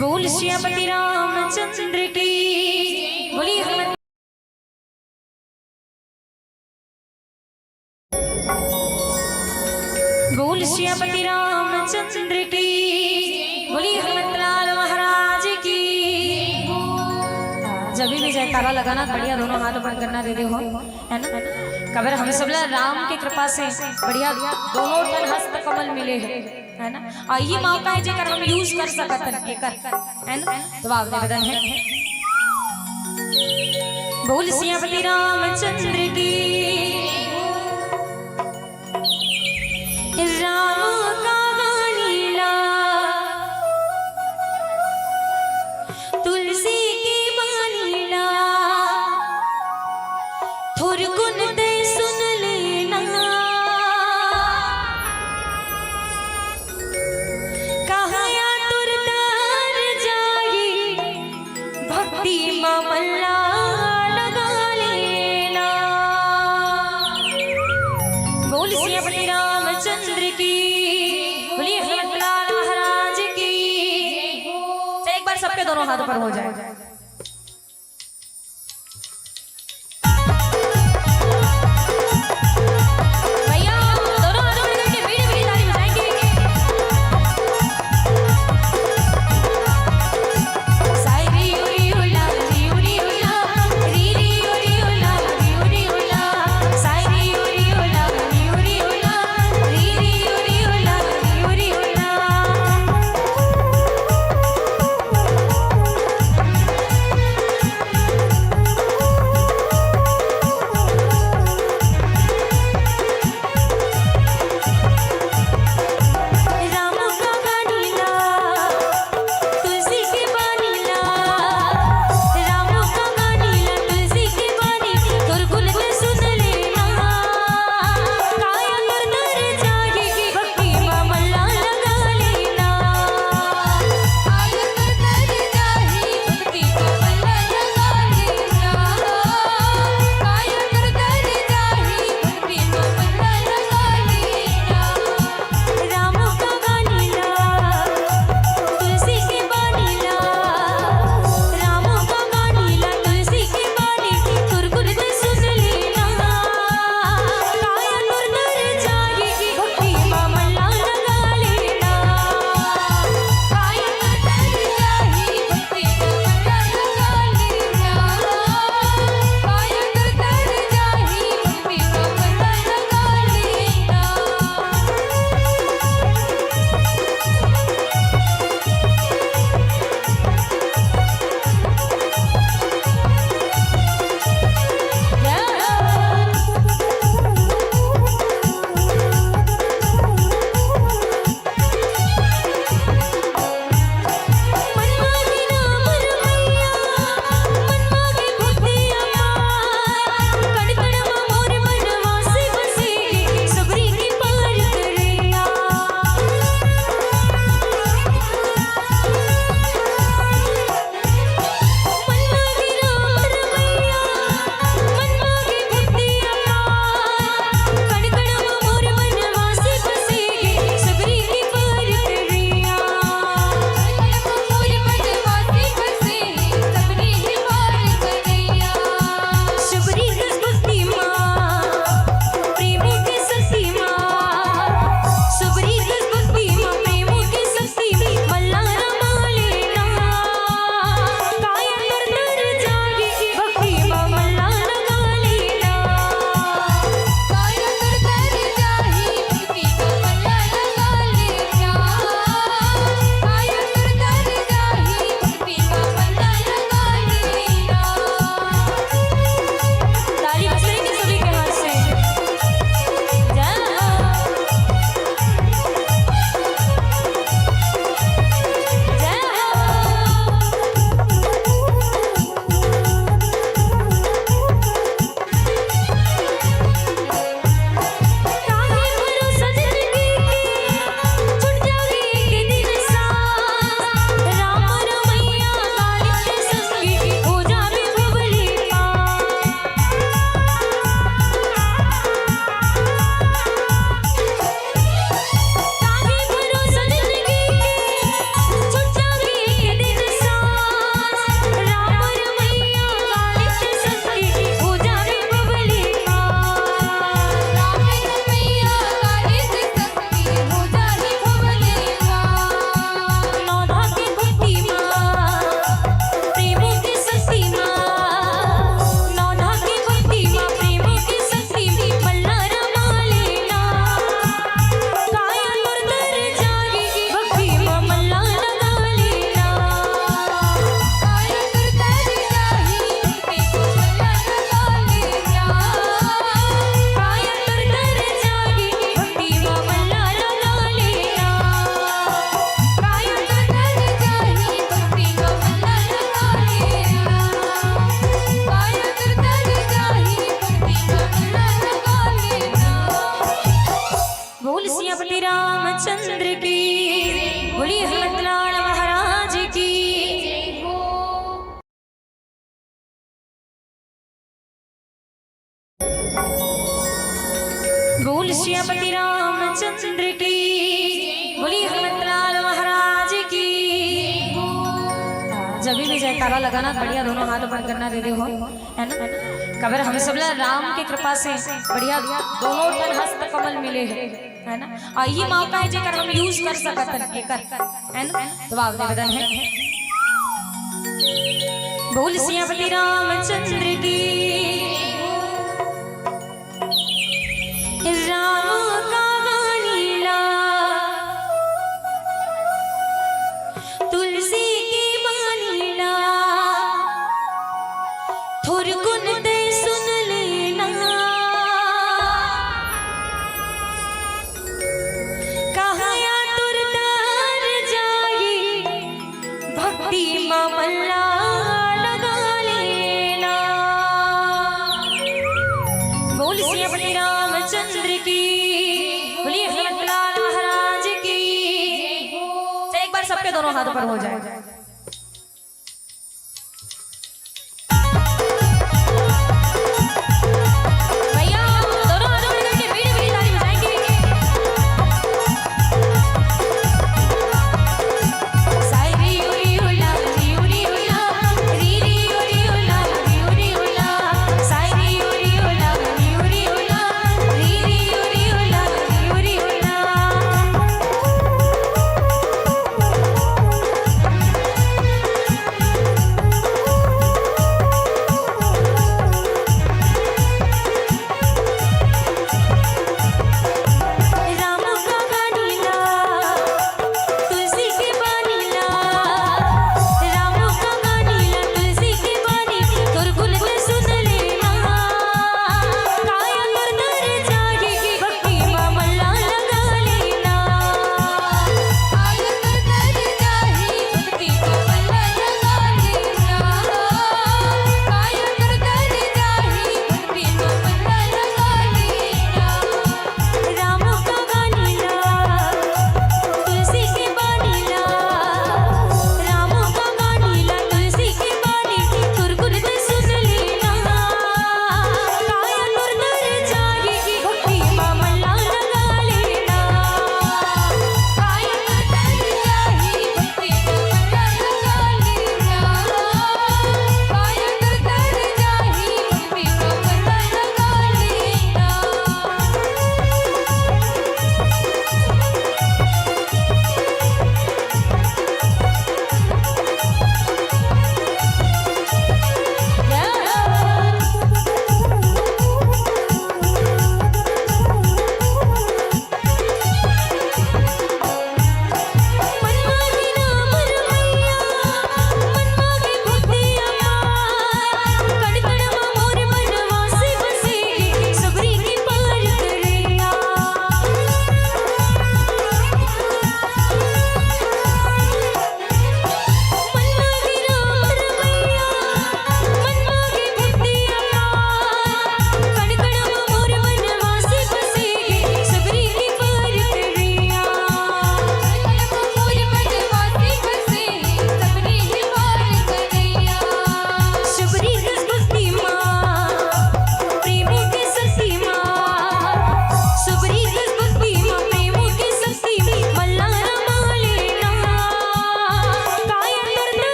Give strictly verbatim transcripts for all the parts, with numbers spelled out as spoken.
बोल सियापति रामचंद्र की। बोलिए हनुमत। बोल सियापति रामचंद्र की। बोलिए हनुमंतलाल महाराज की। जब भी जयकारा लगाना, बढ़िया दोनों हाथ ऊपर करना दे दे हो, है ना? कबर हम सब ला राम के कृपा से बढ़िया दोनों ठन हस्त कमल मिले हैं, है ना? और ये मौका है जेकर हम use कर सकत हन, एकर, है ना? तो आप निवेदन है, बोल सियापति रामचंद्र की। राम का गानी ला, तुलसी के बानी ला, थोरकुन ते सुन लेना। कहाँ या तुर तार जाई, भक्ति मा मन ला लगा लेना। बोल सियापति रामचंद्र की। बोलिए हनुमंतलाल महाराज की। चलिए, एक बार सबके दोनों हाथ ऊपर हो जाए। भैया, दोनों हाथों में लेके मीठी मीठी ताली बजाएंगे। साई री उरी उला, री उरी उला, री री उरी उला, री उरी उला, साई री उरी उला, री उरी उला, री री उरी उला, री उरी उला। श्री रामचंद्र की, बोलिए हनुमंतलाल महाराज की। बोल सियापति रामचंद्र की, बोलिए हनुमंतलाल महाराज की। जब भी जयकारा लगाना, बढ़िया दोनों हाथ ऊपर करना, दे दे हो, है ना? काबर हम सब ला राम के कृपा से बढ़िया दोनों ठन हस्त कमल मिले हे, है ना? अउ ये मौका हे जेकर हम use कर सकत हन, एकर, है ना? तो भाव निवेदन हे, बोल सियापति रामचंद्र की। राम का गानी ला, तुलसी की बानी ला, थोरकुन ते सुन लेना। कहाँ या तुर तर जाई, भक्ति मा मन ला लगा लेना। बोल सियापति रामचंद्र की, बोलिए हनुमंतलाल महाराज की। चल, एक बार सबके दोनों हाथ ऊपर हो जाए। भैया, दोनों हाथों में करके बीड़ी, बीड़ी ताली बजाएंगे। साई री उरी उला, री उरी उला, री री उरी उला, री उरी उला। साई री उरी उला, री उरी उला, री री उरी उला, री उरी उला।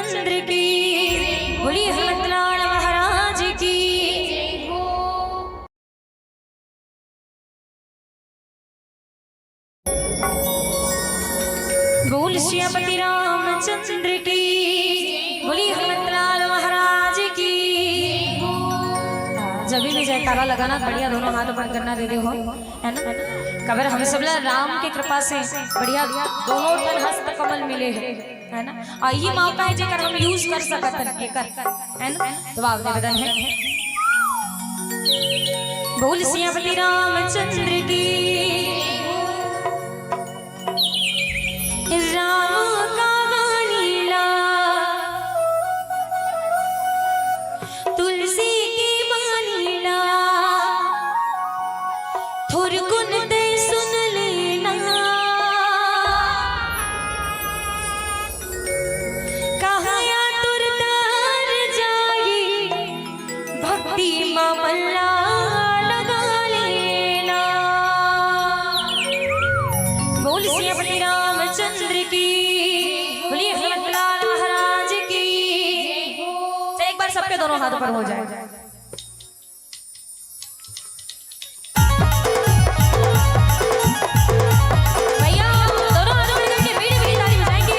चंद्र की, बोलिए हनुमंतलाल महाराज की। बोल सियापति रामचंद्र की, बोलिए हनुमंतलाल महाराज की। जब भी जयकारा लगाना, बढ़िया दोनों हाथ ऊपर करना दे दे हो, है ना? कबर हम सब ला राम के कृपा से बढ़िया दोनों ठन हस्त कमल मिले हैं, है ना? और ये मौका है जेकर हम use कर सकत हन, एकर, है ना? तो आप निवेदन है, बोल सियापति रामचंद्र की। राम का बानी ला, तुलसी के बानी ला, थोरकुन ते सुन लेना। कहाँ या तुर तार जाई, भक्ति मा मन ला लगा लेना। बोल सियापति रामचंद्र की, बोलिए हनुमंतलाल महाराज की। चल, एक बार सबके दोनों हाथ ऊपर हो जाए। भैया, दोनों हाथ ऊपर करके मीठी मीठी ताली बजाएंगे।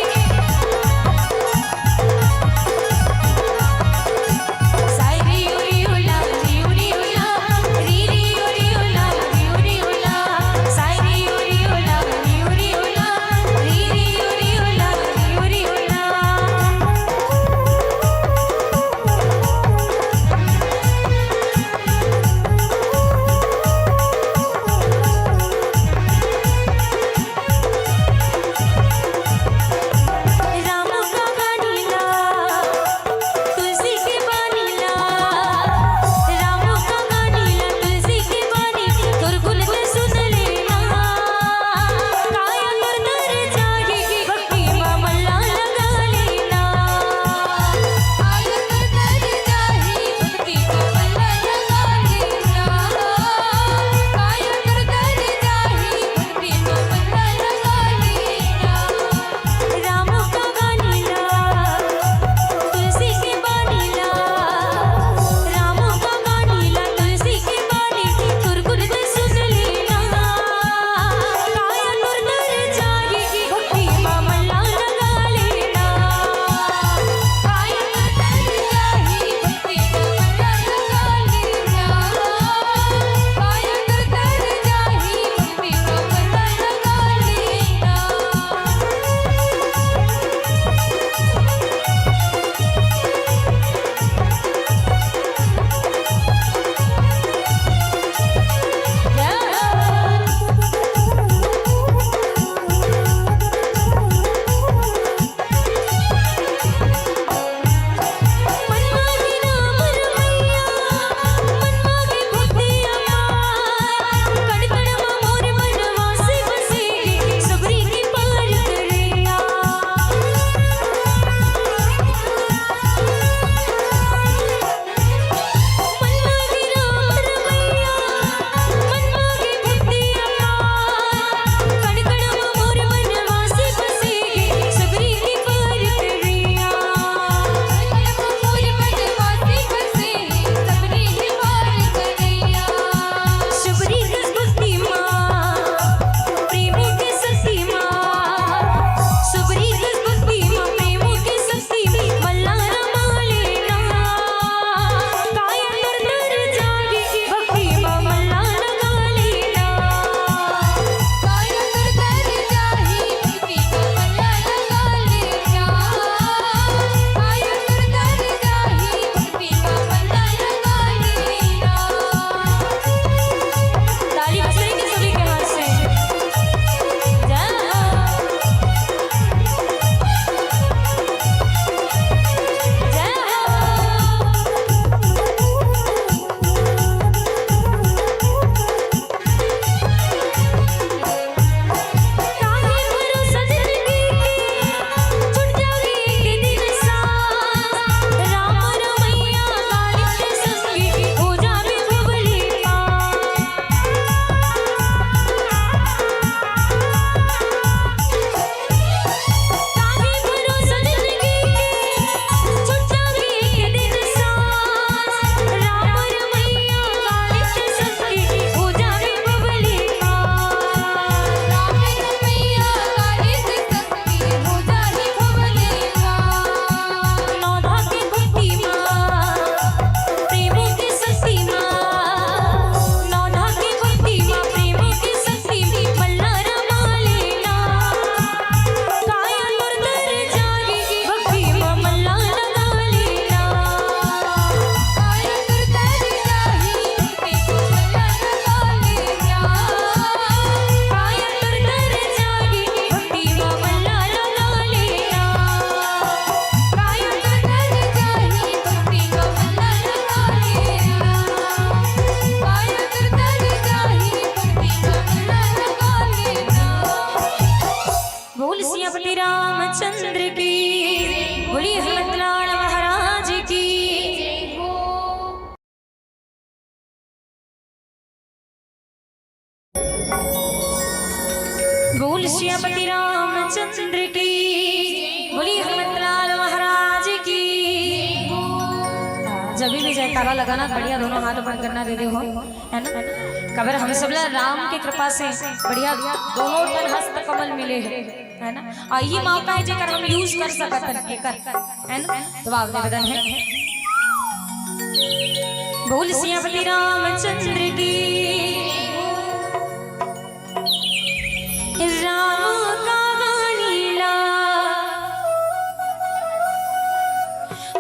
श्री रामचंद्र की। बोलिए हनुमंतलाल महाराज की। जब भी जयकारा लगाना, बढ़िया दोनों हाथ ऊपर करना दे दे हो, है ना? काबर हम सब ला राम के कृपा से बढ़िया दोनों ठन हस्त कमल मिले हे, है ना? अउ ये मौका हे जेकर हम use कर सकत हन, एकर, है ना? तो आप निवेदन हे, बोल सियापति रामचंद्र की। राम का गानी ला,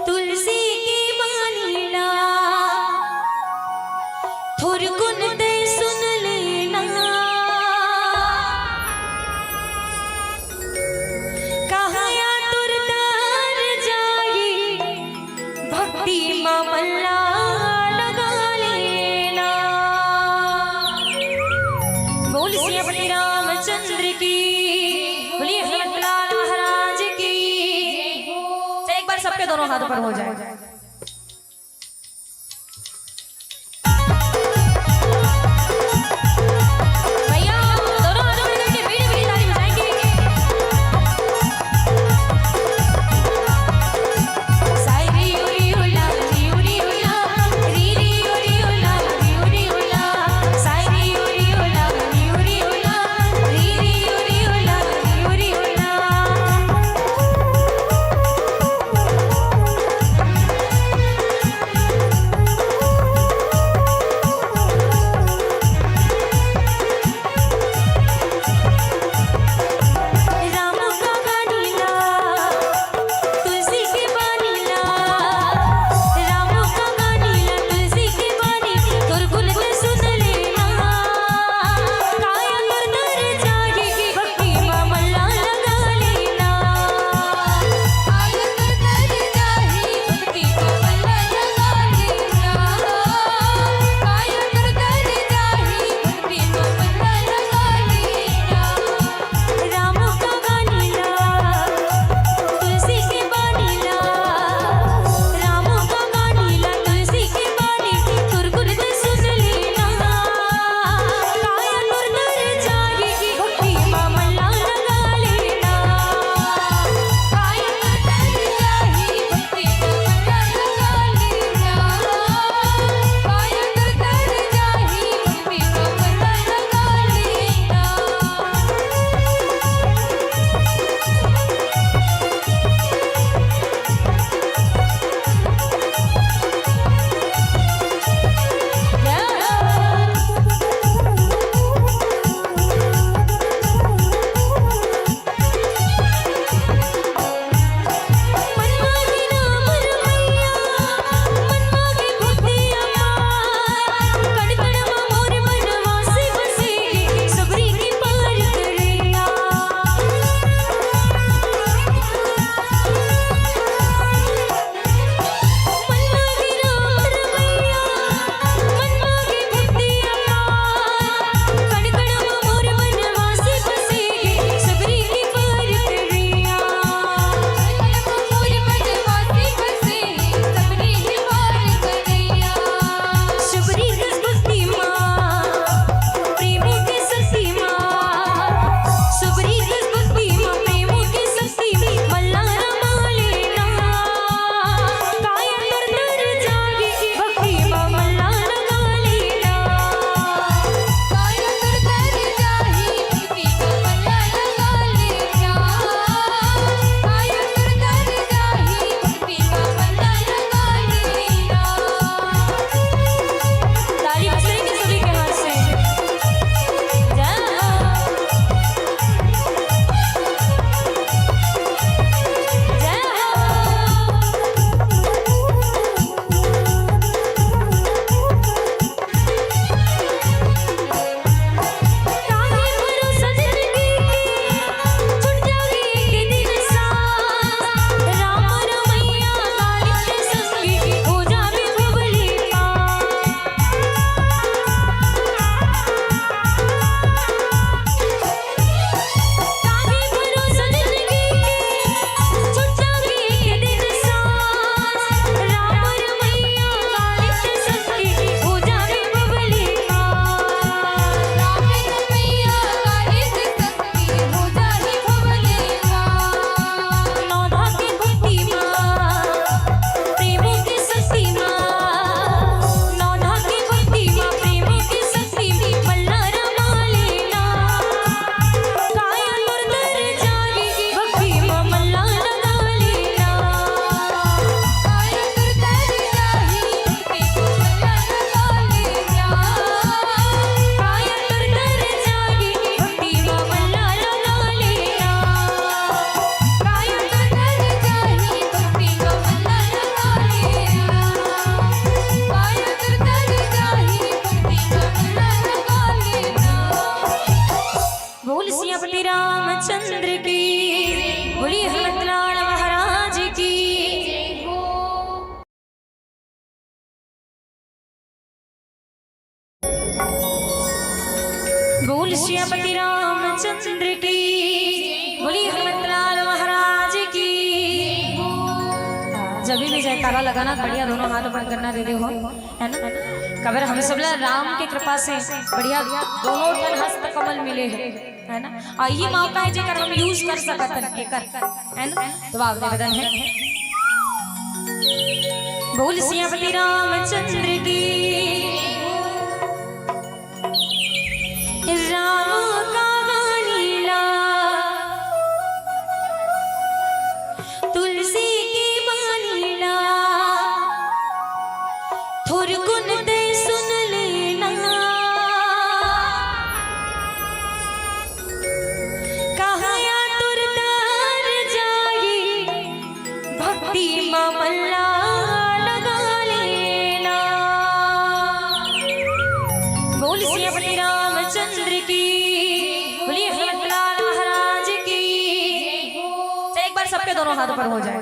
तुलसी की बानी ला, थोरकुन ते सुन लेना। कहाँ या तुरतार जाई, भक्ति मा मन ला लगा लेना। बोल सियापति रामचंद्र की, बोलिए हनुमंतलाल महाराज की। चल, एक बार सबके दोनों हाथ ऊपर हो जाए। भैया, दोनों हाथ ऊपर करके मीठी मीठी ताली बजाएंगे। श्री श्रीपति रामचंद्र की, बोलिए हनुमंतलाल महाराज की। जब भी जयकारा लगाना, बढ़िया दोनों हाथ ऊपर करना दे दे हो, है ना? कबर हम सब ला राम के कृपा से बढ़िया दोनों ठन हस्त कमल मिले हैं, है ना? और ये मौका है जेकर हम use कर सकत हन, एकर, है ना? तो आप निवेदन है, बोल सियापति रामचंद्र की। राम का गानी ला, तुलसी के बानी ला, थोरकुन ते सुन लेना। कहाँ या तुर तार जाई, भक्ति मा मन ला लगा लेना। बोल सियापति रामचंद्र की, बोलिए हनुमंतलाल महाराज की। चल, एक बार सबके दोनों हाथ ऊपर हो जाए।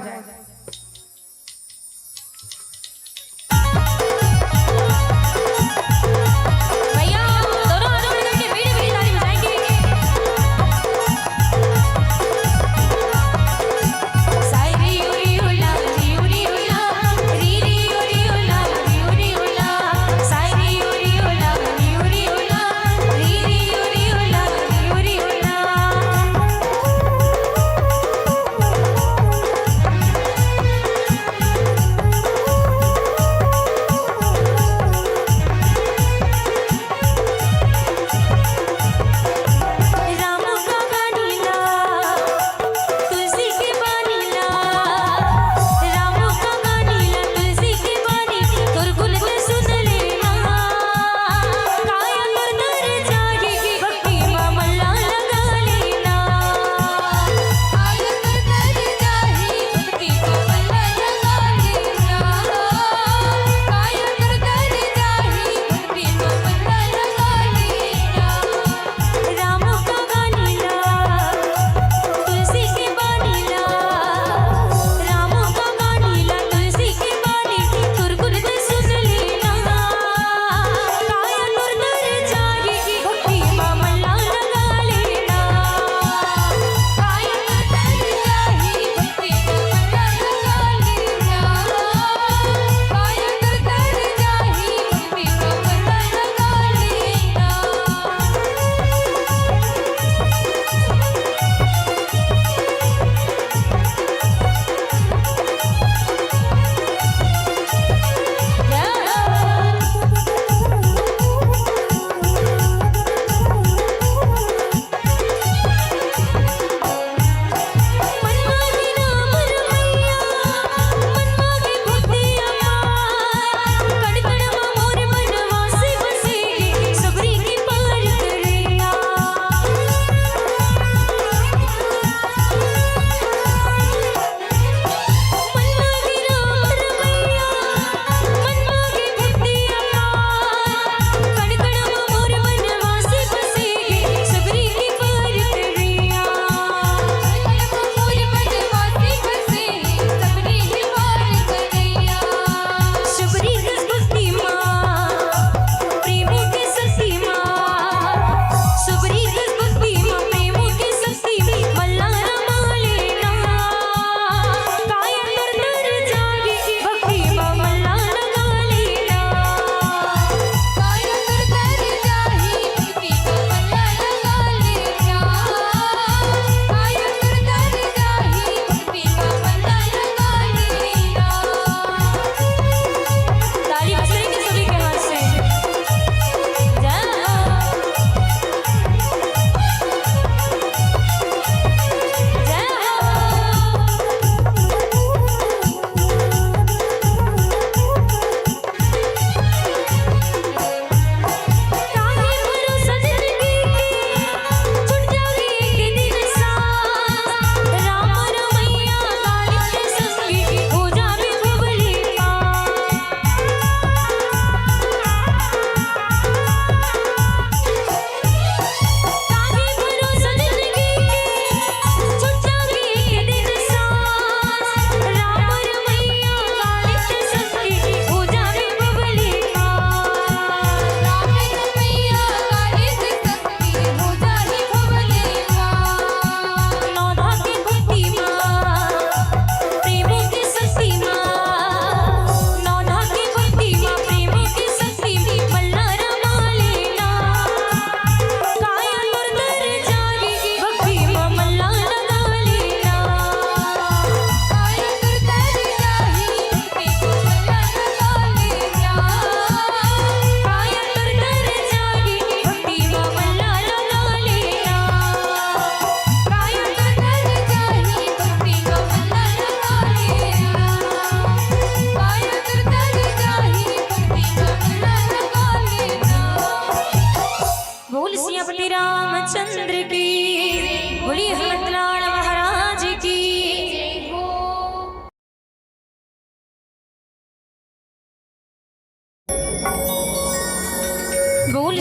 भैया, दोनों हाथों में लेके मीठी मीठी ताली बजाएंगे। साई री उरी उला, री उरी उला, री री उरी उला, री उरी उला, साई री उरी उला, री उरी उला, री री उरी उला, री उरी उला।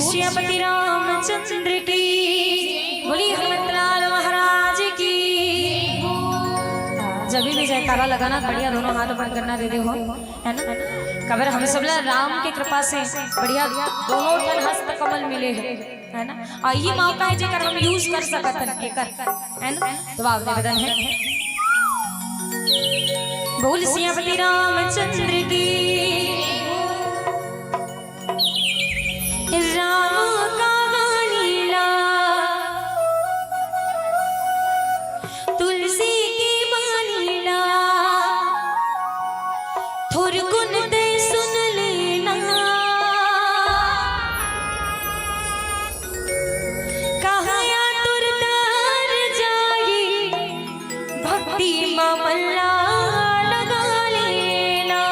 सियापति रामचंद्र की, बोलिए हनुमंतलाल महाराज की। जब भी जयकारा लगाना, बढ़िया दोनों हाथ ऊपर करना दे दे हो, है ना? काबर हम सब ला राम के कृपा से बढ़िया दोनों ठन हस्त कमल मिले हे, है ना? अउ ये मौका हे जेकर हम use कर सकत हन, एकर, है ना? तो आप निवेदन हे, बोल सियापति रामचंद्र की। राम का मानी ला, तुलसी के मानी ला, थोरकुन ते सुन लेना। कहाँ या तुर तार जाई, भक्ति मा मन ला लगा लेना।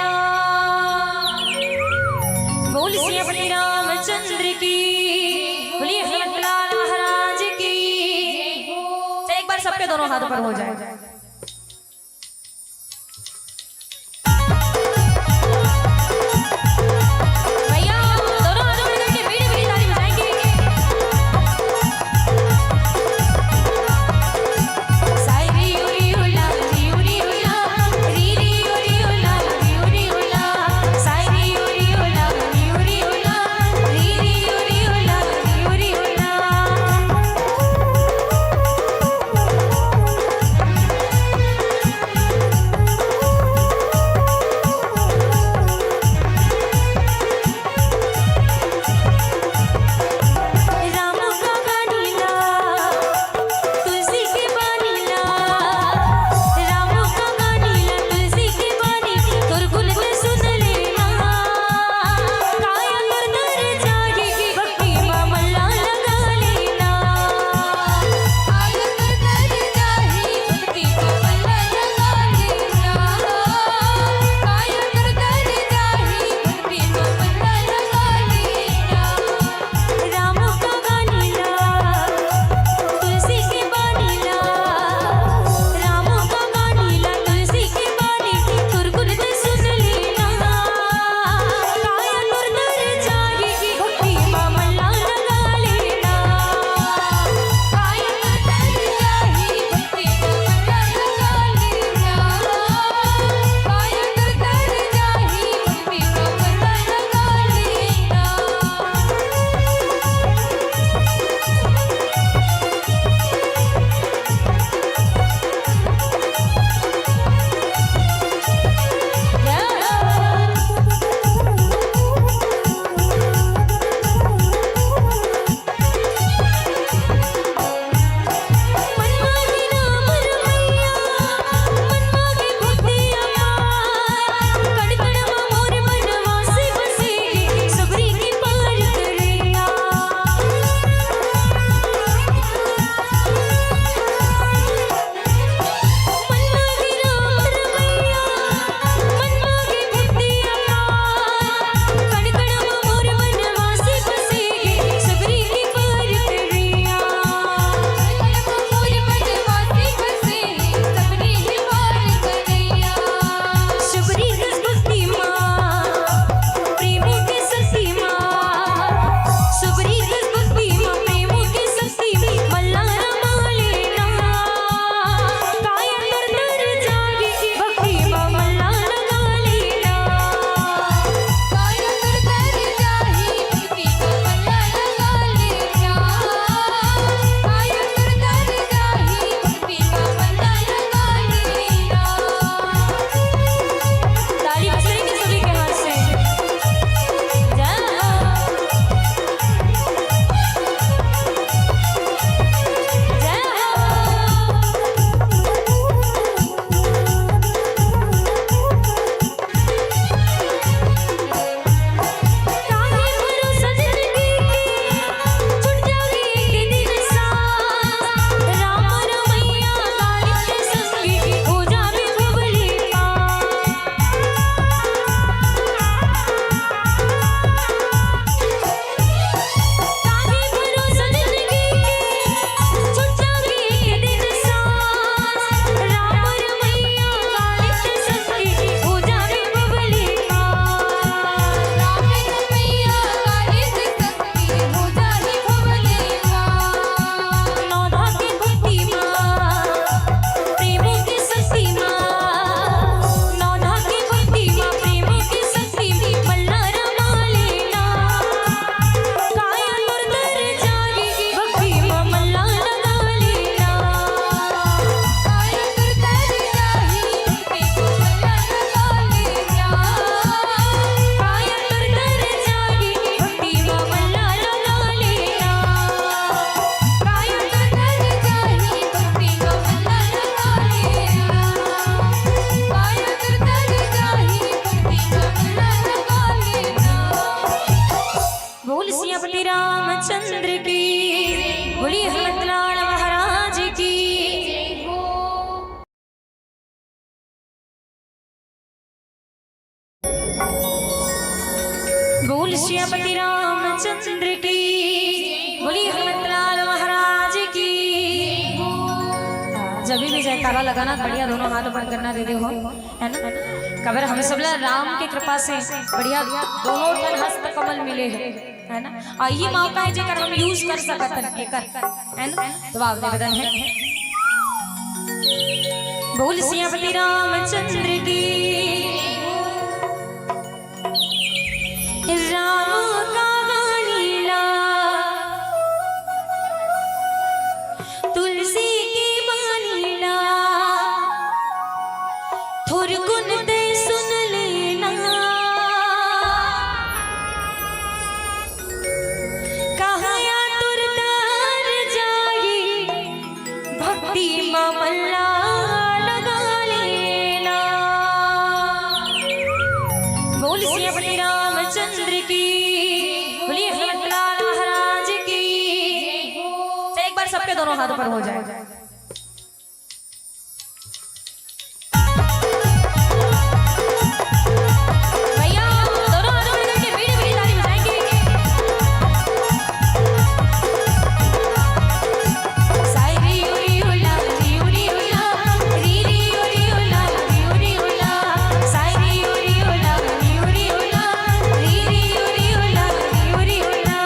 बोल सियापति रामचंद्र की, बोलिए हनुमंतलाल महाराज की। चल, एक बार सबके दोनों हाथ ऊपर हो जाए। भैया, दोनों हाथों में करके मीठी मीठी ताली बजाएंगे। साई री उरी उला, री उरी उला, री री उरी उला, री उरी उला, साई री उरी उला, री उरी उला, री री उरी उला, री उरी उला। बोल सियापति रामचंद्र की, बोली हनुमंतलाल महाराज की। जब भी जयकारा लगाना, बढ़िया दोनों हाथ ऊपर करना दे दे हो, है ना? कबर हम सब ला राम के कृपा से बढ़िया दोनों ठन हस्त कमल मिले हैं, है ना? और ये मौका है जेकर हम use कर सकत हन, एकर, है ना? तो आप निवेदन है, बोल सियापति रामचंद्र की। राम का गानी ला, तुलसी के बानी ला, थोरकुन ते सुन लेना। कहाँ या तुरतार जाई, भक्ति मा मन ला लगा लेना। बोल सियापति रामचंद्र की, बोलिए हनुमंतलाल महाराज की। चल, एक बार सबके दोनों हाथ ऊपर हो जाए। भैया, दोनों हाथों में करके बीड़ी बीड़ी ताली बजाएंगे। साई री उरी उला, री उरी उला, री री उरी उला, री उरी उला, साई री उरी उला, री उरी उला, री री उरी उला, री उरी उला।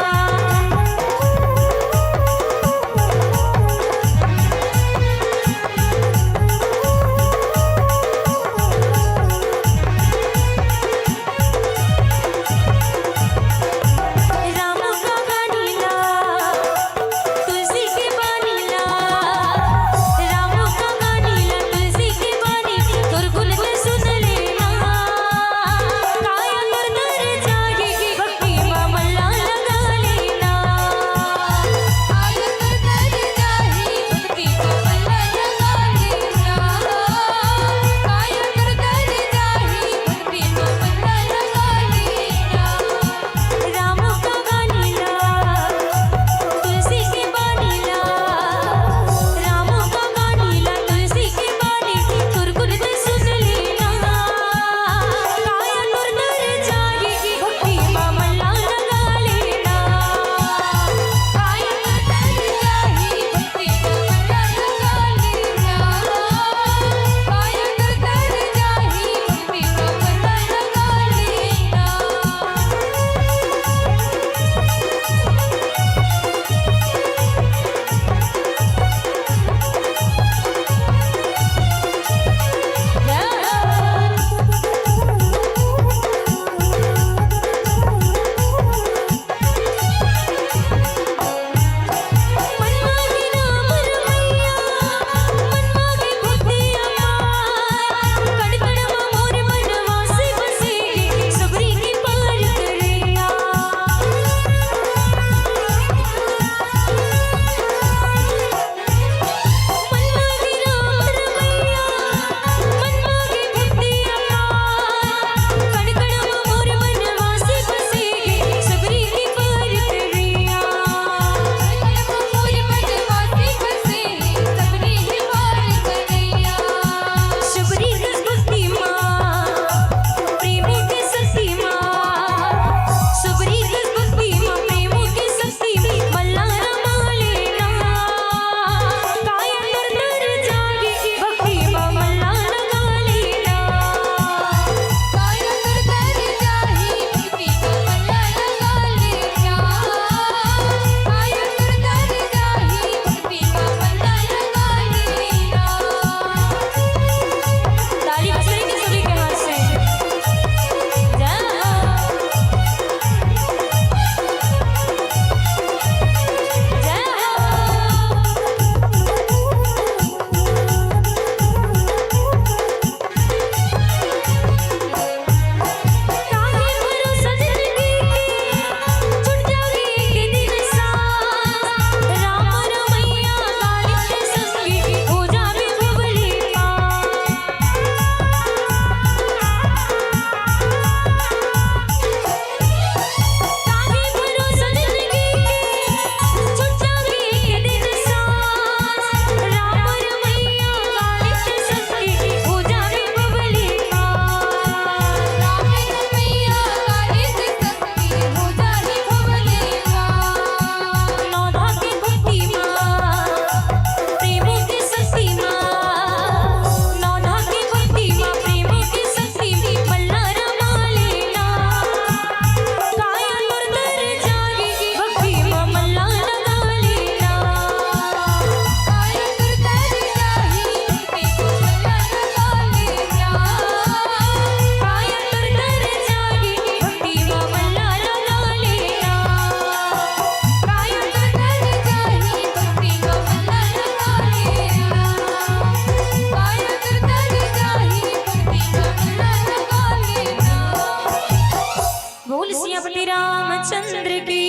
चंद्र की,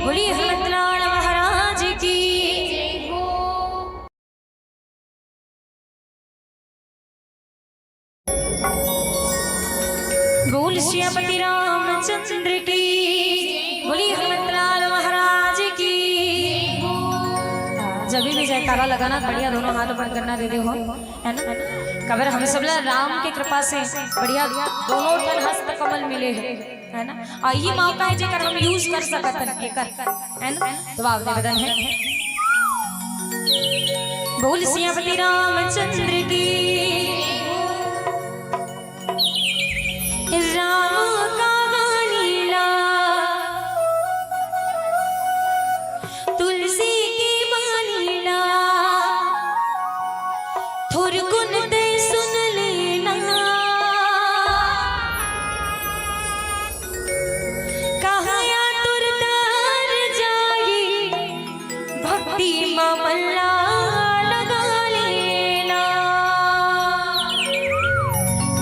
बोलिए हनुमंतलाल महाराज की। बोल सियापति रामचंद्र की, बोलिए हनुमंतलाल महाराज की। जब भी जयकारा लगाना, बढ़िया दोनों हाथ ऊपर करना दे दे हो, है ना? कबर हम सब ला राम के कृपा से बढ़िया दोनों ठन हस्त कमल मिले हैं, है ना? और ये मौका है जेकर हम use कर सकत हन, एकर, है ना? तो आप निवेदन है, बोल सियापति रामचंद्र की। राम का बानी ला, तुलसी के बानी ला, थोरकुन ते सुन लेना। कहाँ या तुर तार जाई, भक्ति मा मन ला लगा लेना।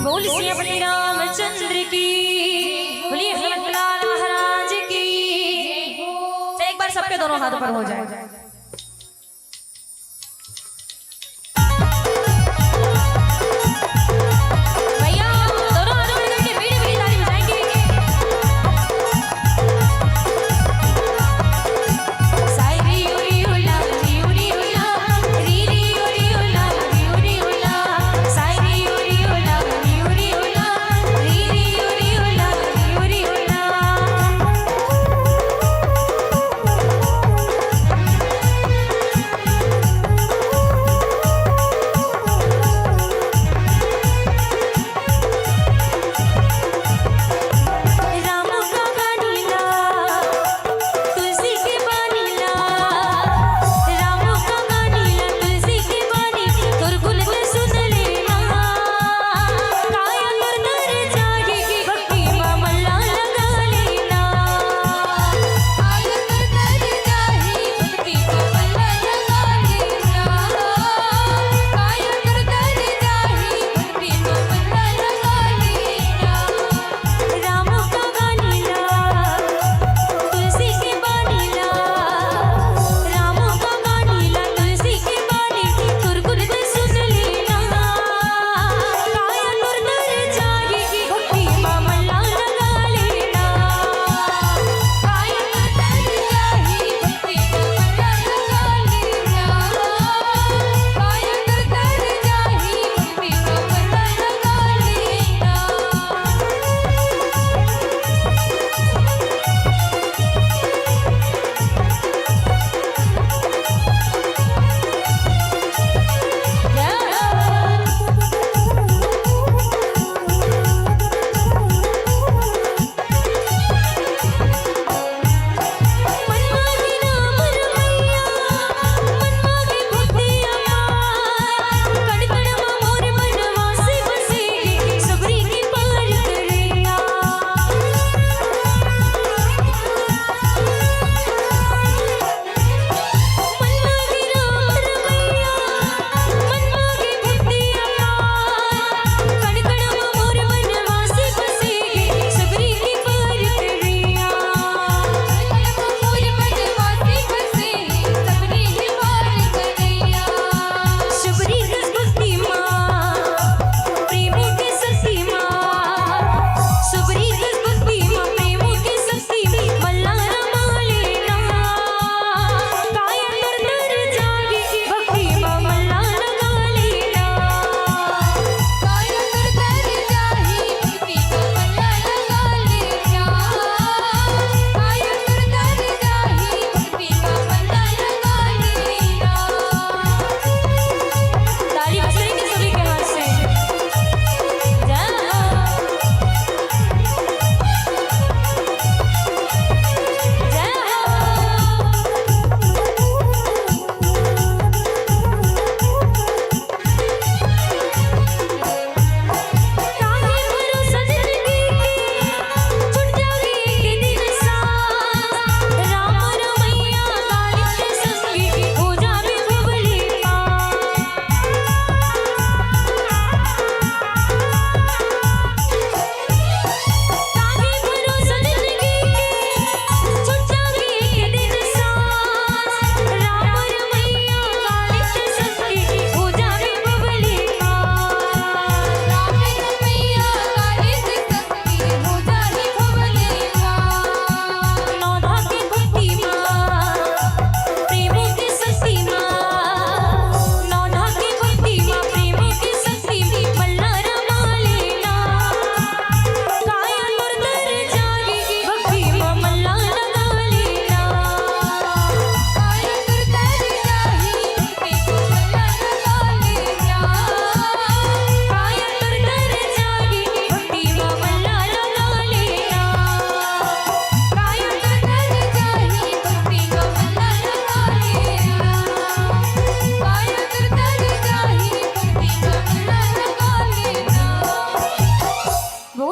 बोल सियापति रामचंद्र की, बोलिए हनुमंतलाल महाराज की। चल, एक बार सबके दोनों हाथ ऊपर हो जाए। भैया, दोनों हाथों में करके मीठी मीठी ताली बजाएंगे। साई री उरी उला, री उरी उला, री री उरी उला, री उरी उला, साई री उरी उला, री उरी उला, री री उरी उला, री उरी उला।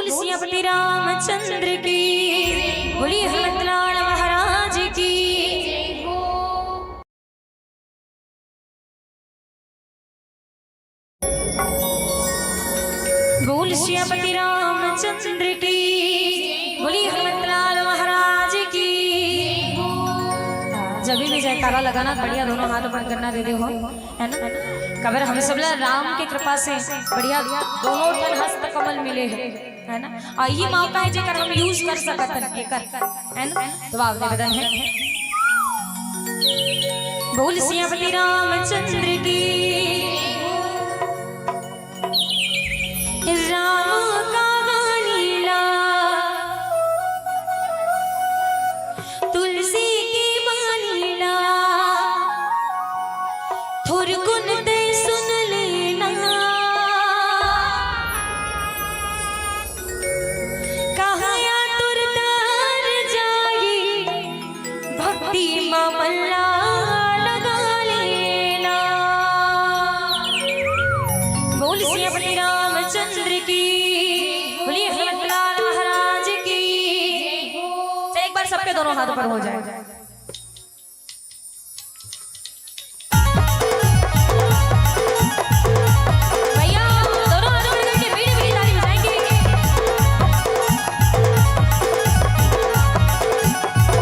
सियापति रामचंद्र की, बोलिए हनुमंतलाल महाराज की। बोल सियापति रामचंद्र की, बोलिए हनुमंतलाल महाराज की। जब भी जयकारा लगाना, बढ़िया दोनों हाथ ऊपर करना दे दे हो, है ना? कबर हम सब ला राम के कृपा से बढ़िया दोनों ठन हस्त कमल मिले हैं, है ना? और ये मौका है जेकर हम यूज कर सकत हन एकर, है ना? तो आप निवेदन है, बोल सियापति रामचंद्र की। राम का गानी ला, तुलसी की बानी ला, थोरकुन ते सुन लेना। कहाँ या तुरतार जाई, भक्ति मा मन ला लगा लेना। बोल सियापति रामचंद्र की, बोलिए हनुमंतलाल महाराज की। चल, एक बार सबके दोनों हाथ ऊपर हो जाए। भैया, दोनों हाथों में लेके बीड़ी, बीड़ी ताली बजाएंगे।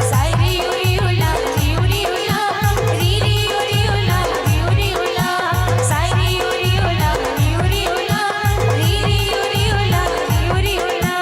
साई री उरी उला, री उरी उला, री री उरी उला, री उरी उला। साई री उरी उला, री उरी उला, री री उरी उला, री उरी उला।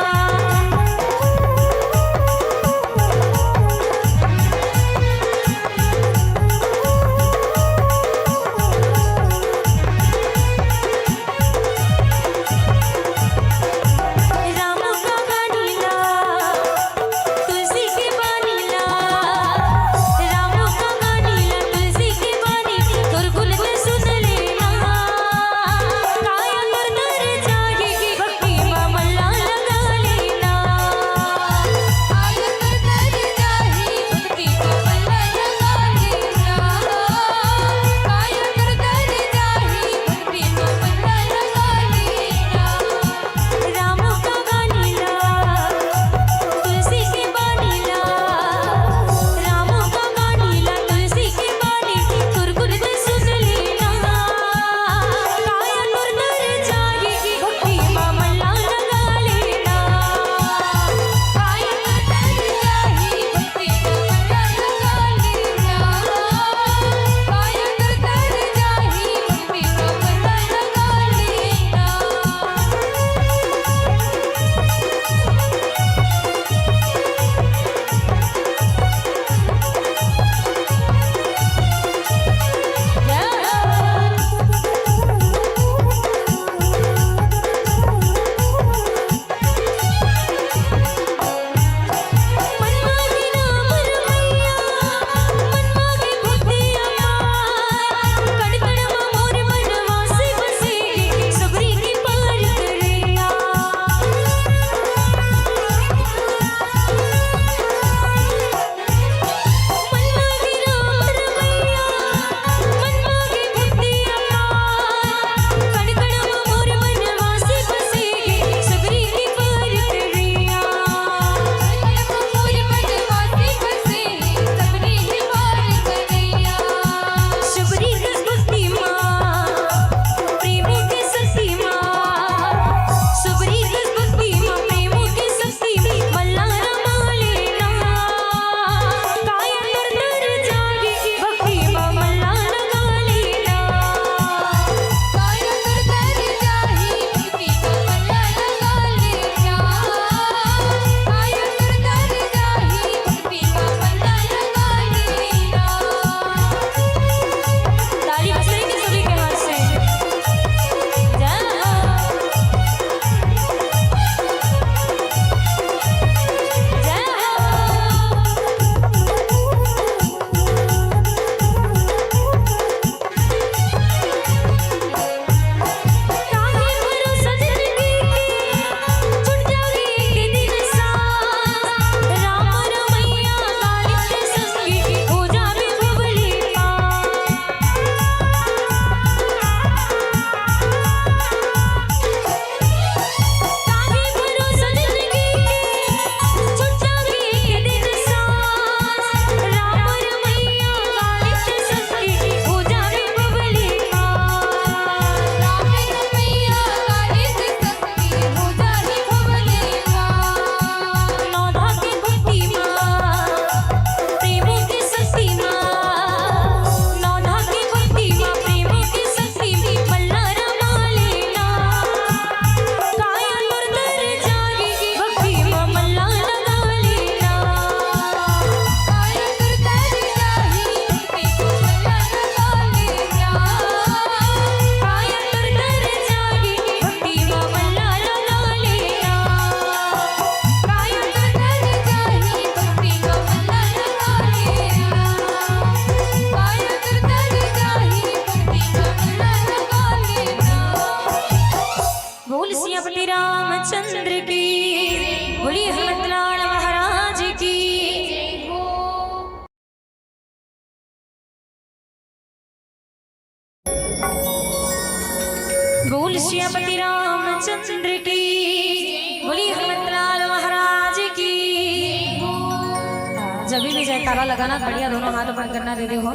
में जयकारा लगाना, बढ़िया दोनों हाथ ऊपर करना दीदी हो,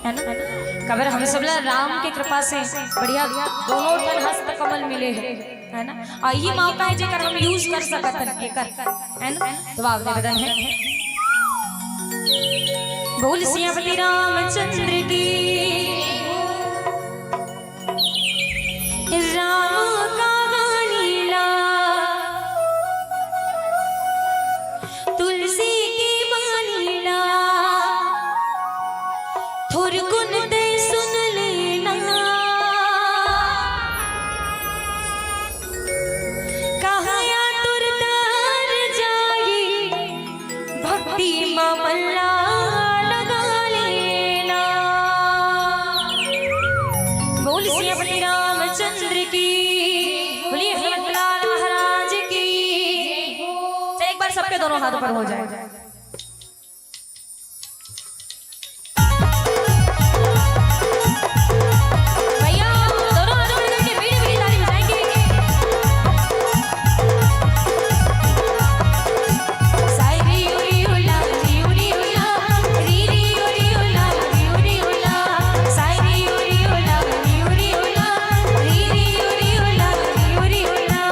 है ना? काबर हम सब ला राम के कृपा से बढ़िया दोनों ठन हस्त कमल मिले हे, है ना? अउ इही मौका हे जेकर हम use कर सकत हन एकर, है ना? तो आप निवेदन हे, बोल सियापति रामचंद्र की। राम का गानी ला, तुलसी के बानी ला, थोरकुन ते सुन लेना। कहाँ या तुर तर जाई, भक्ति मा मन ला लगा लेना। बोल सियापति रामचंद्र की, बोलिए हनुमंतलाल महाराज की। चल, एक बार सबके दोनों हाथ ऊपर हो जाए। भैया, दोनों हाथों में लेके मीठी मीठी ताली बजाएंगे। साई री उरी उला, री उरी उला, री री उरी उला, री उरी उला, साई री उरी उला, री उरी उला, री री उरी उला, री उरी उला।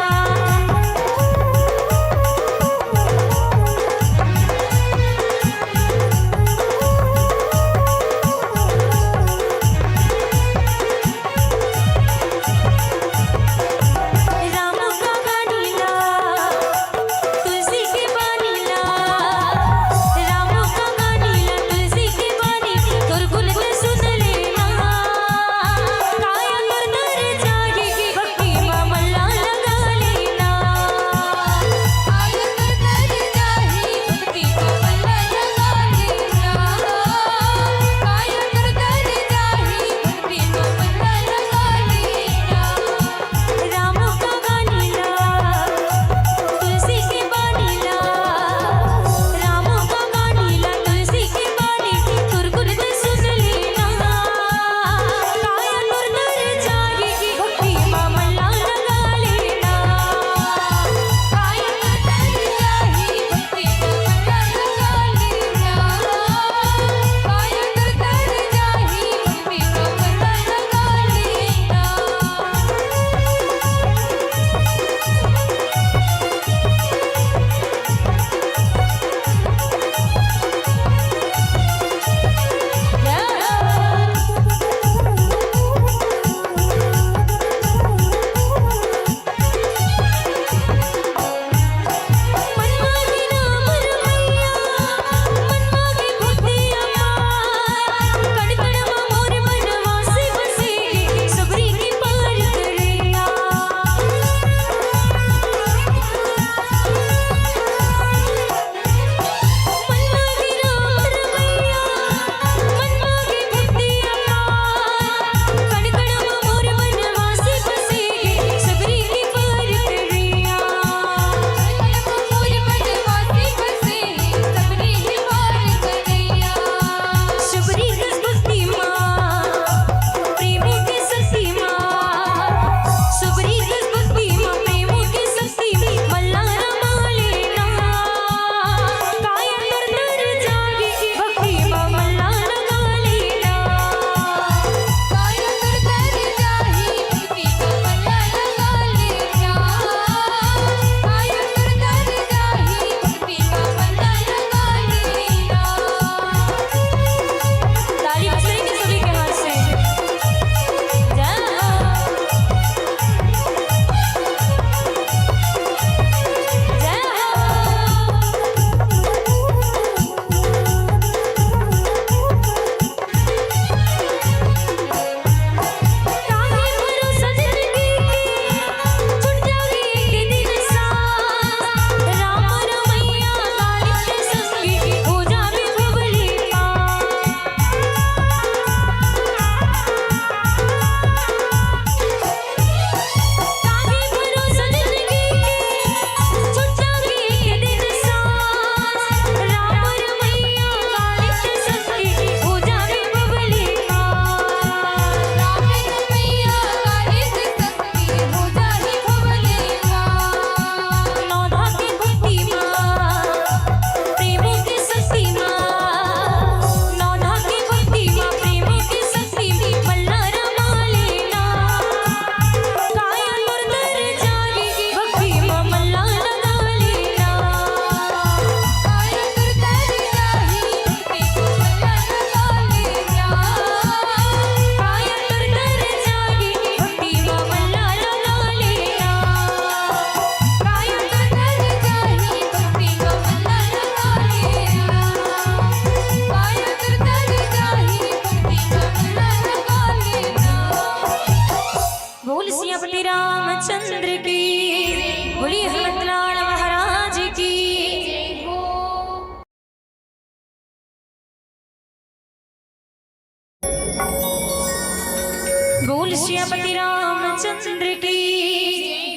सियापति रामचंद्र की,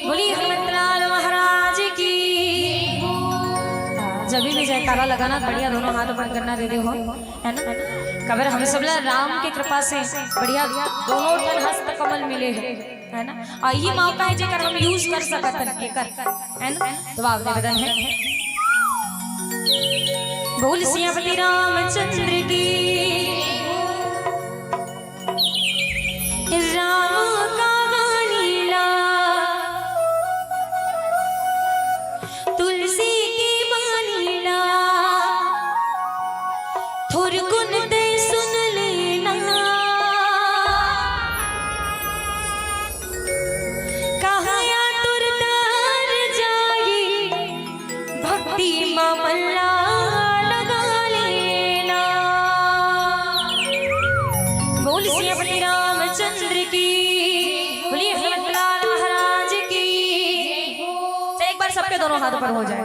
बोलिए हनुमंतलाल महाराज की। जब भी जयकारा लगाना, बढ़िया दोनों हाथ ऊपर करना दे दे हो, है ना? काबर हम सब ला राम के कृपा से बढ़िया दोनों ठन हस्त कमल मिले हे, है ना? अउ ये मौका हे जेकर हम use कर सकत हन, एकर, है ना? तो आप निवेदन हे, बोल सियापति रामचंद्र की। राम का गानी ला, तुलसी के बानी ला, थोरकुन ते सुन लेना। कहाँ या तुर तार जाई, भक्ति मा मन ला लगा लेना। बोल सियापति रामचंद्र की, बोलिए हनुमंतलाल महाराज की। चल, एक बार सबके दोनों हाथ ऊपर हो जाए।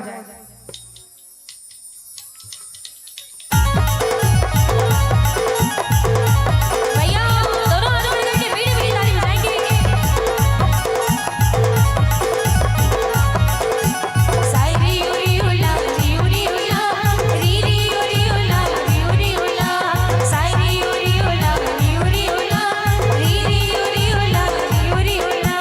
भैया, दोनों हाथों में करके मीठी मीठी ताली बजाएंगे। साई री उरी उला, री उरी उला, री री उरी उला, री उरी उला, साई री उरी उला, री उरी उला, री री उरी उला, री उरी उला।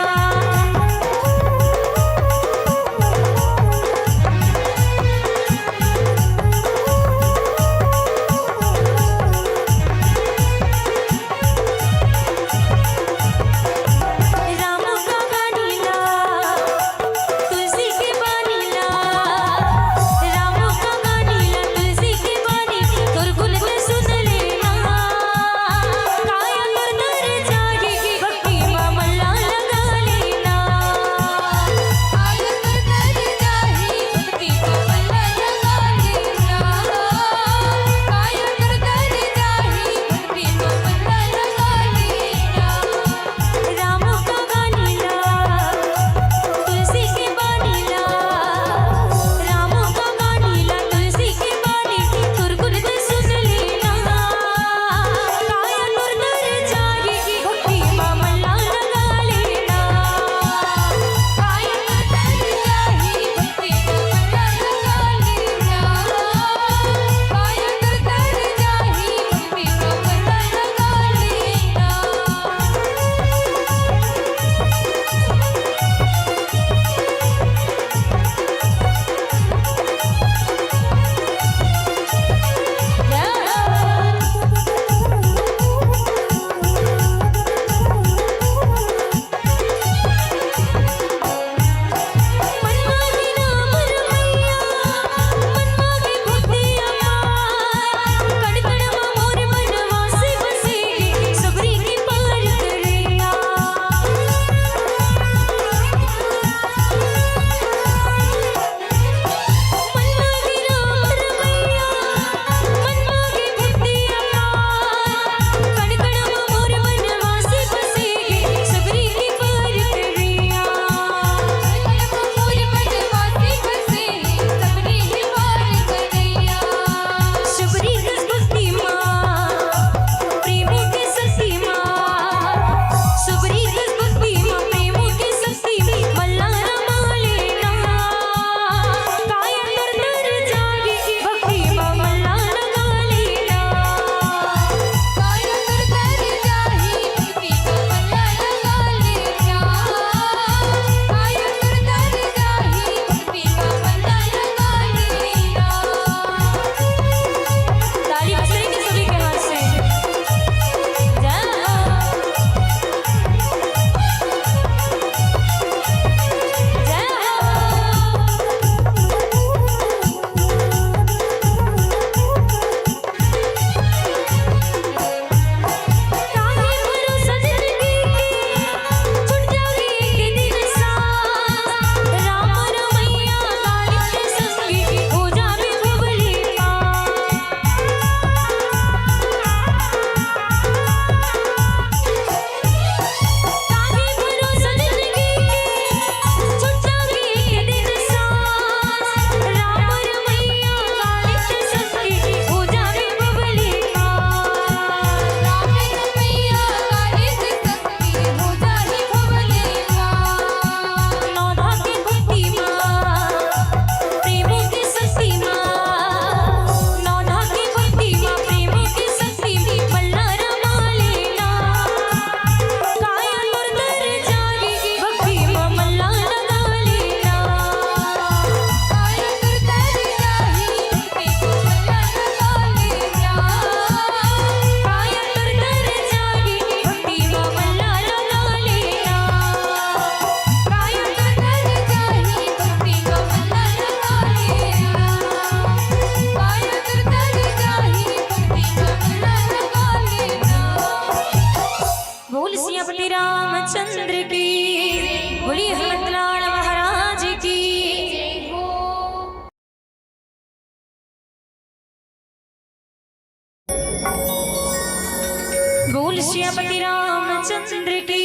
श्री श्रीपति रामचंद्र की,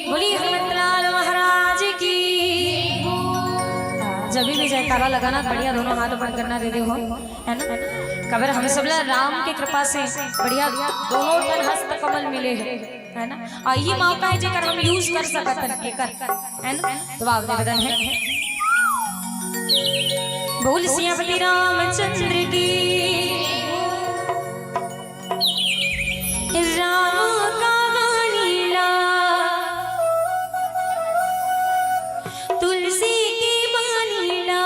बोलिए हनुमंतलाल महाराज की। जब भी जयकारा लगाना, बढ़िया दोनों हाथ ऊपर करना दे दे हो, है ना? कबर हम सब ला राम के कृपा से बढ़िया दोनों ठन हस्त कमल मिले हे, है ना? और ये मौका है जेकर हम use कर सकत हन, एकर, है ना? तो आप निवेदन है, बोल श्रीपति रामचंद्र की। राम का मानी ला, तुलसी के मानी ला,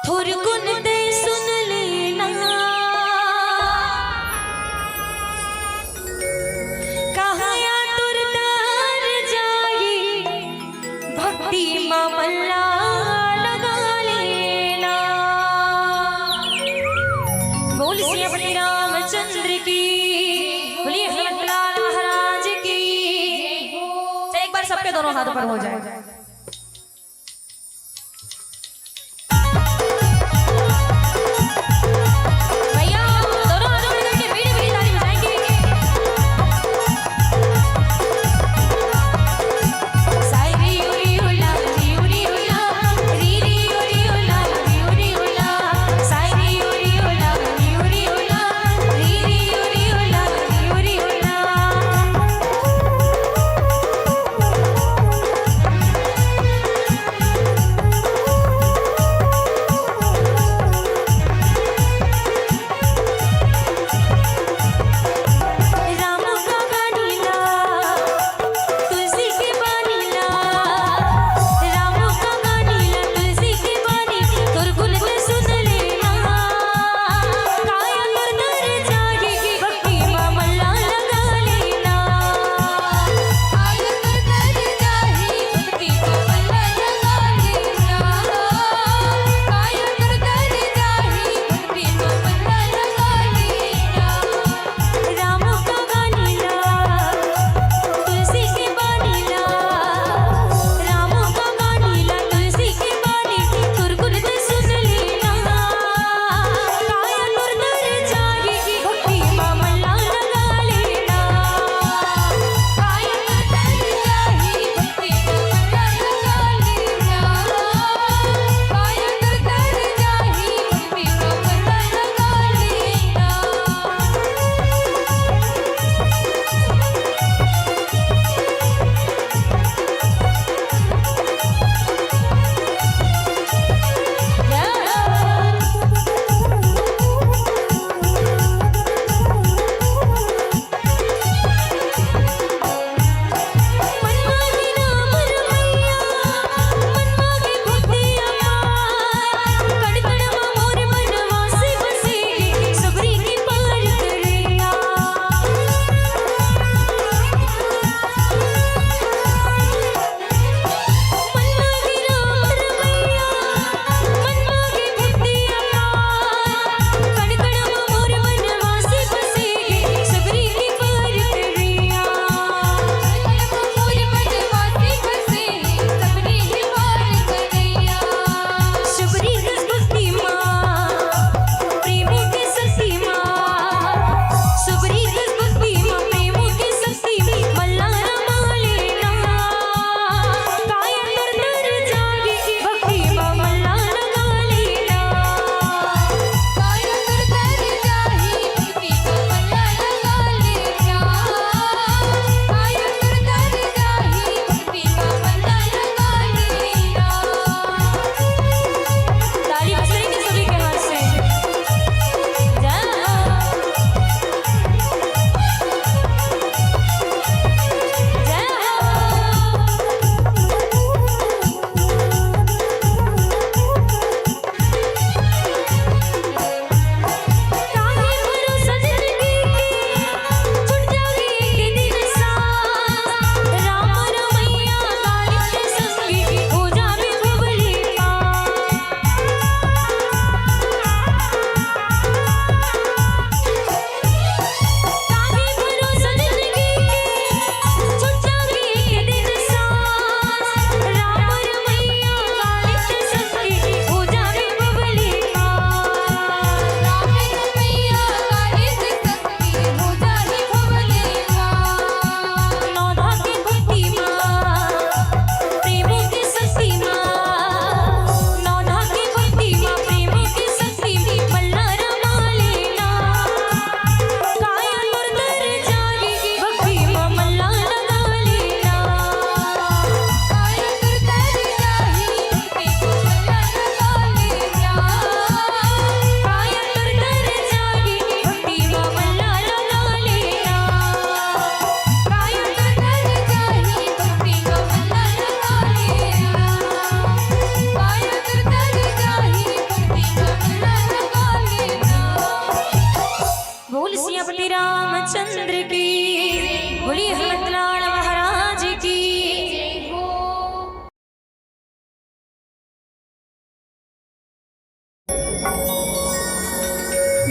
थोरकुन ते सुन लेना। कहाँ या तुर तार जाई, भक्ति मा मन ला लगा लेना। बोल श्रीपति रामचंद्र की, बोलिए हनुमंतलाल महाराज की। चल, एक बार सबके दोनों हाथ ऊपर हो जाए। भैया, दोनों हाथों में करके मीठी मीठी ताली बजाएंगे। साई री उरी उला, री उरी उला, री री उरी उला, री उरी उला, साई री उरी उला, री उरी उला, री री उरी उला, री उरी उला।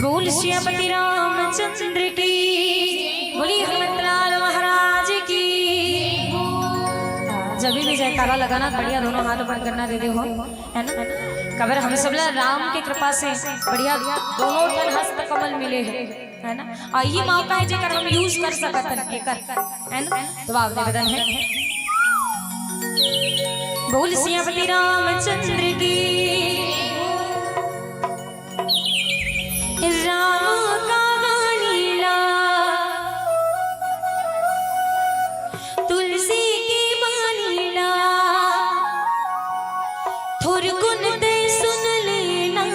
बोल सियापति रामचंद्र की, बोलिए हनुमंतलाल महाराज की। जब भी जयकारा लगाना, बढ़िया दोनों हाथ ऊपर करना दे दे हो, है ना? कबर हम सब ला राम के कृपा से बढ़िया दोनों तन हस्त कमल मिले हैं, है ना? और ये मौका है जेकर हम use कर सकत हन, एकर, है ना? तो आप निवेदन है, बोल सियापति रामचंद्र की। राम का मानिला, तुलसी के मानिला, थोरकुन ते सुन लेना।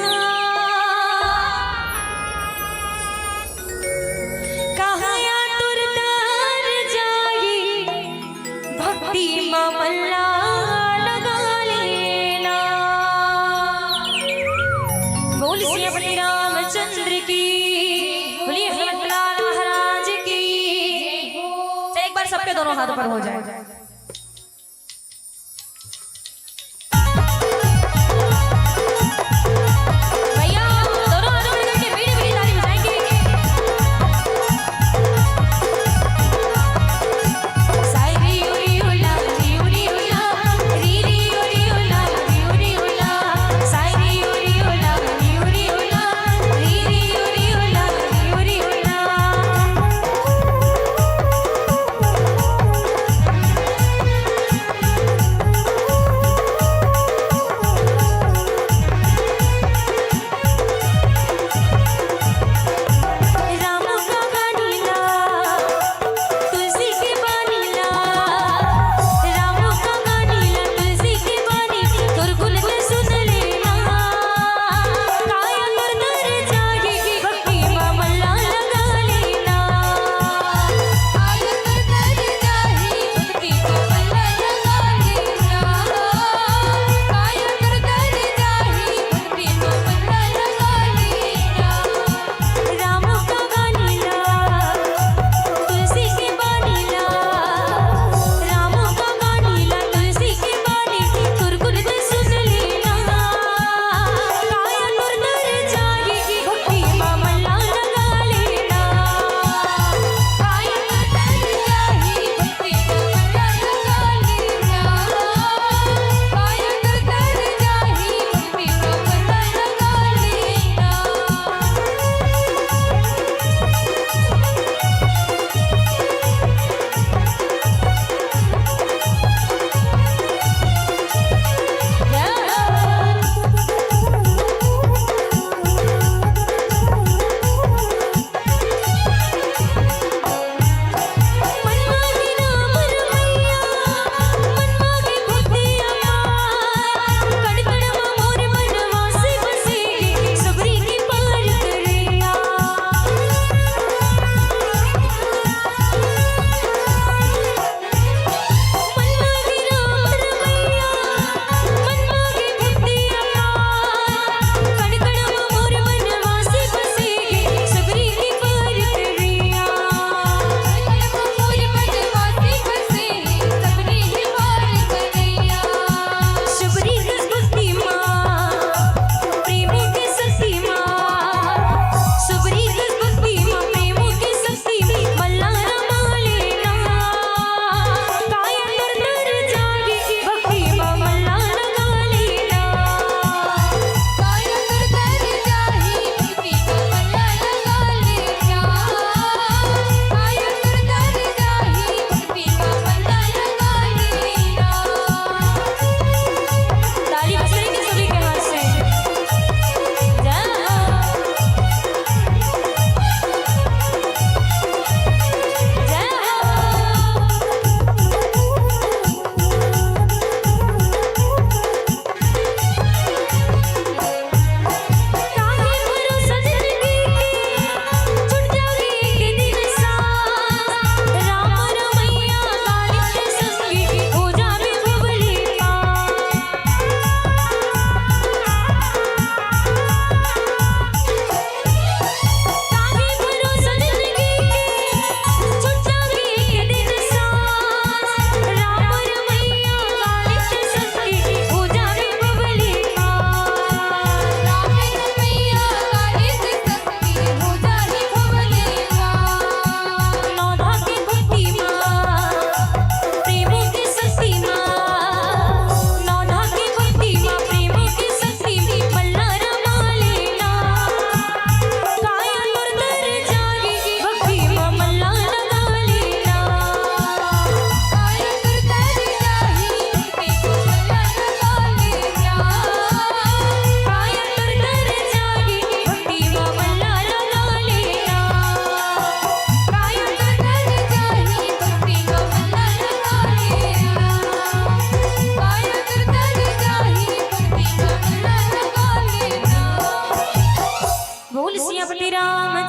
कहाँ या तुरतार जाई, भक्ति मा मन ला लगा लेना। बोल सियापति रामचंद्र की, बोलिए हनुमंतलाल महाराज की। चल, एक बार सबके दोनों हाथ ऊपर हो जाए। भैया, दोनों हाथों में करके बीड़ी बीड़ी ताली बजाएंगे। सायरी उरी उला, री उरी उला, री री उरी उला, री उरी उला, सायरी उरी उला, री उरी उला, री री उरी उला, री उरी उला।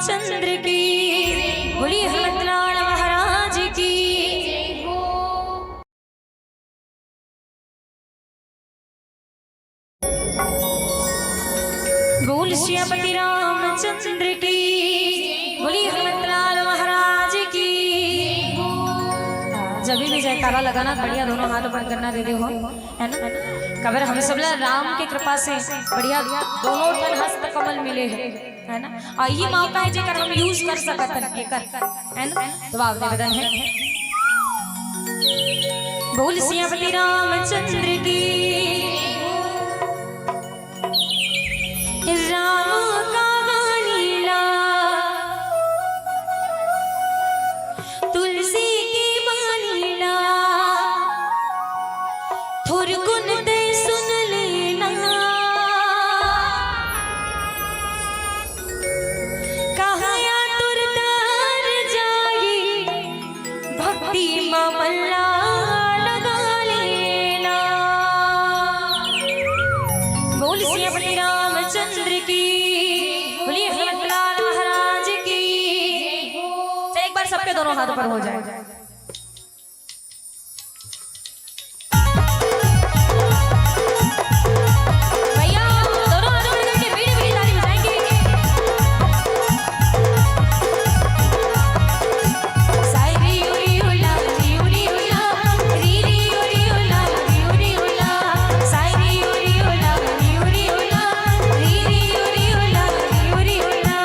चंद्र की, बोलिए हनुमंतलाल महाराज की। बोल सियापति रामचंद्र की, बोलिए हनुमंतलाल महाराज की। जब भी जयकारा लगाना, बढ़िया दोनों हाथ ऊपर करना दे दे हो, है ना? कबर हम सब ला राम के कृपा से बढ़िया दोनों ठन हस्त कमल मिले हैं, है ना? और ये मौका है जेकर हम यूज कर सकत हन एकर, है ना? तो आप निवेदन है, बोल सियापति रामचंद्र की। राम का गानी ला, तुलसी के बानी ला, थुरकुन ते सुन लेना। कहाँ या तुर तार जाई, भक्ति मा मन ला लगा लेना। बोल सियापति रामचंद्र की, बोलिए हनुमंतलाल महाराज की। चल, एक बार सबके दोनों हाथ ऊपर हो जाए। भैया, दोनों हाथों में लेके बीड़ी बीड़ी ताली बजाएंगे। साई री उरी उला, री उरी उला, री री उरी उला, री उरी उला, साई री उरी उला, री उरी उला, री री उरी उला, री उरी उला।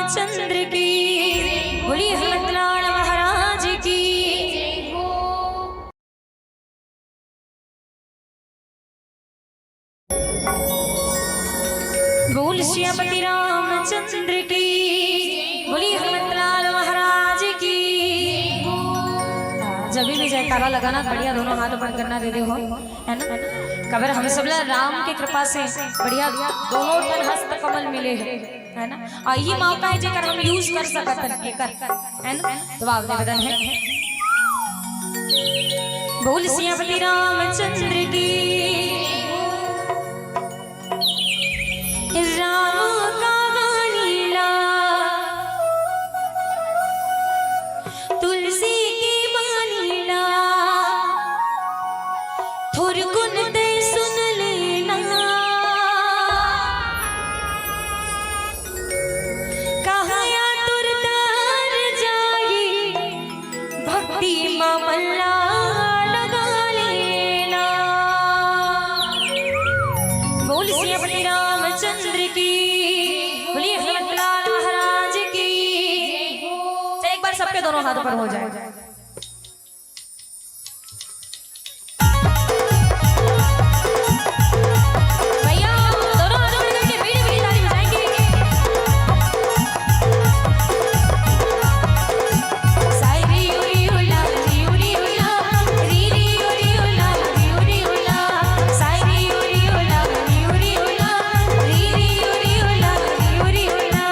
चंद्र की, बोलिए हनुमंतलाल महाराज की। बोल सियापति रामचंद्र की, बोलिए हनुमंतलाल महाराज की। जब भी जयकारा लगाना, बढ़िया दोनों हाथ ऊपर करना दे दे हो, है ना? कबर हम सब ला राम के कृपा से बढ़िया दोनों ठन हस्त कमल मिले हैं, है ना? और ये मौका है जेकर हम यूज कर सकत हन, एकर, है ना? तो आप निवेदन है, बोल सियापति रामचंद्र की। राम का गानी ला, तुलसी की बानी ला, थोरकुन ते सुन लेना। कहाँ या तुर तर जाई, भक्ति मा मन ला लगा लेना। बोल सियापति रामचंद्र की, बोलिए हनुमंतलाल महाराज की। चल, एक बार सबके दोनों हाथ ऊपर हो जाए। भैया, दोनों हाथों में करके मीठी मीठी ताली बजाएंगे। साई री उरी उला, री उरी उला, री री उरी उला, री उरी उला, साई री उरी उला, री उरी उला, री री उरी उला, री उरी उला।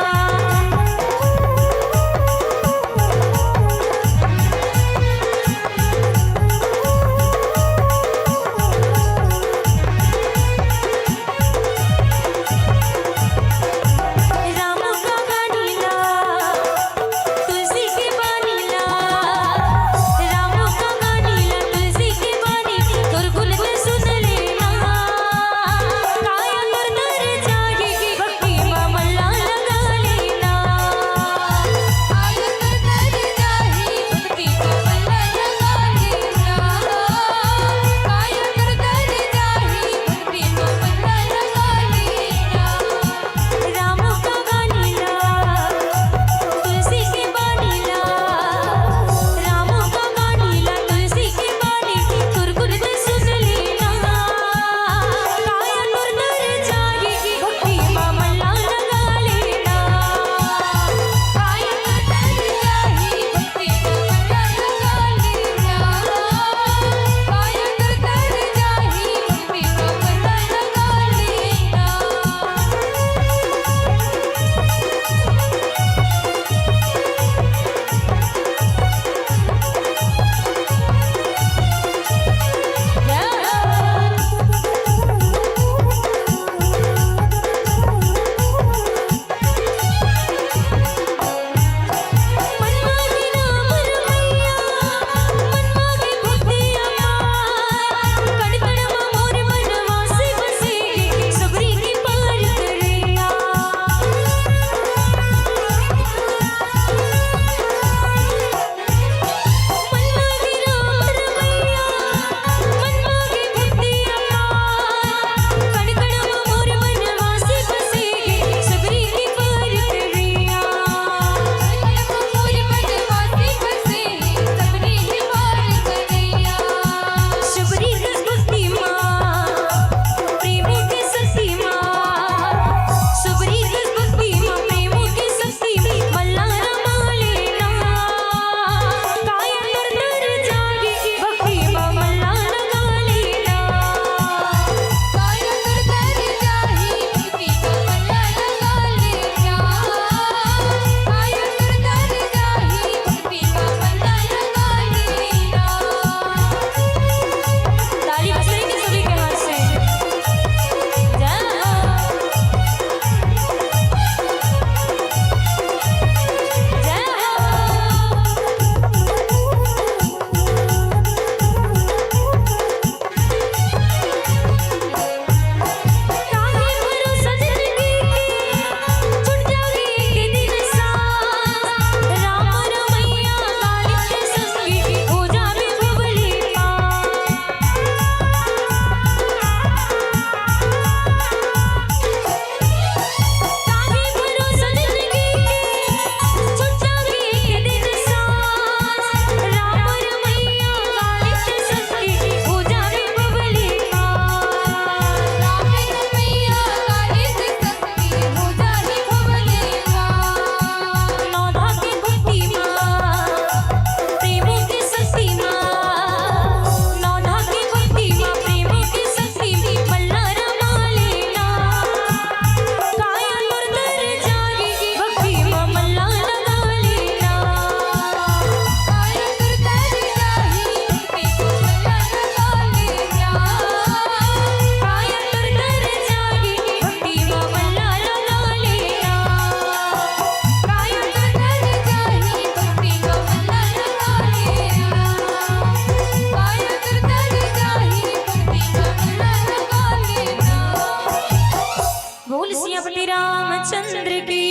चंद्र की,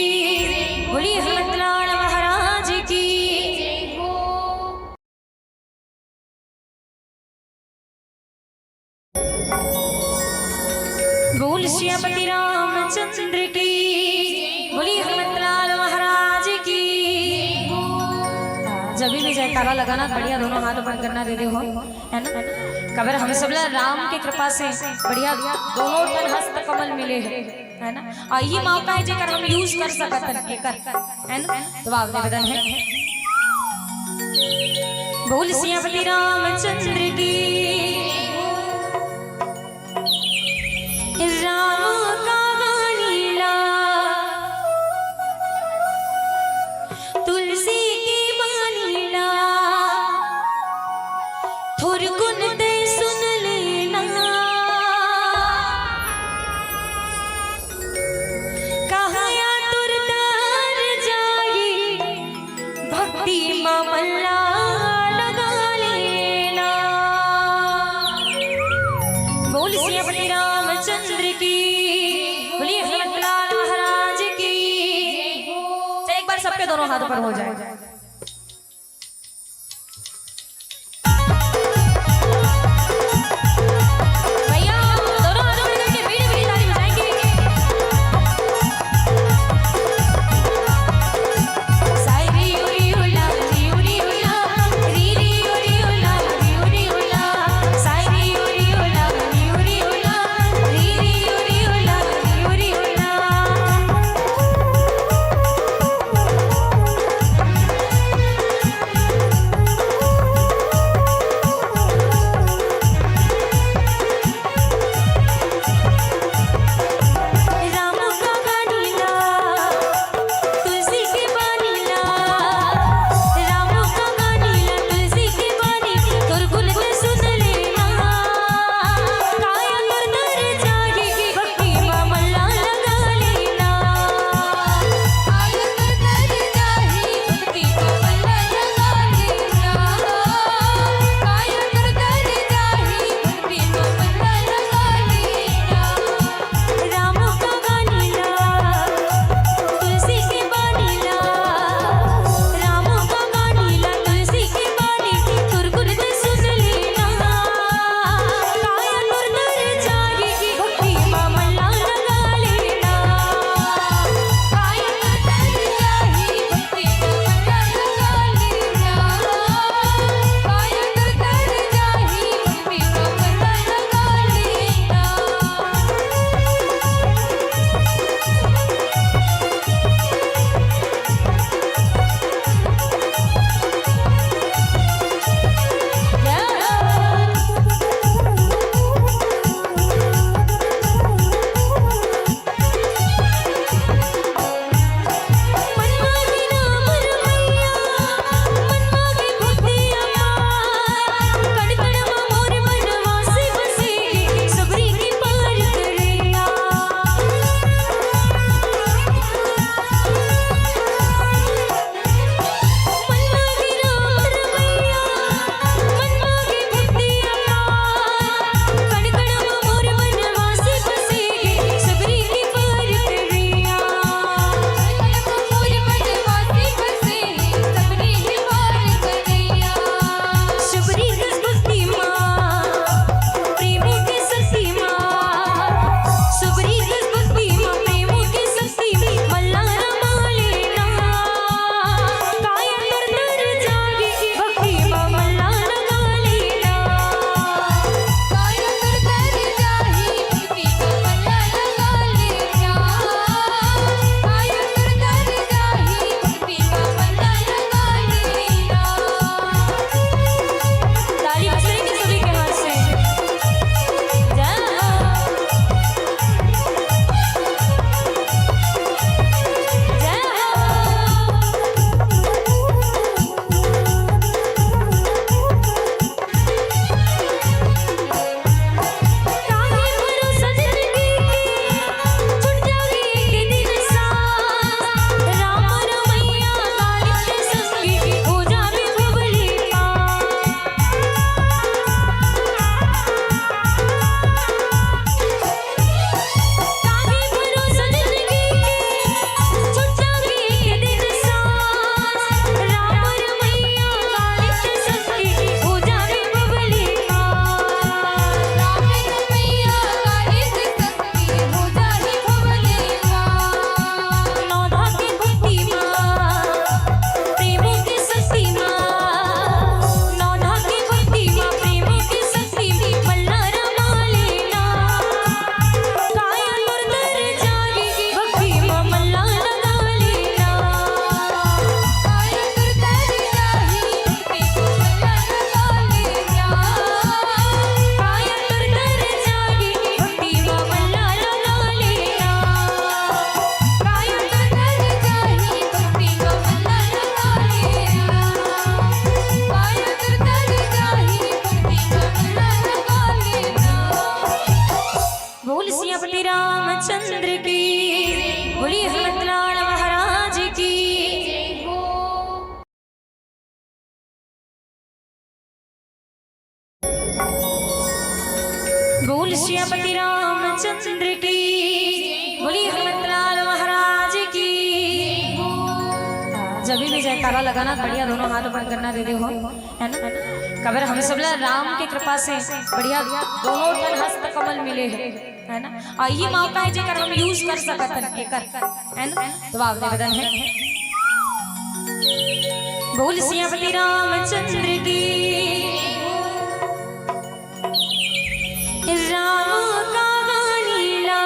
बोलिए हनुमंतलाल महाराज की। बोल सियापति रामचंद्र की, बोलिए हनुमंतलाल महाराज की। जब भी जयकारा लगाना, बढ़िया दोनों हाथ ऊपर करना दे दे हो, है ना? कबर हम सब ला राम के कृपा से बढ़िया दोनों ठन हस्त कमल मिले हैं, है ना? और ये मौका है जेकर हम use कर सकत हन, एकर, है ना? तो आप निवेदन है, बोल सियापति रामचंद्र की। राम का गानी ला, तुलसी के बानी ला, थोरकुन ते सुन लेना। कहाया तुर तर जाई, भक्ति मा मन ला लगा लेना। बोल सियापति रामचंद्र की, बोलिए हनुमंतलाल महाराज की। चल, एक बार सबके दोनों हाथ ऊपर हो जाए। भैया, दोनों हाथों में करके मीठी मीठी ताली बजाएंगे। सायरी उरी उला, री उरी उला, री री उरी उला, री उरी उला, सायरी उरी उला, री उरी उला, री री उरी उला, री उरी उला। श्री रामचंद्र की, बोलिए हनुमंतलाल महाराज की। जब भी जयकारा लगाना, बढ़िया दोनों हाथ ऊपर करना दे दे हो, है ना? कबर हम सब ला राम के कृपा से बढ़िया दोनों ठन हस्त कमल मिले हे, है ना? अउ ये मौका हे जेकर हम use कर सकत हन, एकर, है ना? तो आप निवेदन हे, बोल सियापति रामचंद्र की। राम का बानी ला,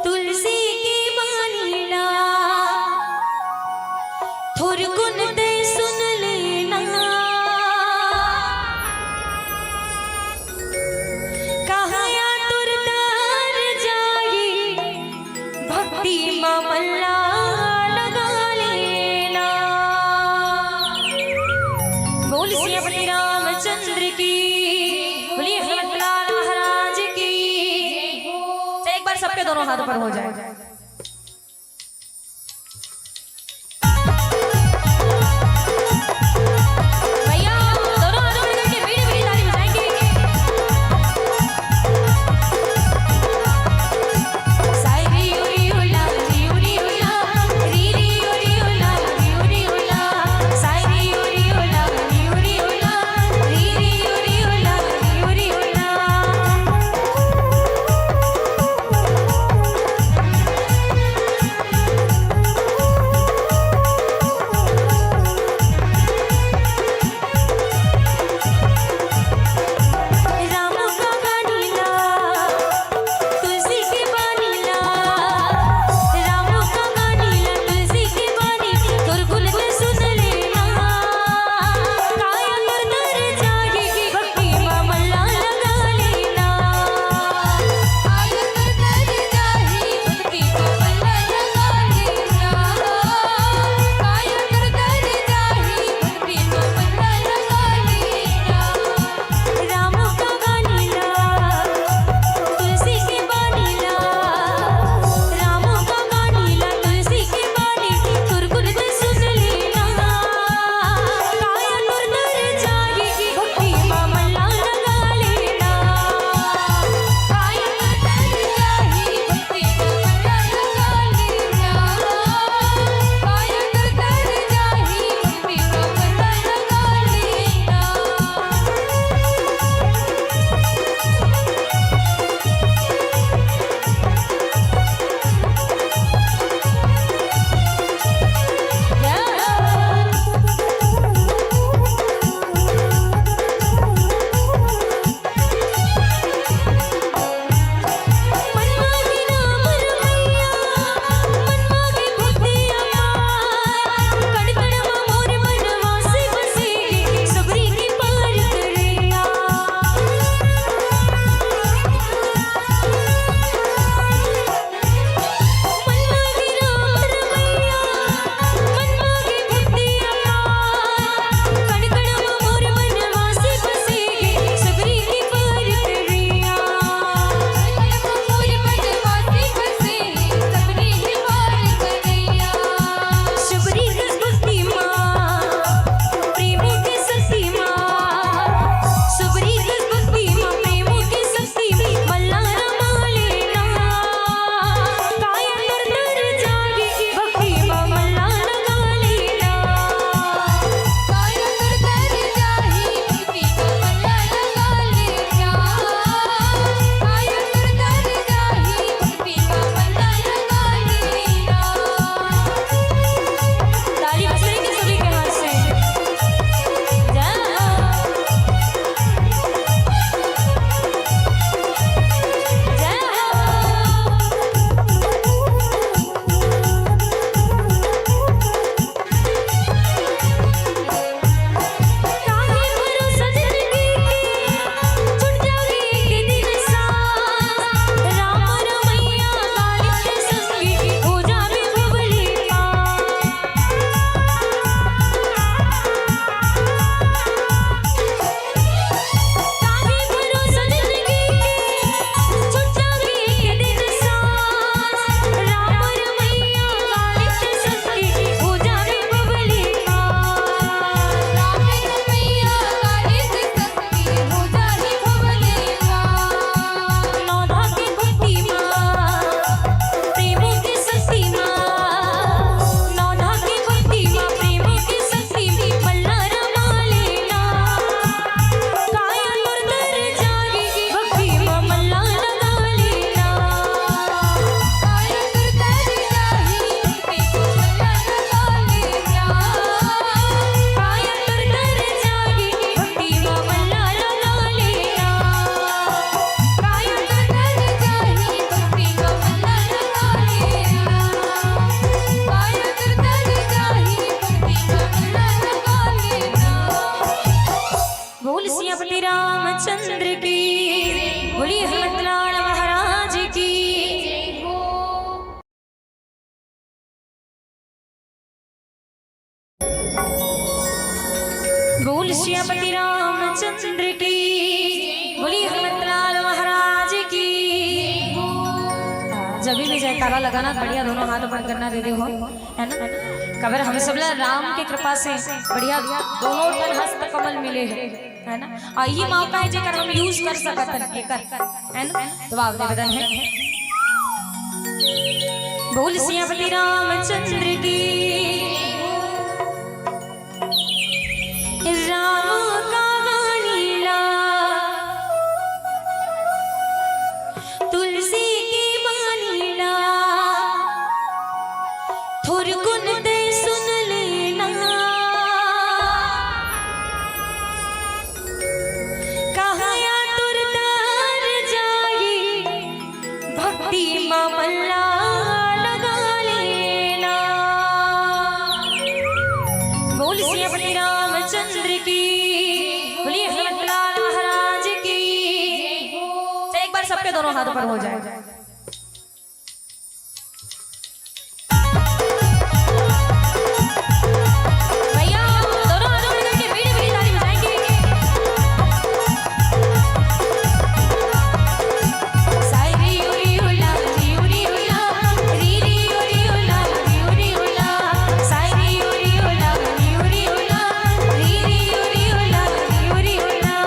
तुलसी के बानी ला, थोरकुन ते सुन लेना। कहाँ या तुर तार जाही, भक्ति मा मन ला लगा लेना। बोल सियापति रामचंद्र की, बोलिए हनुमंतलाल महाराज की। चल, एक बार सबके दोनों हाथ ऊपर हो जाए। भैया, दोनों हाथ ऊपर करके मीठी मीठी ताली बजाएंगे। सियापति रामचंद्र की, बोलिए हनुमंतलाल महाराज की। जब भी जयकारा लगाना, बढ़िया दोनों हाथ ऊपर करना दे दे हो, है ना? कबर हम सब ला राम के कृपा से बढ़िया दोनों ठन हस्त कमल मिले हे, है ना? और ये मौका है जेकर हम use कर सकत हन, एकर, है ना? तो आप निवेदन है, बोल सियापति रामचंद्र की। राम का गानी ला, तुलसी की बानी ला, थोरकुन ते सुन लेना। कहाँ या तुरतार जाई, भक्ति मा मन ला लगा लेना। बोल सियापति रामचंद्र की, बोलिए हनुमंतलाल महाराज की। चल, एक बार सबके दोनों हाथ ऊपर हो जाए। भैया, दोनों हाथों में करके मीठी मीठी ताली बजाएंगे। साई री उरी उला, री उरी उला, री री उरी उला, री उरी उला, साई री उरी उला, री उरी उला, री री उरी उला, री उरी उला।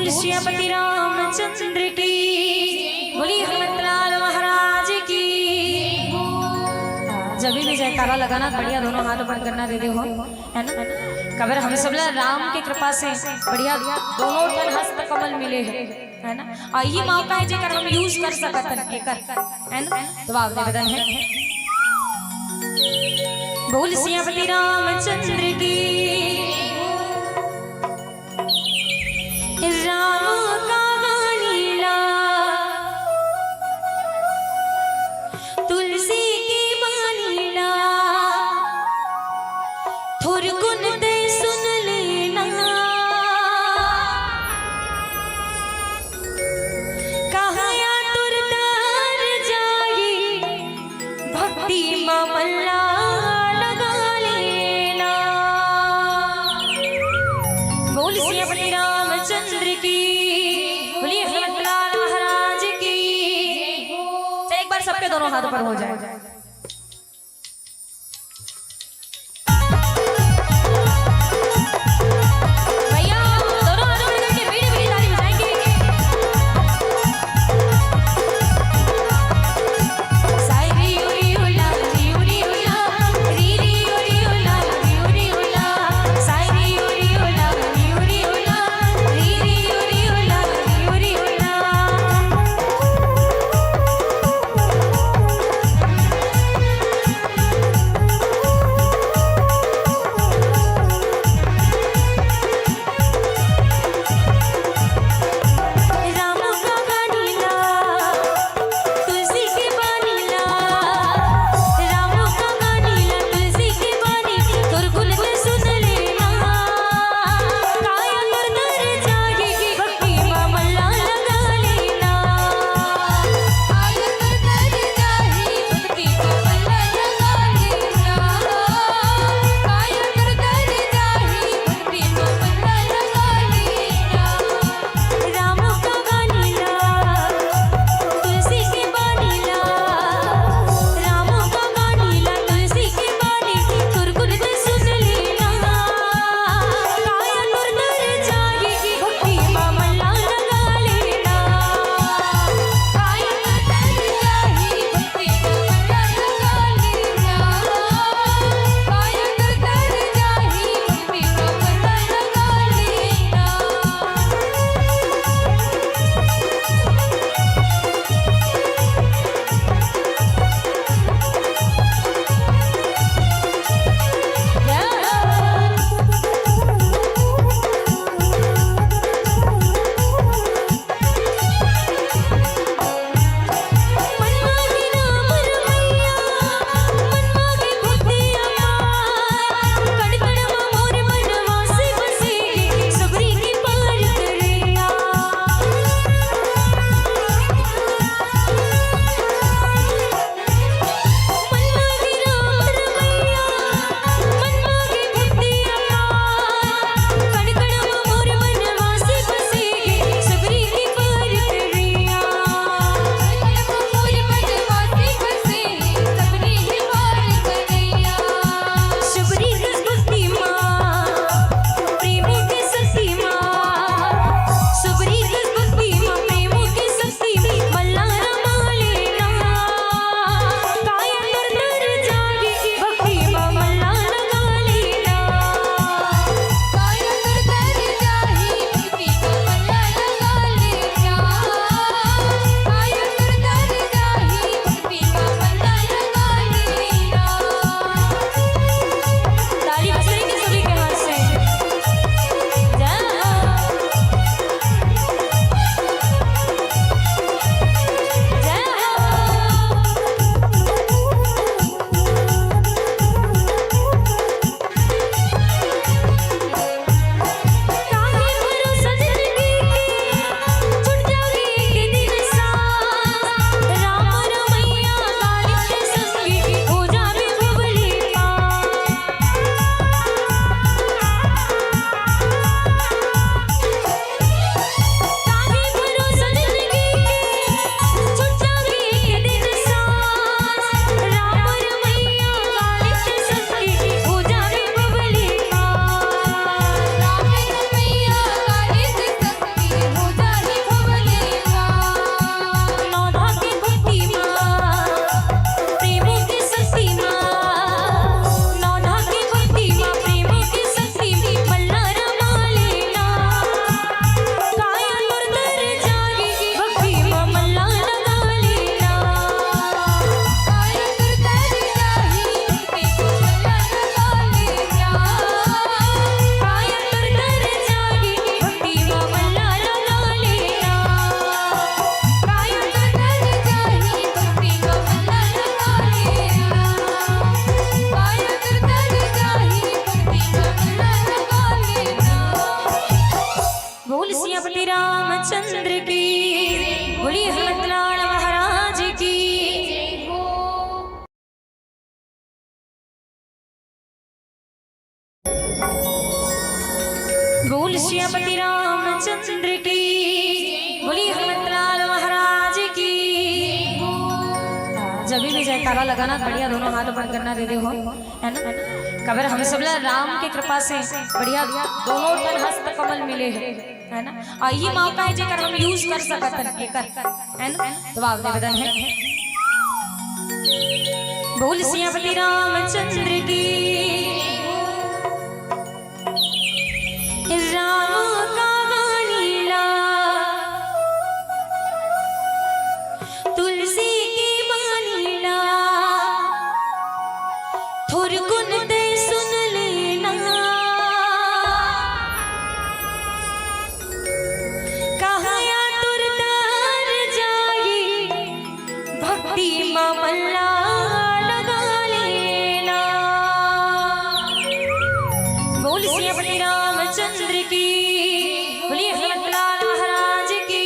श्री श्रीपति रामचंद्र की, बोलिए हनुमंतलाल महाराज की। जब भी जयकारा लगाना, बढ़िया दोनों हाथ ऊपर करना दे दे हो, है ना? कबर हम सब ला राम के कृपा से बढ़िया दोनों ठन हस्त कमल मिले हैं, है ना? और ये मौका है जेकर हम use कर सकत हन एकर, है ना? तो आप निवेदन है, बोल सियापति रामचंद्र की। राम का गानी ला, तुलसी के बानी ला, थोरकुन ते सुन लेना। कहाँ या तुर तार जाई, भक्ति मा मन ला लगा लेना। बोल सियापति रामचंद्र की, बोलिए हनुमंतलाल महाराज की। चल, एक बार सबके दोनों हाथ ऊपर हो जाए। भैया, दोनों हाथों में लेके बीड़ी बीड़ी ताली बजाएंगे। सायरी उरी उला, री उरी उला, री री उरी उला, री उरी उला, सायरी उरी उला, री उरी उला, री री उरी उला, री उरी उला। बोल सियापति रामचंद्र की, बोलिए हनुमंतलाल महाराज की। जब भी जयकारा लगाना, बढ़िया दोनों हाथ ऊपर करना, दे दे हो, है ना? कबर हम सब ला राम के कृपा से बढ़िया दोनों ठन हस्त कमल मिले हैं, है ना? और ये मौका है जेकर हम use कर सकत हन, एकर, है ना? तो आप निवेदन है, बोल सियापति रामचंद्र की। राम का गानी ला, तुलसी के बानी ला, थोरकुन ते सुन लेना। कहाँ या तुर तार जाई, भक्ति मा मन ला लगा लेना। बोल सियापति रामचंद्र की, बोलिए हनुमंतलाल महाराज की।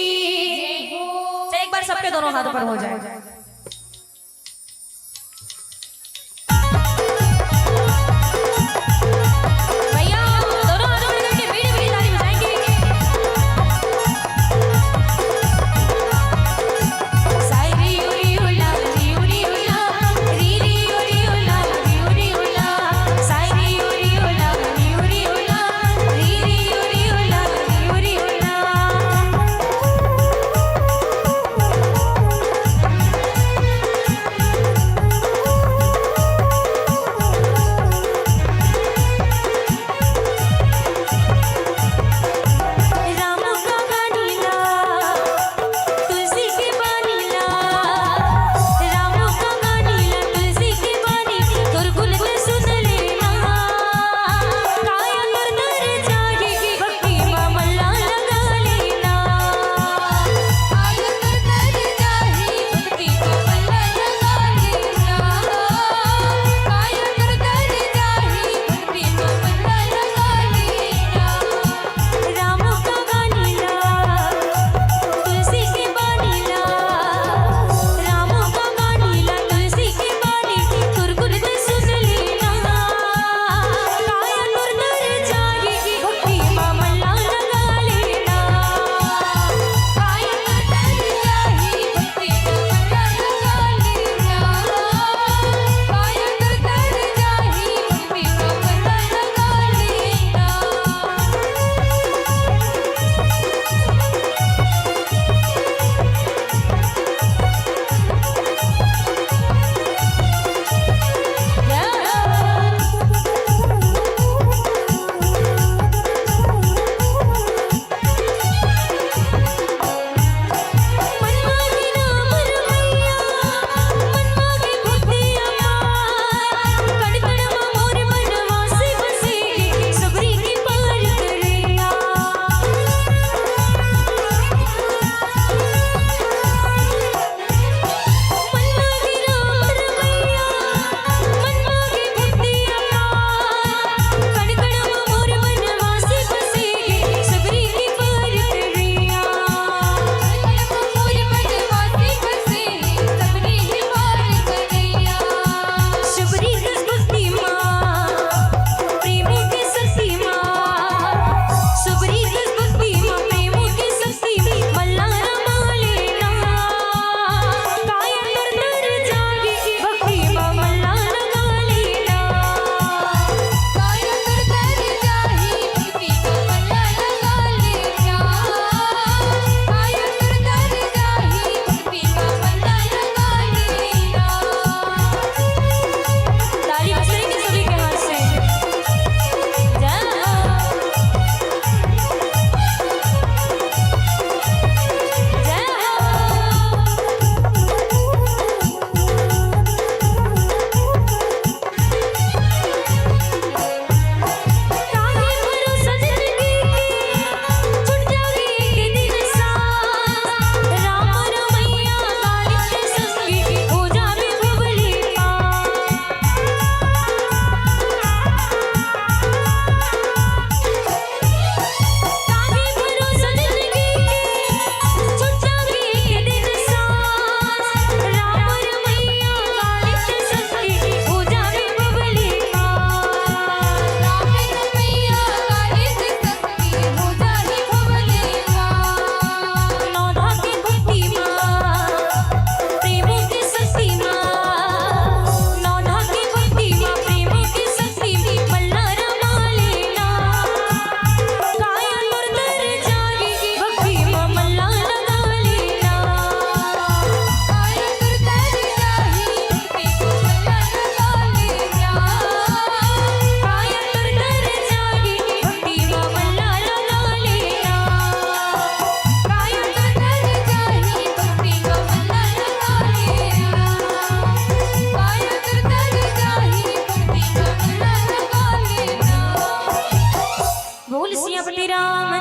चल, एक बार सबके दोनों हाथ ऊपर हो जाए। भैया, दोनों हाथों में करके मीठी मीठी ताली बजाएंगे। साई री उरी उला, री उरी उला, री री उरी उला, री उरी उला, साई री उरी उला, री उरी उला, री री उरी उला, री उरी उला।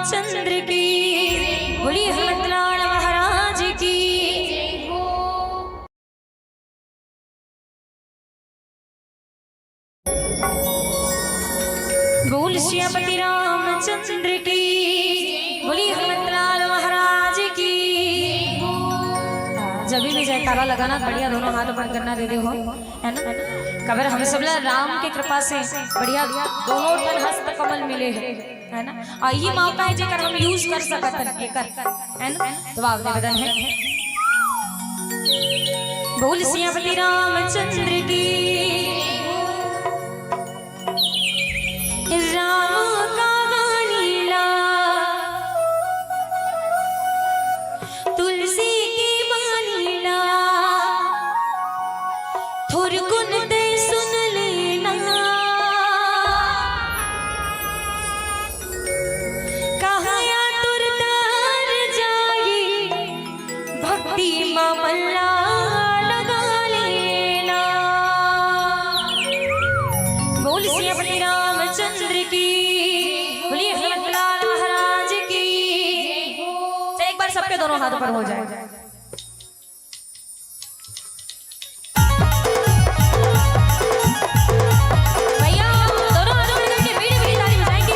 चंद्र की, बोलिए हनुमंतलाल महाराज की। बोल सियापति रामचंद्र की, बोलिए हनुमंतलाल महाराज की। जब भी जयकारा लगाना, बढ़िया दोनों हाथ ऊपर करना दे दे हो, है ना? कबर हम सब ला राम के कृपा से बढ़िया दोनों ठन हस्त कमल मिले हैं, है ना? और ये मौका है जेकर हम यूज कर सकत हन, एकर, है ना? तो आप निवेदन है, बोल सियापति रामचंद्र की। राम का गानी ला, तुलसी के बानी ला, थोरकुन ते सुन लेना। कहाया तुर तर जाई, भक्ति मा मन ला लगा लेना। बोल सियापति रामचंद्र की, बोलिए हनुमंतलाल महाराज की। चल, एक बार सबके दोनों हाथ ऊपर हो जाए। भैया, दोनों हाथ ऊपर करके मीठी मीठी ताली बजाएंगे।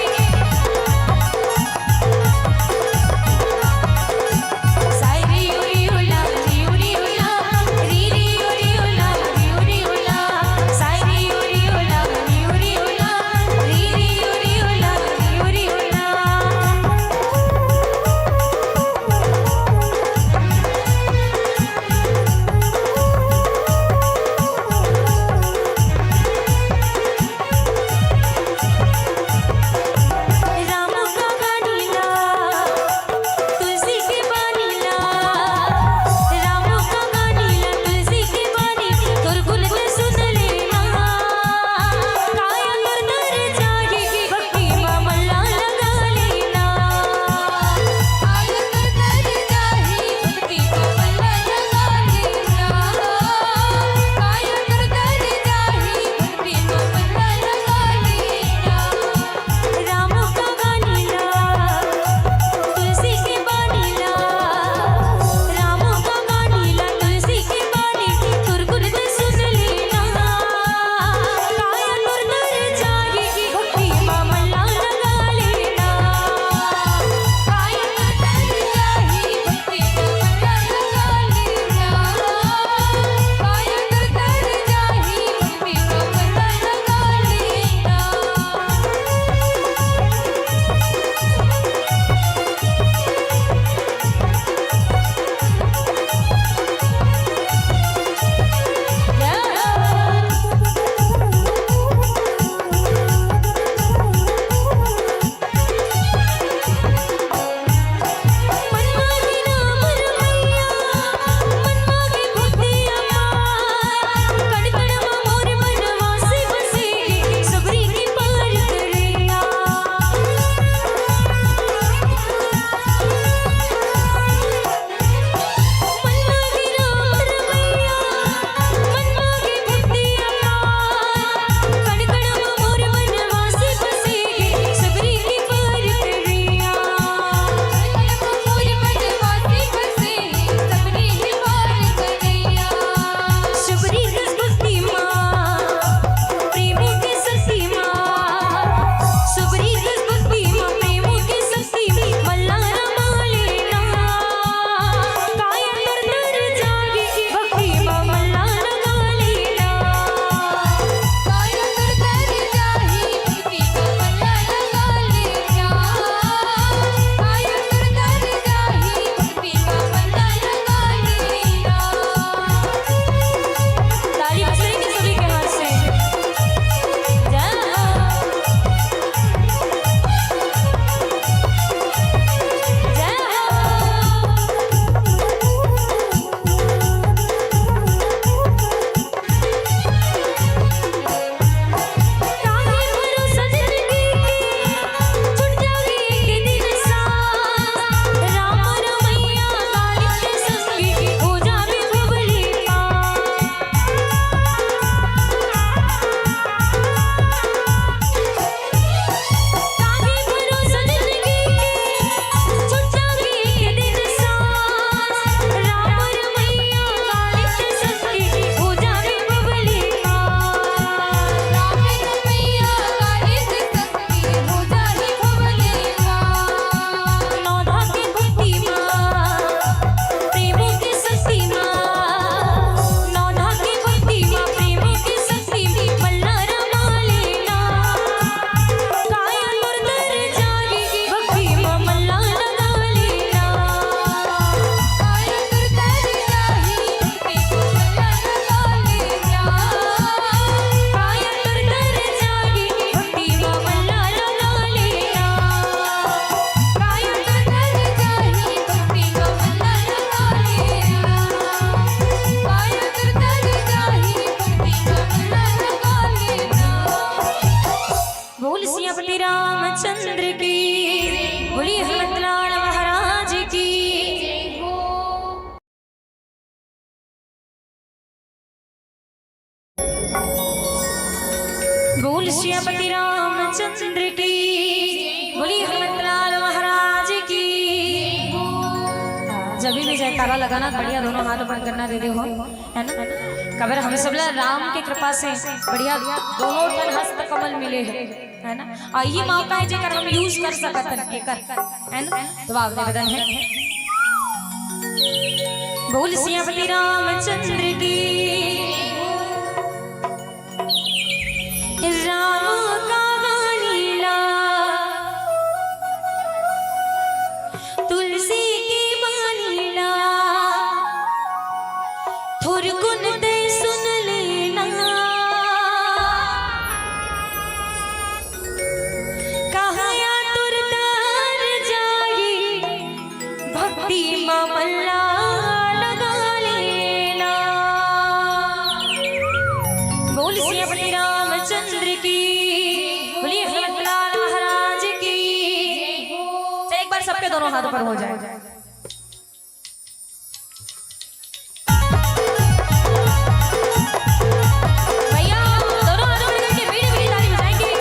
सियापति रामचंद्र की, बोलिए हनुमंतलाल महाराज की। बोल सियापति रामचंद्र की, बोलिए हनुमंतलाल महाराज की। जब भी जयकारा लगाना, बढ़िया दोनों हाथ ऊपर करना, दे दे हो, है ना? कबर हम सब ला राम के कृपा से बढ़िया दोनों ठन हस्त कमल मिले हैं, है ना? और ये मौका है जेकर हम use कर सकत हन, एकर, है ना? तो आप निवेदन है, बोल सियापति रामचंद्र की। राम का बानी ला, तुलसी की बानी ला, थोरकुन ते सुन लेना। कहाँ या तुर तार जाई, भक्ति मा मन ला लगा लेना। बोल सियापति रामचंद्र की, बोलिए हनुमंतलाल महाराज की। चल, एक बार सबके दोनों हाथ ऊपर हो जाए। भैया, दोनों हाथ ऊपर करके मीठी मीठी ताली बजाएंगे।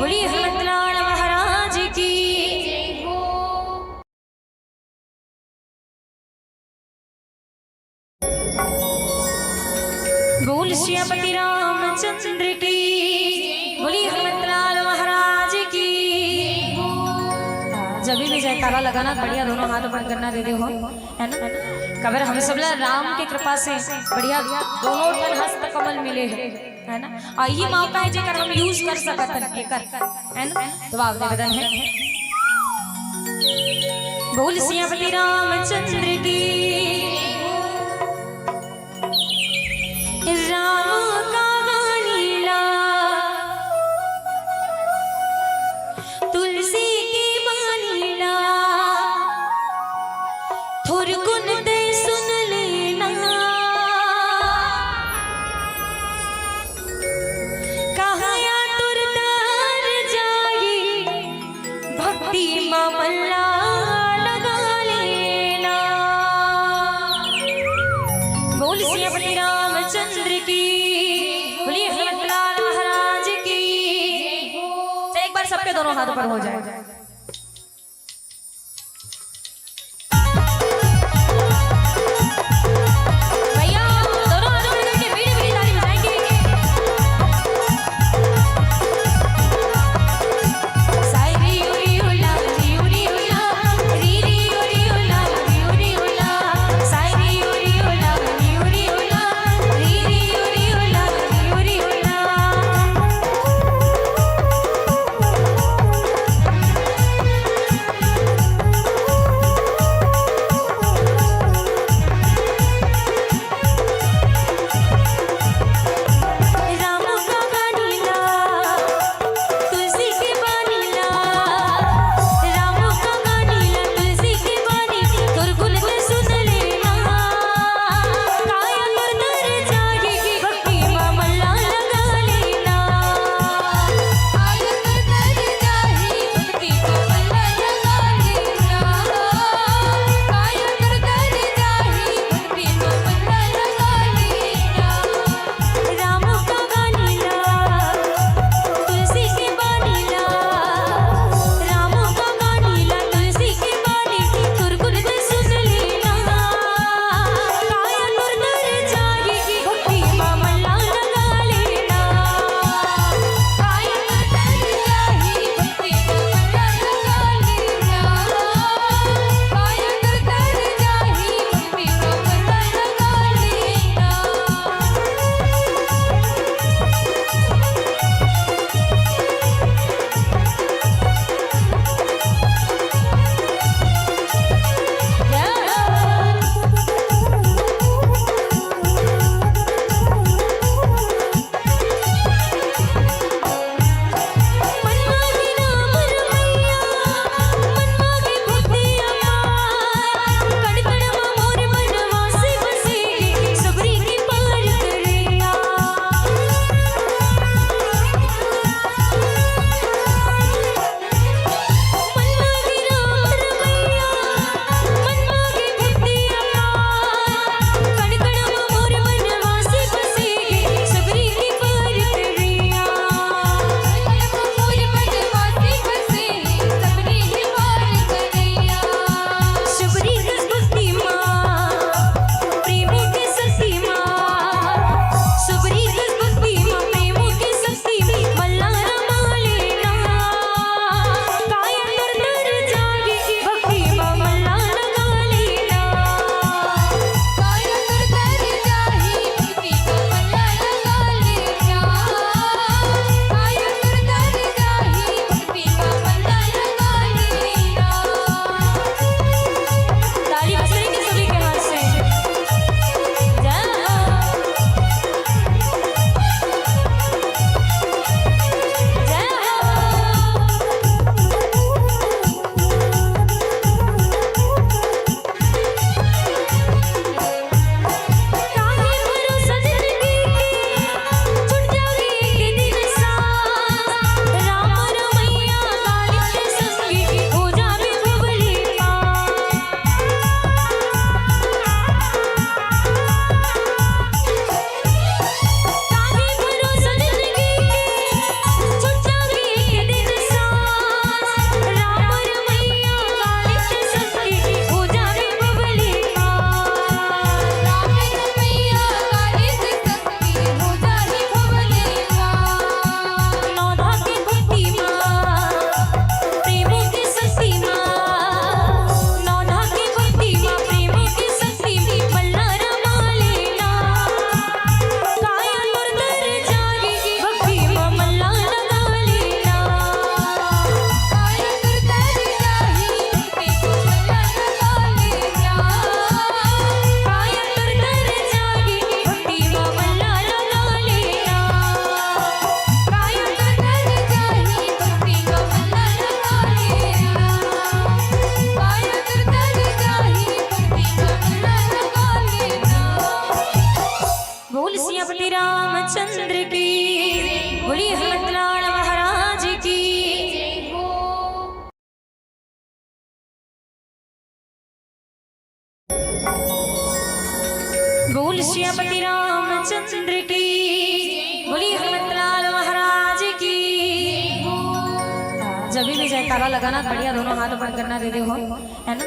श्री हनुमंतलाल महाराज की। बोल सियापति रामचंद्र की। बोली हनुमंतलाल महाराज की। जब भी जयकारा लगाना, बढ़िया दोनों हाथ ऊपर करना दे दे हो, है ना? कबर हम सब ला राम के कृपा से बढ़िया दोनों ठन हस्त कमल मिले हैं, है ना? और ये मौका है जेकर हम use कर सकत हन एकर, है ना? तो आप निवेदन है, बोल सियापति रामचंद्र की। राम का गानी ला, तुलसी की बानी ला, थोरकुन ते सुन लेना। कहाँ या तुर तर जाई, भक्ति मा मन ला लगा लेना। बोल सियापति रामचंद्र की। बोलिए हनुमंतलाल महाराज की। चल, एक बार सबके दोनों हाथ ऊपर हो जाए। भैया, दोनों हाथों में लेके मीठी मीठी ताली बजाएंगे। साई री उरी उला, री उरी उला, री री उरी उला, री उरी उला। साई री उरी उला, री उरी उला, री री उरी उला, री उरी उला। श्री श्यामपति रामचंद्र की, बोलिए हनुमंतलाल महाराज की। जब भी जयकारा लगाना, बढ़िया दोनों हाथ ऊपर करना दे दे हो, है ना?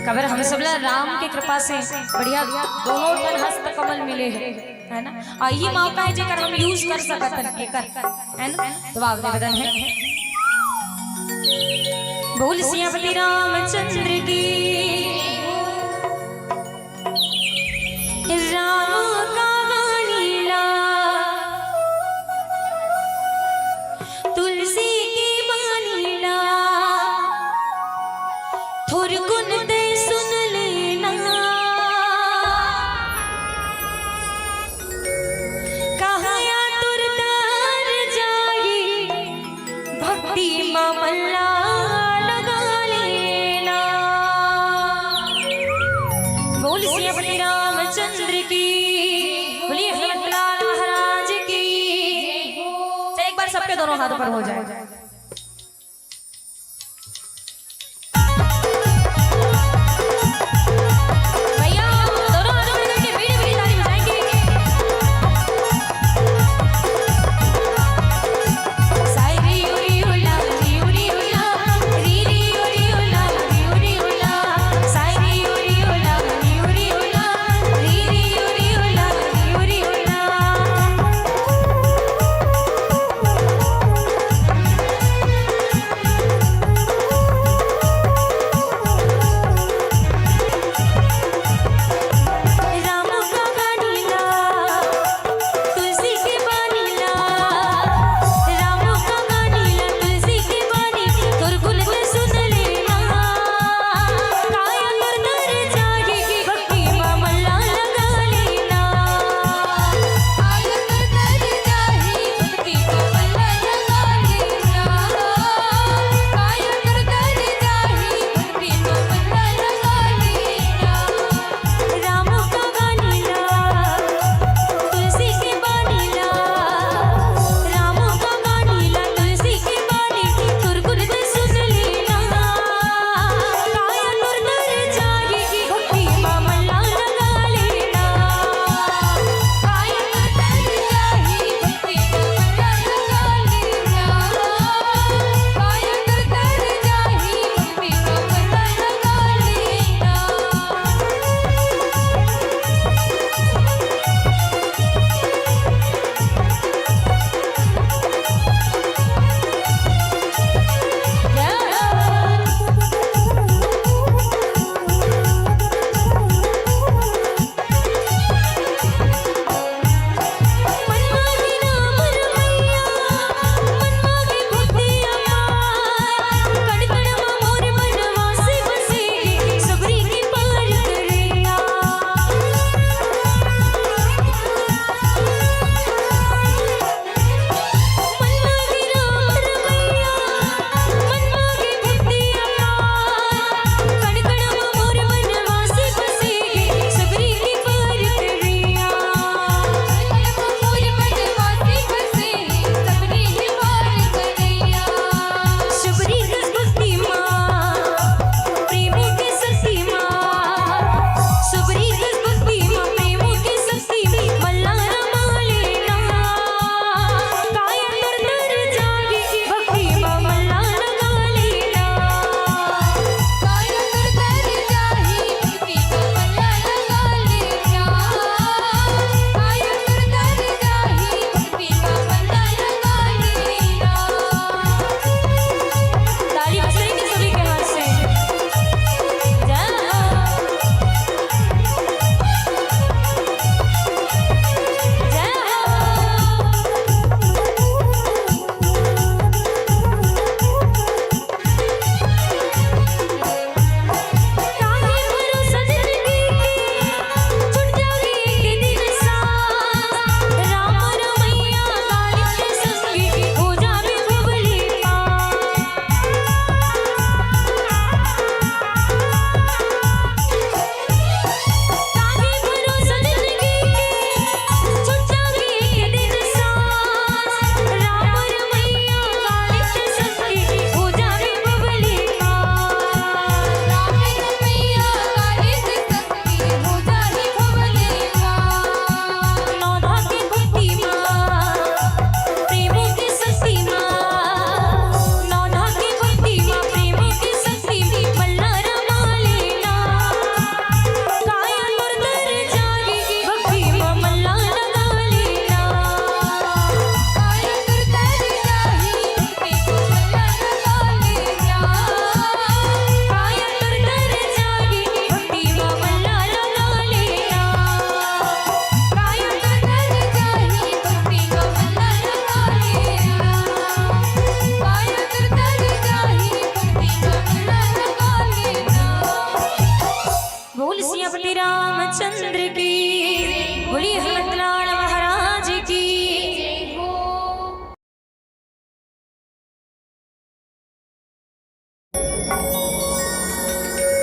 कबर हम सब ला राम के कृपा से बढ़िया दोनों ठन हस्त कमल मिले हैं, है ना? और ये मौका है जेकर हम use कर सकत हन, एकर, है ना? तो आप निवेदन है, बोल श्यामपति रामचंद्र की। राम का गानी ला, तुलसी की बानी ला, थोरकुन ते सुन लेना। कहाँ या तुर तार जाई, भक्ति मा मन ला लगा लेना। बोल श्यामपति रामचंद्र की, बोलिए हनुमंतलाल महाराज की। चलिए, एक बार सबके दोनों हाथ ऊपर हो जाए। भैया, दोनों हाथों में करके मीठी मीठी ताली बजाएंगे। साई री उरी उला, री उरी उला, री री उरी उला, री उरी उला, साई री उरी उला, री उरी उला, री री उरी उला, री उरी उला।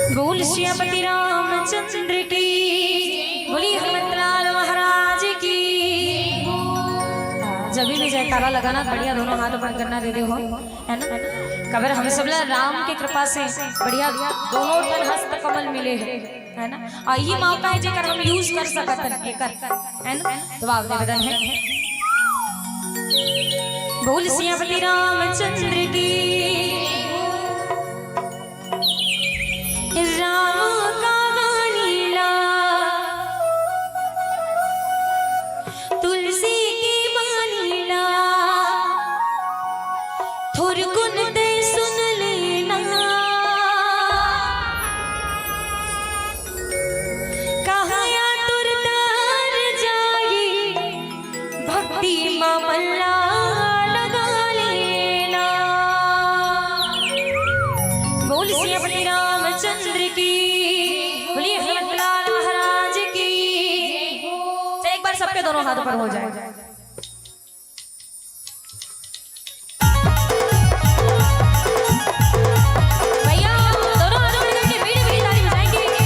बोल सियापति रामचंद्र की, बोलिए हनुमंतलाल महाराज की। जब भी जयकारा लगाना, बढ़िया दोनों हाथ ऊपर करना, दे दे हो, है ना? कबर हम सब ला राम के कृपा से बढ़िया दोनों ठन हस्त कमल मिले हैं, है ना? और ये मौका है जेकर हम use कर सकत हन, एकर, है ना? तो आप निवेदन है, बोल सियापति रामचंद्र की। राम का गानी ला, तुलसी की बानी ला, थोरकुन ते सुन लेना। कहाँ या तुर तार जाई, भक्ति मा मन ला लगा लेना। बोल सियापति रामचंद्र की, बोलिए हनुमंतलाल महाराज की। चल, एक बार सबके दोनों हाथ ऊपर हो जाए। भैया, दोनों हाथ ऊपर करके मीठी मीठी ताली बजाएंगे।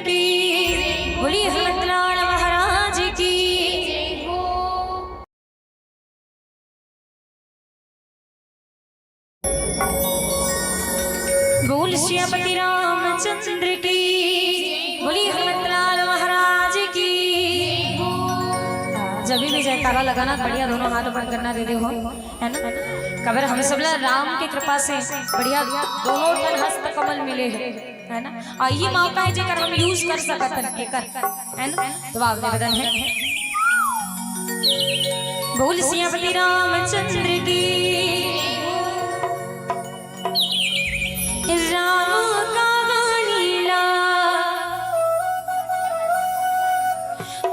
की, बोलिए हनुमंतलाल महाराज की। बोल सियापति रामचंद्र की, बोलिए हनुमंतलाल महाराज की। जब भी जयकारा लगाना, बढ़िया दोनों हाथ ऊपर करना दे दे हो, है ना? काबर हम सब ला राम के कृपा से बढ़िया दोनों ठन हस्त कमल मिले हे, है ना? अउ ये मौका हे जेकर हम use कर सकत हन, एकर, है ना? तो आप निवेदन हे, बोल सियापति रामचंद्र की। राम का गानी ला,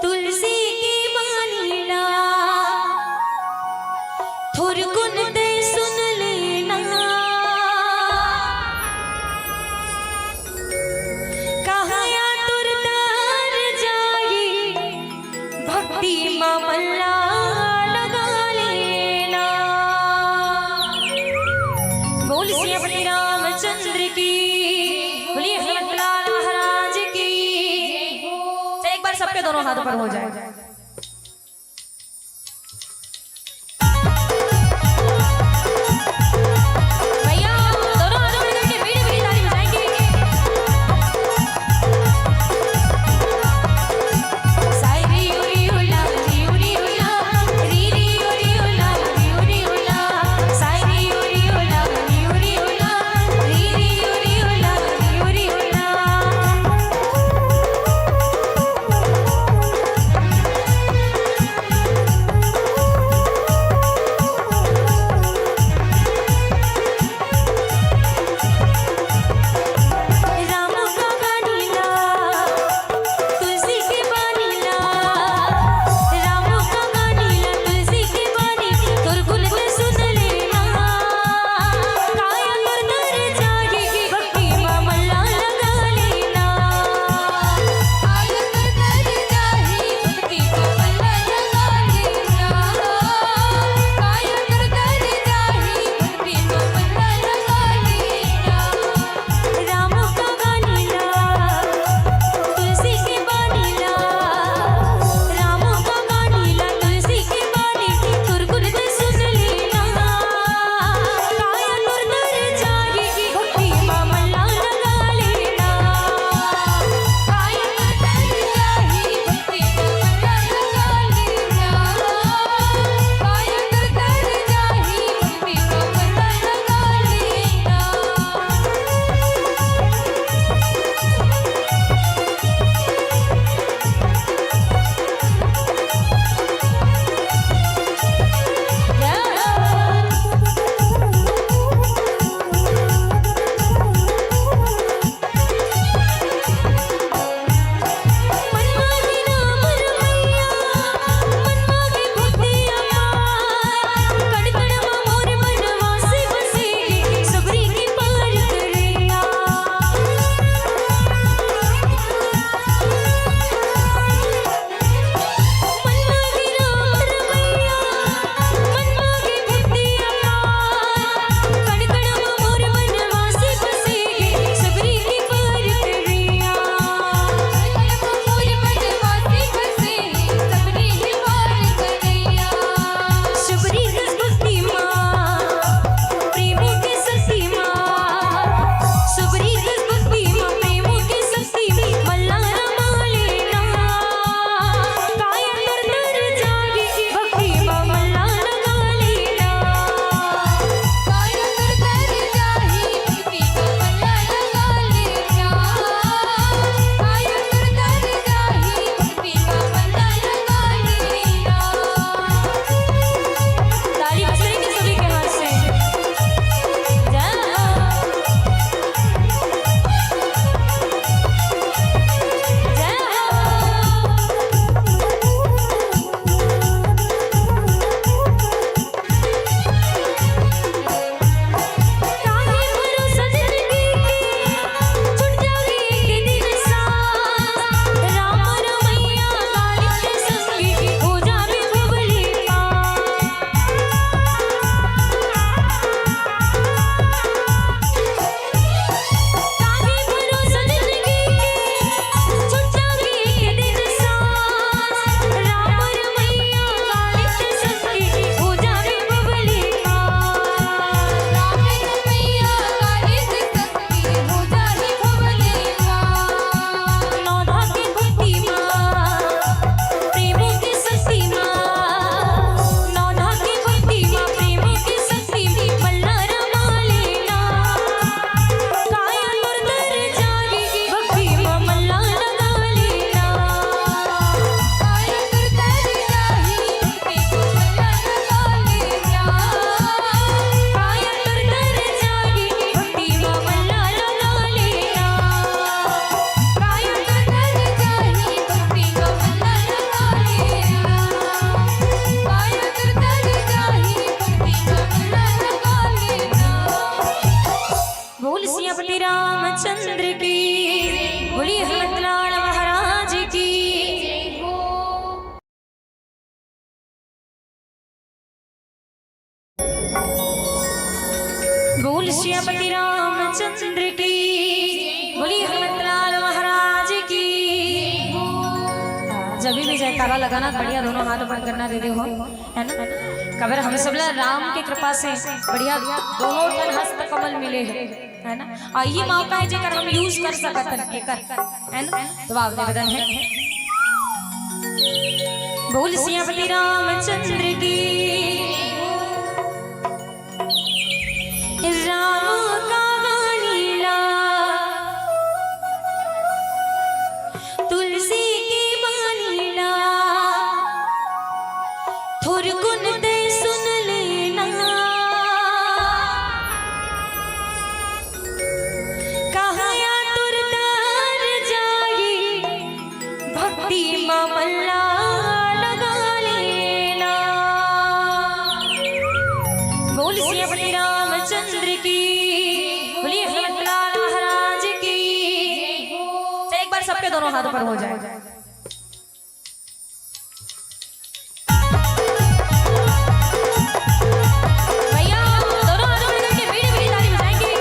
तुलसी के बानी ला, थोरकुन ते सुन लेना। कहाया तुर तर जाई, भक्ति मा मन ला लगा लेना। बोल सियापति रामचंद्र की, बोलिए हनुमंतलाल महाराज की। चल, एक बार सबके दोनों हाथ ऊपर हो जाए। भैया, दोनों हाथों में करके मीठी मीठी ताली बजाएंगे। साई री उरी उला, री उरी उला, री री उरी उला, री उरी उला, साई री उरी उला, री उरी उला, री री उरी उला, री उरी उला। सियापति रामचंद्र की, बोलिए हनुमंतलाल महाराज की। बोल सियापति रामचंद्र की, बोलिए हनुमंतलाल महाराज की। जब भी जयकारा लगाना, बढ़िया दोनों हाथ ऊपर करना दे दे हो, है ना? कबर हम सब ला राम के कृपा से बढ़िया दोनों ठन हस्त कमल मिले हैं, है ना? और ये मौका है जेकर हम use कर सकत हन, एकर, है ना? तो आप निवेदन है, बोल सियापति रामचंद्र की। राम का मानिला, तुलसी के मानिला, थोरकुन ते सुन लेना। कहाँ या तुर तार जाई, भक्ति मा मन ला लगा लेना। बोल सियापति रामचंद्र की, बोलिए हनुमंतलाल महाराज की। चल, एक बार सबके दोनों हाथ ऊपर हो जाए। भैया, दोनों हाथों में करके मीठी मीठी ताली बजाएंगे।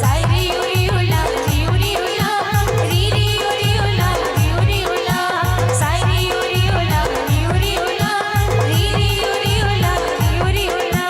साई री उरी उला, री उरी उला, री री उरी उला, री उरी उला। साई री उरी उला, री उरी उला, री री उरी उला, री उरी उला।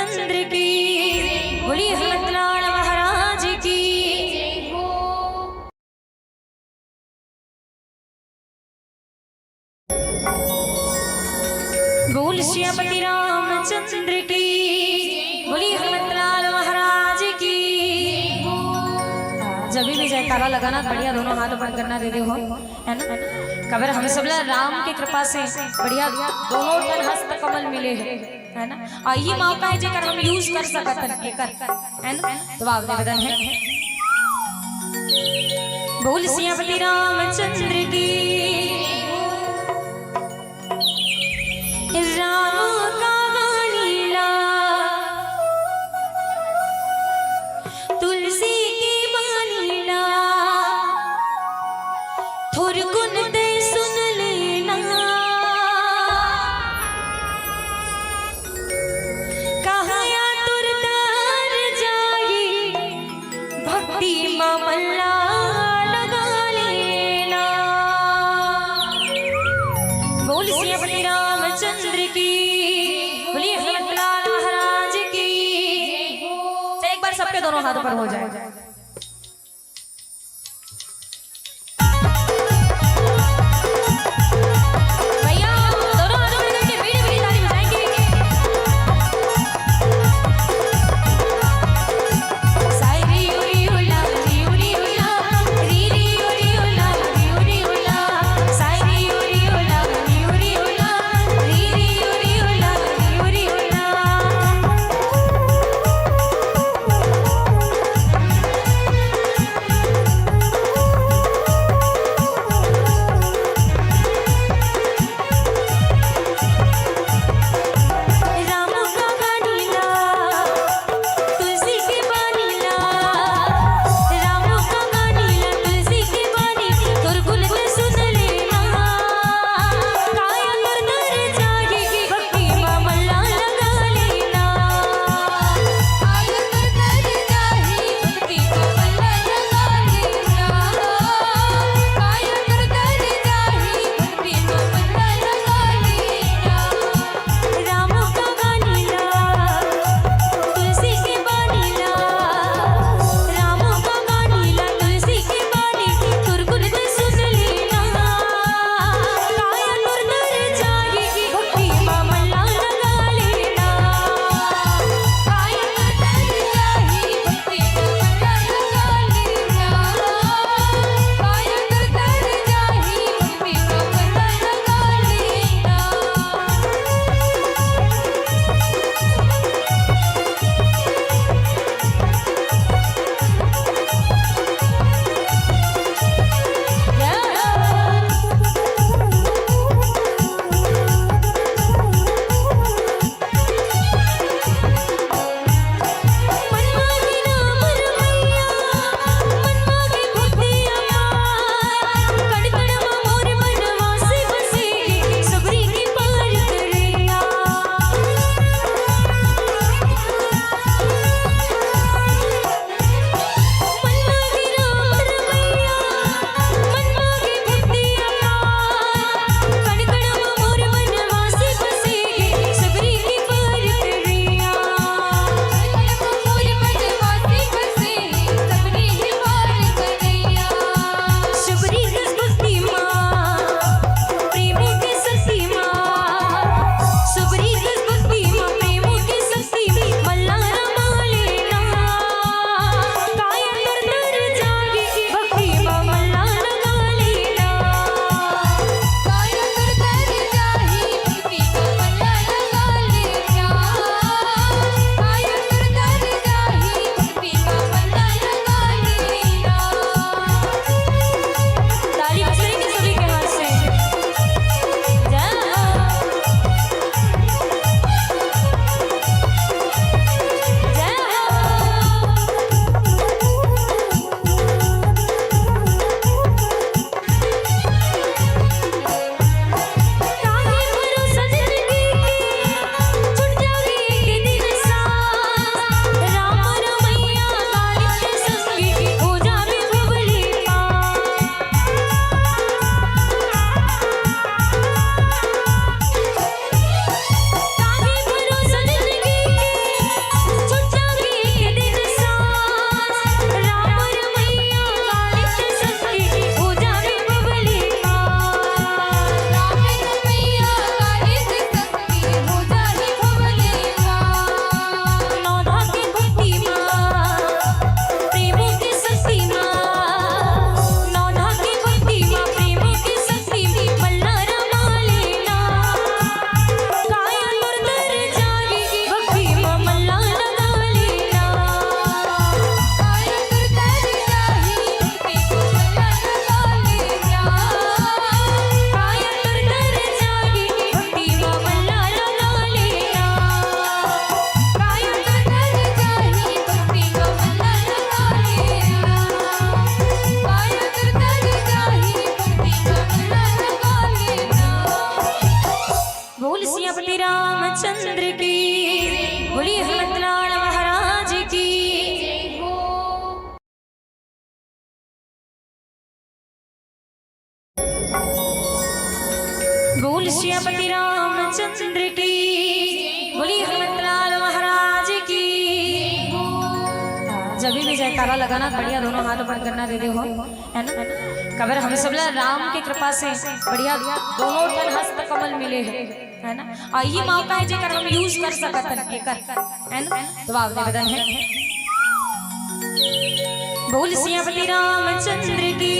चंद्र की, बोलिए हनुमंतलाल महाराज की। बोल सियापति रामचंद्र की, बोलिए हनुमंतलाल महाराज की। जब भी जयकारा लगाना, बढ़िया दोनों हाथ ऊपर करना दे दे हो, है ना? काबर हम सब ला राम के कृपा से बढ़िया दोनों ठन हस्त कमल मिले हे, है ना? अउ ये मौका हे जेकर हम use कर सकत हन एकर, है ना? तो भाव निवेदन हे, बोल सियापति रामचंद्र की। राम का गानी ला, तुलसी की बानी ला, थोरकुन ते सुन लेना। कहाँ या तुर तार जाई, भक्ति मा मन ला लगा लेना। बोल सियापति रामचंद्र की, बोलिए हनुमंतलाल महाराज की। चल, एक बार सबके दोनों हाथ ऊपर हो जाए। भैया, दोनों हाथों में करके मीठी मीठी ताली बजाएंगे। साई री उरी उला, री उरी उला, री री उरी उला, री उरी उला। साई री उरी उला, री उरी उला, री री उरी उला, री उरी उला। श्री श्रीपति रामचंद्र की, बोलिए हनुमंतलाल महाराज की। जब भी जयकारा लगाना, बढ़िया दोनों हाथ ऊपर करना दे दे हो, है ना? कबर हम सब ला राम के कृपा से बढ़िया दोनों ठन हस्त कमल मिले हैं, है ना? और ये मौका है जेकर हम use कर सकत हन एकर, है ना? तो आप निवेदन है, बोल सियापति रामचंद्र की।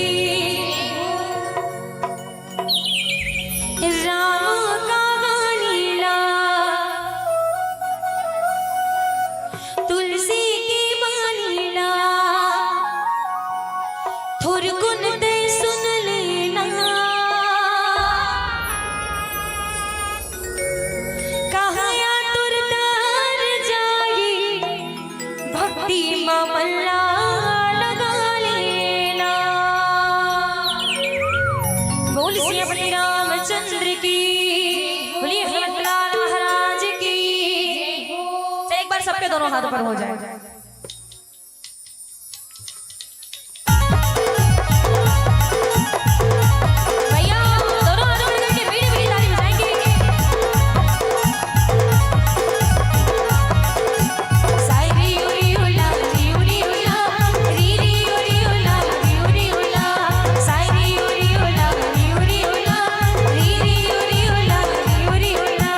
राम का गानी ला, तुलसी के बानी ला, थोरकुन ते सुन लेना। कहाँ या तुर तार जाई, भक्ति मा मन ला लगा लेना। बोल सियापति रामचंद्र की, बोलिए हनुमंतलाल महाराज की। चल, एक बार सबके दोनों हाथ ऊपर हो जाए। भैया, दोनों हाथों में लेके बीड़ी बीड़ी ताली बजाएंगे। साई री उरी उला, री उरी उला, री री उरी उला, री उरी उला, साई री उरी उला, री उरी उला, री री उरी उला, री उरी उला।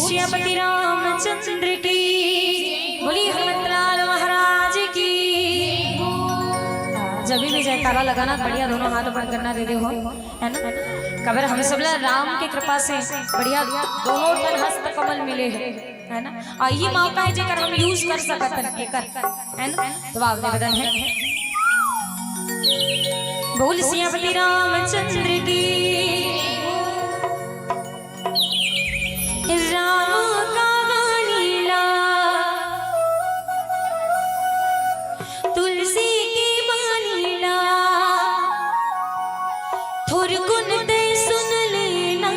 सियापति रामचंद्र की, बोलिए हनुमंतलाल महाराज की। जब भी जयकारा लगाना, बढ़िया दोनों हाथ ऊपर करना दे दे हो, है ना? कबर हम सब ला राम के कृपा से बढ़िया दोनों ठन हस्त कमल मिले हैं, है ना? और ये मौका है जेकर हम use कर सकत हन, एकर, है ना? तो आप निवेदन है, बोल सियापति रामचंद्र की। राम का गानी ला, तुलसी की बानी ला, थोरकुन ते सुन लेना।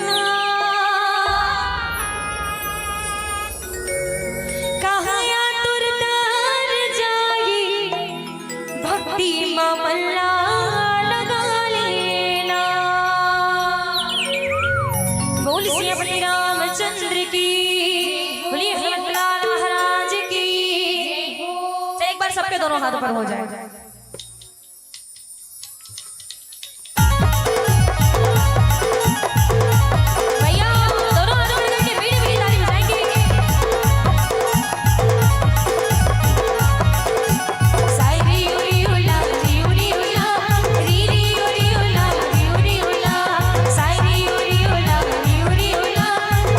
कहाँ या तुर तार जाई, भक्ति मा मन ला लगा लेना। बोल सियापति रामचंद्र की, बोलिए हनुमंतलाल महाराज की। चल, एक बार सबके दोनों हाथ ऊपर हो जाए। भैया, दोनों हाथों में करके मीठी मीठी ताली बजाएंगे। साई री उरी उला, री उरी उला, री री उरी उला, री उरी उला, साई री उरी उला, री उरी उला,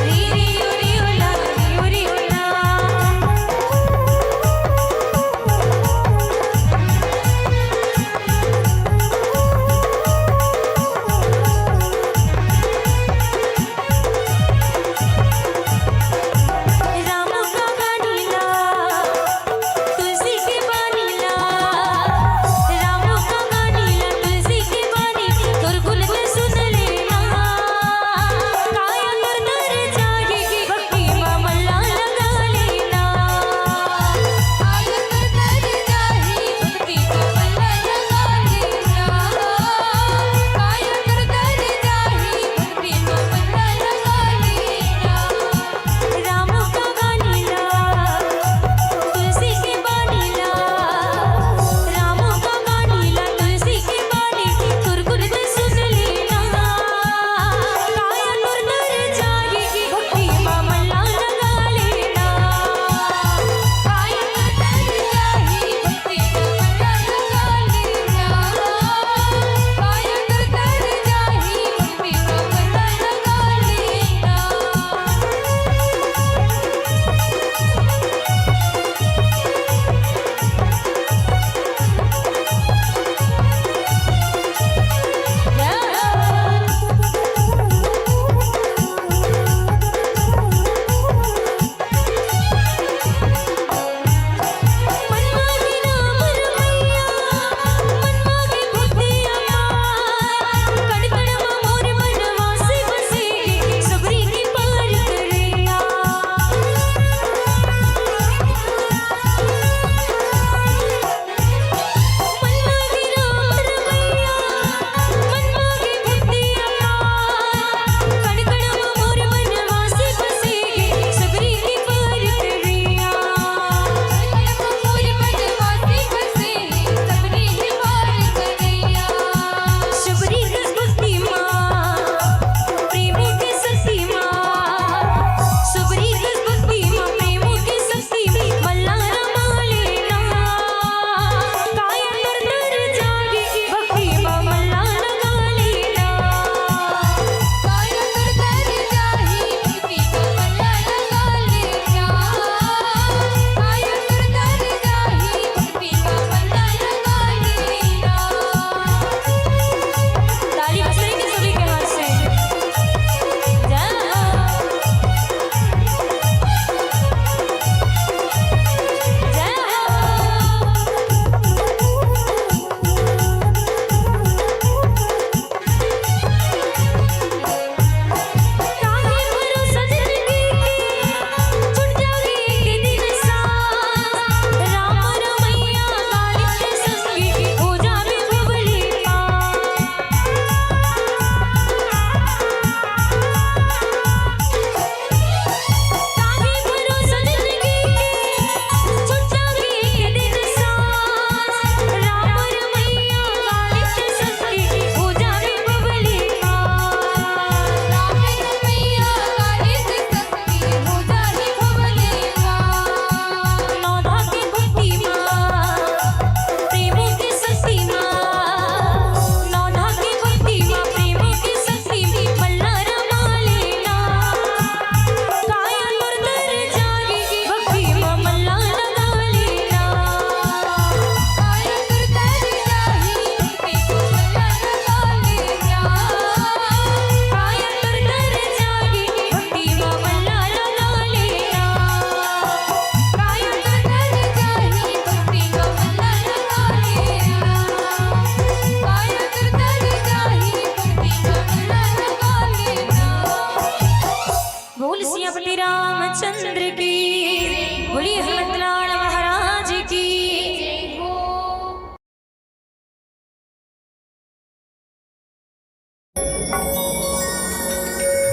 री री उरी उला, री उरी उला।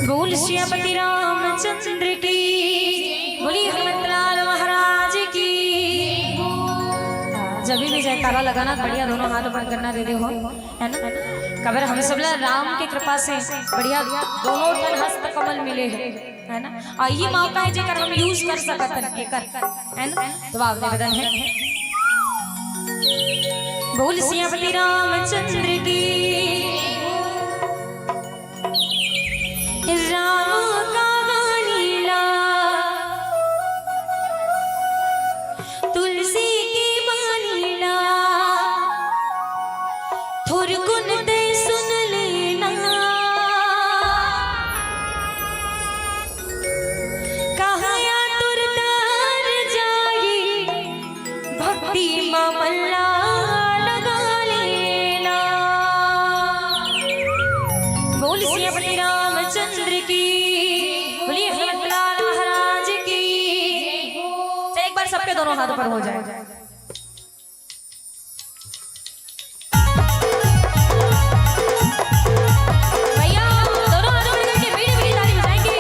बोल सियापति रामचंद्र की, बोली हनुमंतलाल महाराज की। जब भी जयकारा लगाना, बढ़िया दोनों हाथ ऊपर करना दे दे हो, है ना? कबर हम सब ला राम के कृपा से बढ़िया दोनों ठन हस्त कमल मिले हे, है ना? और ये मौका है जेकर हम use कर सकत हन, एकर, है ना? तो आप निवेदन है, बोल सियापति रामचंद्र की। राम का बानी ला, तुलसी के बानी ला, थोरकुन ते सुन लेना। कहाया तुरतार जाई, भक्ति मा मन ला लगा लेना। बोल सियापति रामचंद्र की, बोलिए हनुमंतलाल महाराज की। चल, एक बार सबके दोनों हाथ ऊपर हो जाए। भैया, दोनों हाथ ऊपर करके मीठी मीठी ताली बजाएंगे।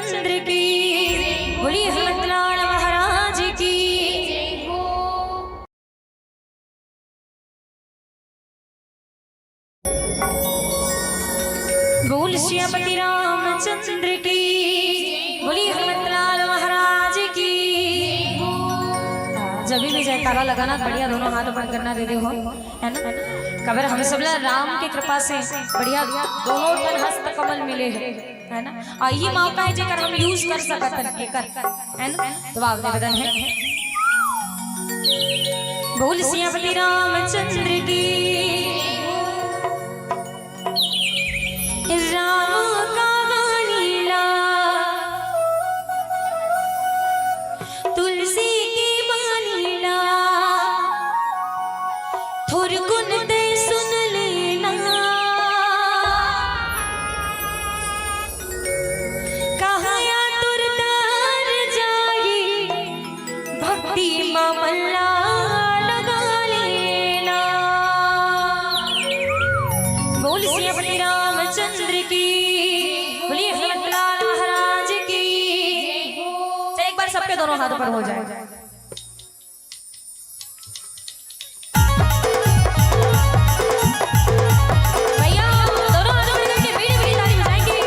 चंद्र की, बोलिए हनुमंतलाल महाराज की। बोल सियापति रामचंद्र की, बोलिए हनुमंतलाल महाराज की। जब भी जयकारा लगाना, बढ़िया दोनों हाथ ऊपर करना दे दे हो, है ना? कबर हम सब ला राम के कृपा से बढ़िया दोनों ठन हस्त कमल मिले हैं, है ना? और ये मौका है जेकर हम यूज कर सकत हन एकर, है ना? तो आप निवेदन है, बोल सियापति रामचंद्र की। राम का गानी ला, तुलसी की बानी ला, थोरकुन ते सुन लेना। कहाँ या तुर तार जाई, भक्ति मा मन ला लगा लेना। बोल सियापति रामचंद्र की, बोलिए हनुमंतलाल महाराज की। चल, एक बार सबके दोनों हाथ ऊपर हो जाए। भैया, दोनों हाथ ऊपर करके मीठी मीठी ताली बजाएंगे।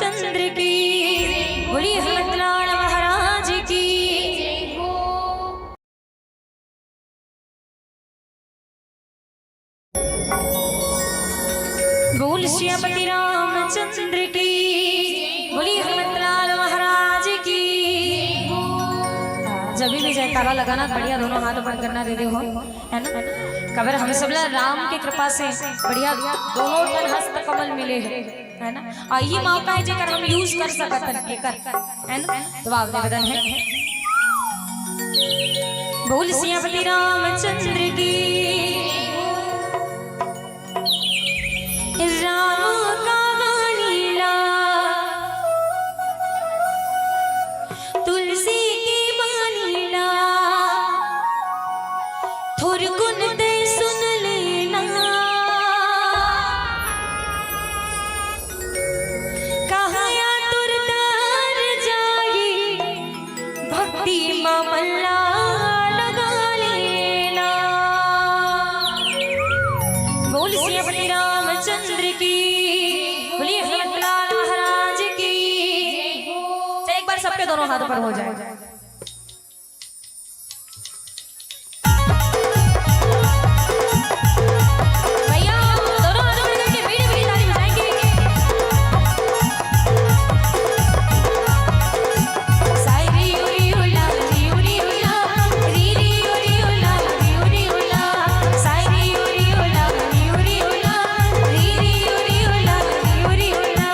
चंद्र की, बोलिए हनुमंतलाल महाराज की। बोल सियापति रामचंद्र की, बोलिए हनुमंतलाल महाराज की। जब भी जयकारा लगाना, बढ़िया दोनों हाथ ऊपर करना दे दे हो, है ना? काबर हम सब ला राम के कृपा से बढ़िया दोनों ठन हस्त कमल मिले हैं, है ना? अउ ये मौका है जेकर हम use कर सकत हन एकर, है ना? तो वाह, निवेदन है। बोल सियापति रामचंद्र की। राम का गानी ला, तुलसी के बानी ला, थोरकुन ते सुन लेना। कहाँ या तुर तर जाई, भक्ति मा मन ला लगा लेना। बोल सियापति रामचंद्र की, बोलिए हनुमंतलाल महाराज की। चलिए, एक बार सबके दोनों हाथ ऊपर हो जाए। भैया, दोनों हाथों में लेके मीठी मीठी ताली बजाएंगे। साई री उरी उला, री उरी उला, री री उरी उला, री उरी उला, साई री उरी उला, री उरी उला, री री उरी उला, री उरी उला।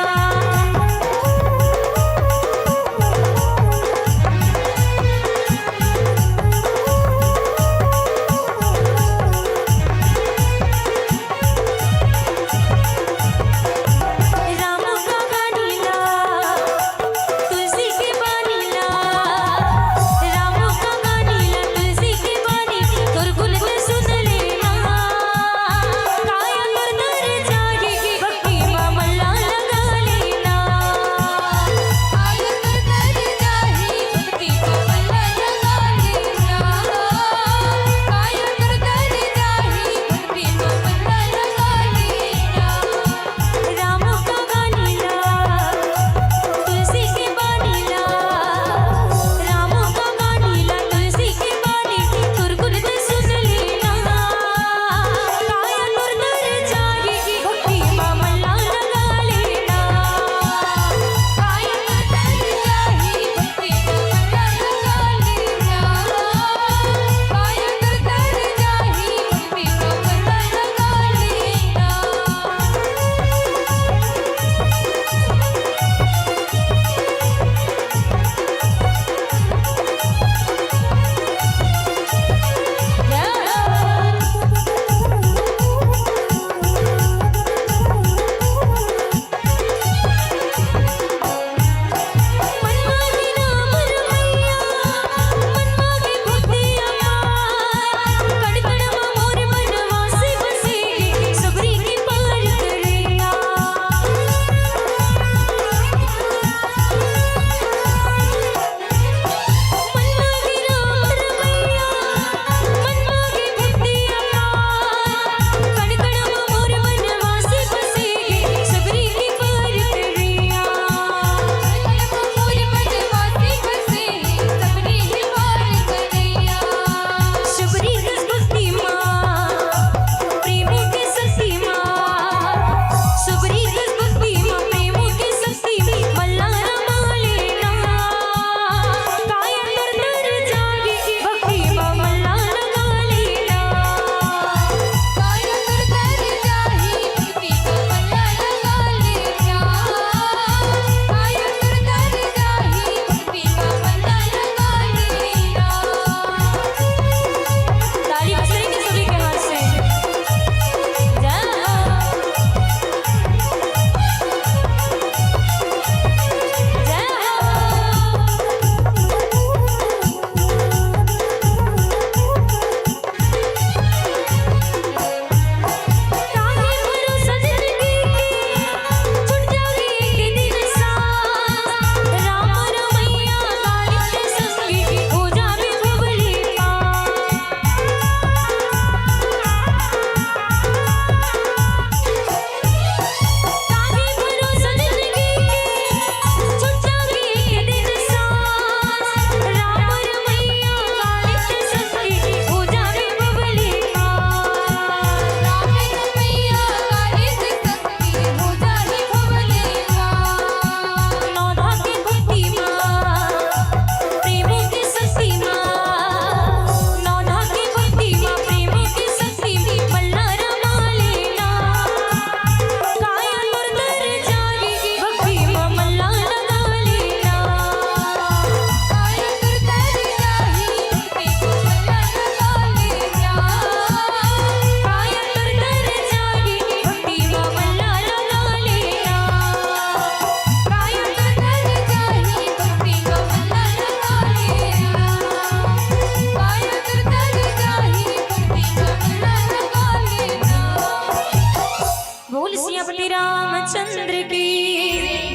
सियापति रामचंद्र की,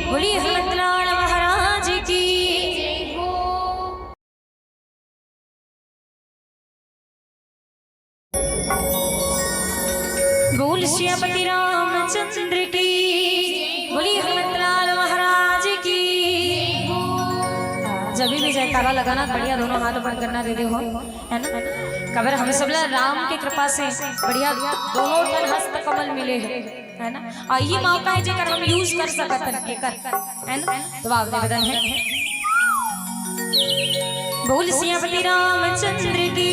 बोलिए हनुमंतलाल महाराज की। बोल सियापति रामचंद्र की, बोलिए हनुमंतलाल महाराज की। जब भी जयकारा लगाना, बढ़िया दोनों हाथ ऊपर करना, दे दे हो, है ना? कबर हम सब ला राम के कृपा से बढ़िया दोनों ठन हस्त कमल मिले हैं, है ना? और ये मौका है जेकर हम use कर सकत हन, एकर, है ना? तो आप निवेदन है, बोल सियापति रामचंद्र की।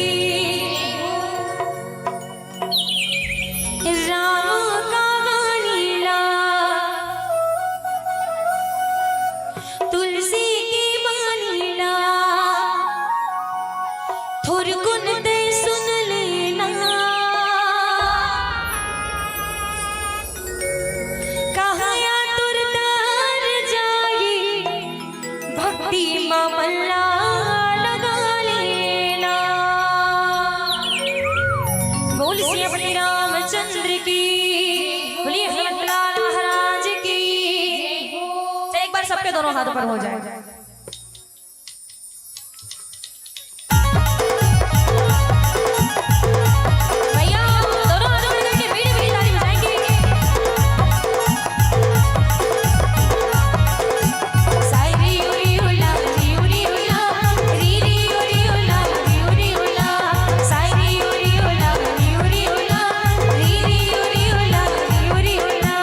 राम का गानी ला, तुलसी की बानी ला, थोरकुन ते सुन लेना। कहाँ या तुर तर जाई, भक्ति मा मन ला लगा लेना। बोल सियापति रामचंद्र की, बोलिए हनुमंतलाल महाराज की। तो एक बार सबके दोनों हाथ ऊपर हो जाए। भैया, दोनों हाथों में करके मीठी मीठी ताली बजाएंगे। साई री उरी उला, री उरी उला, री री उरी उला, री उरी उला, साई री उरी उला, री उरी उला, री री उरी उला, री उरी उला।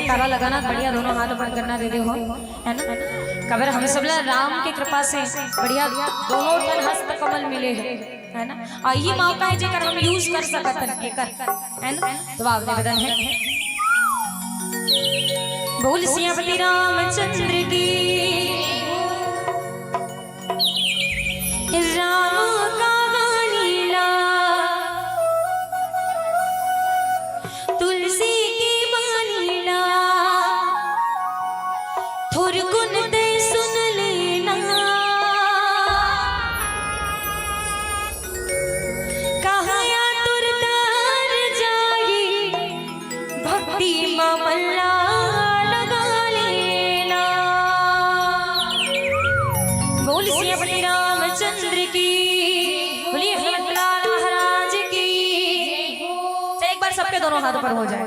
ताला लगाना, बढ़िया दोनों हाथ ऊपर करना दे दे हो, है ना? काबर हम सब ला राम के कृपा से बढ़िया दोनों ठन हस्त कमल मिले हे, है ना? अउ ये मौका हे जेकर हम use कर सकत हन, एकर, है ना? तो आप निवेदन हे, बोल सियापति रामचंद्र की। राम का गानी ला, तुलसी के बानी ला, थोरकुन ते सुन लेना। कहाया तुर तर जाई, भक्ति मा मन ला लगा लेना। बोल सियापति रामचंद्र की, बोलिए हनुमंतलाल महाराज की। चल, एक बार सबके दोनों हाथ ऊपर हो जाए।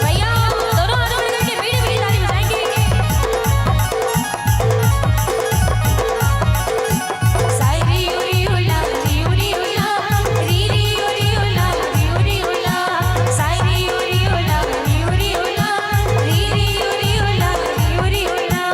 भैया, दोनों हाथों में करके बीड़ी, बीड़ी ताली बजाएंगे। सायरी उरी उला, री उरी उला, री री उरी उला, री उरी उला, सायरी उरी उला, री उरी उला, री री उरी उला, री उरी उला।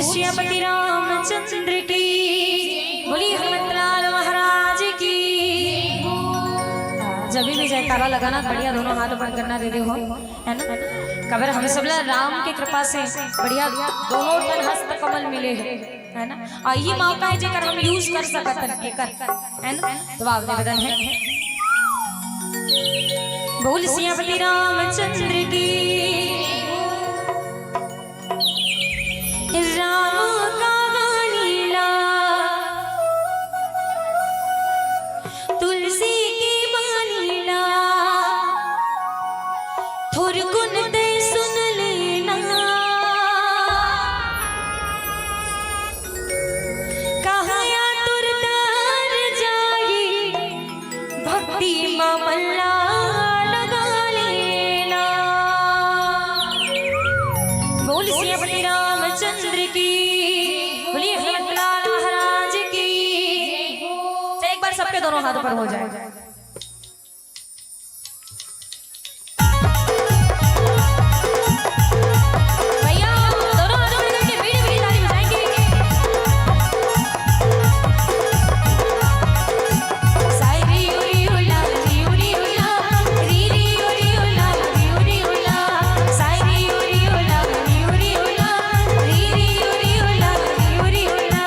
श्री श्रीपति रामचंद्र की, बोलिए हनुमंतलाल महाराज की। जब भी जयकारा लगाना, बढ़िया दोनों हाथ ऊपर करना दे दे हो, है ना? कबर हम सब ला राम के कृपा से बढ़िया दोनों ठन हस्त कमल मिले हे, है ना? और ये मौका है जेकर हम use कर सकत हन, एकर, है ना? तो आप निवेदन है, बोल श्रीपति रामचंद्र की। राम का बानी ला, तुलसी के बानी ला, थोरकुन ते सुन लेना। कहाया तुर तार जाई, भक्ति मा मन ला लगा लेना। बोल श्रीपति रामचंद्र की, बोलिए हनुमंतलाल महाराज की। चल, एक बार सबके दोनों हाथ ऊपर हो जाए। भैया, दोनों हाथों में करके मीठी मीठी ताली बजाएंगे। साई री उरी उला, री उरी उला, री री उरी उला, री उरी उला, साई री उरी उला, री उरी उला, री री उरी उला, री उरी उला।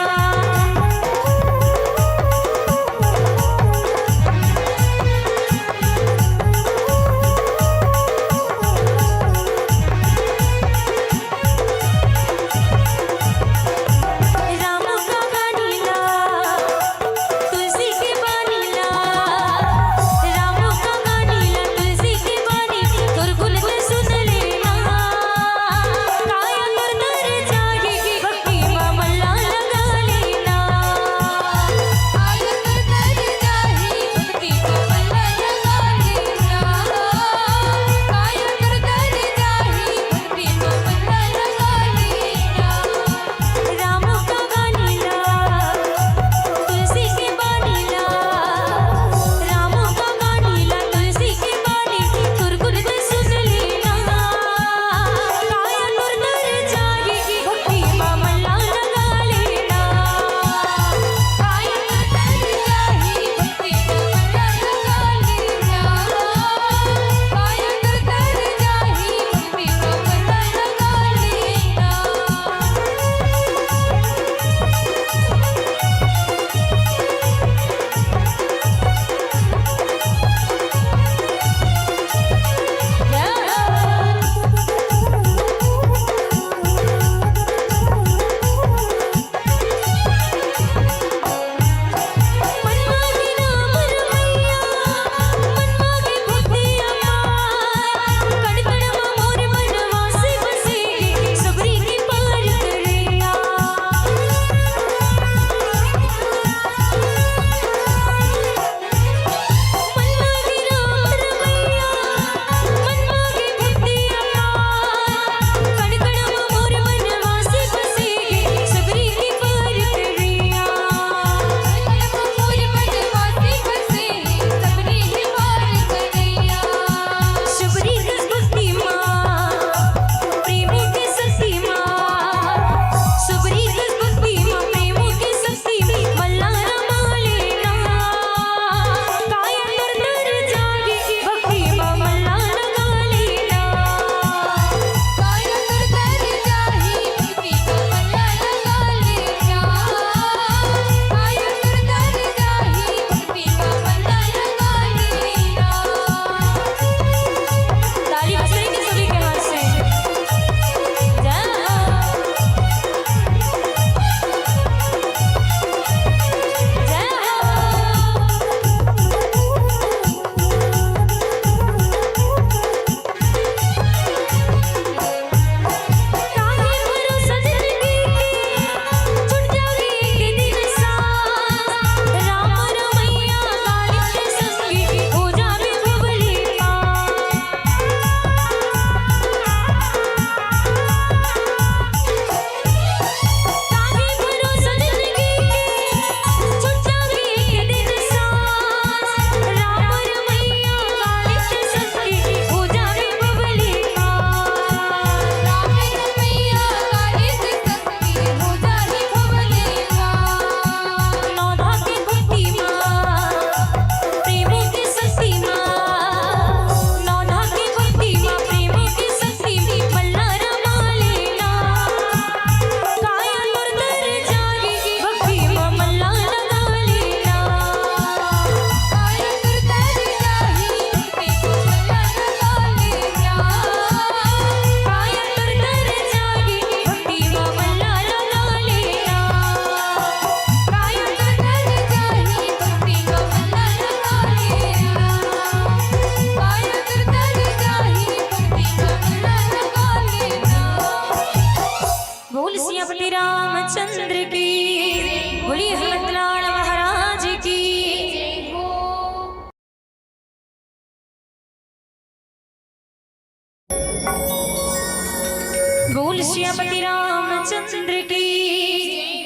सियापति रामचंद्र की,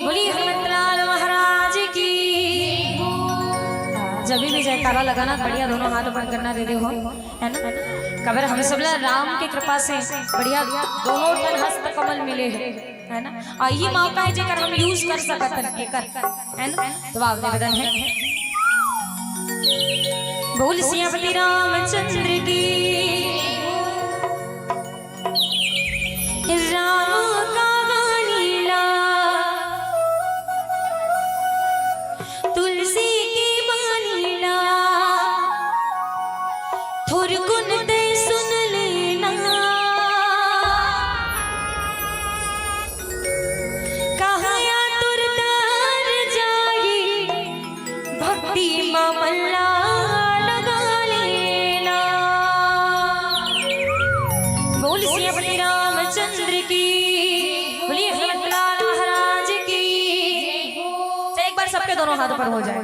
बोलिए हनुमंतलाल महाराज की। जब भी जयकारा लगाना, बढ़िया दोनों हाथ ऊपर करना दे दे हो, है ना? कबर हम सब ला राम के कृपा से बढ़िया दोनों ठन हस्त कमल मिले हे, है ना? और ये मौका है जेकर हम use कर सकत हन, एकर, है ना? तो आप निवेदन है, बोल सियापति रामचंद्र की। राम का गानी ला, तुलसी की बानी ला, थोरकुन ते सुन लेना। कहाँ या तुर तार जाही, भक्ति मा मन ला लगा लेना। बोल सियापति रामचंद्र की, बोलिए हनुमंतलाल महाराज की। चल, एक बार सबके दोनों हाथ ऊपर हो जाए।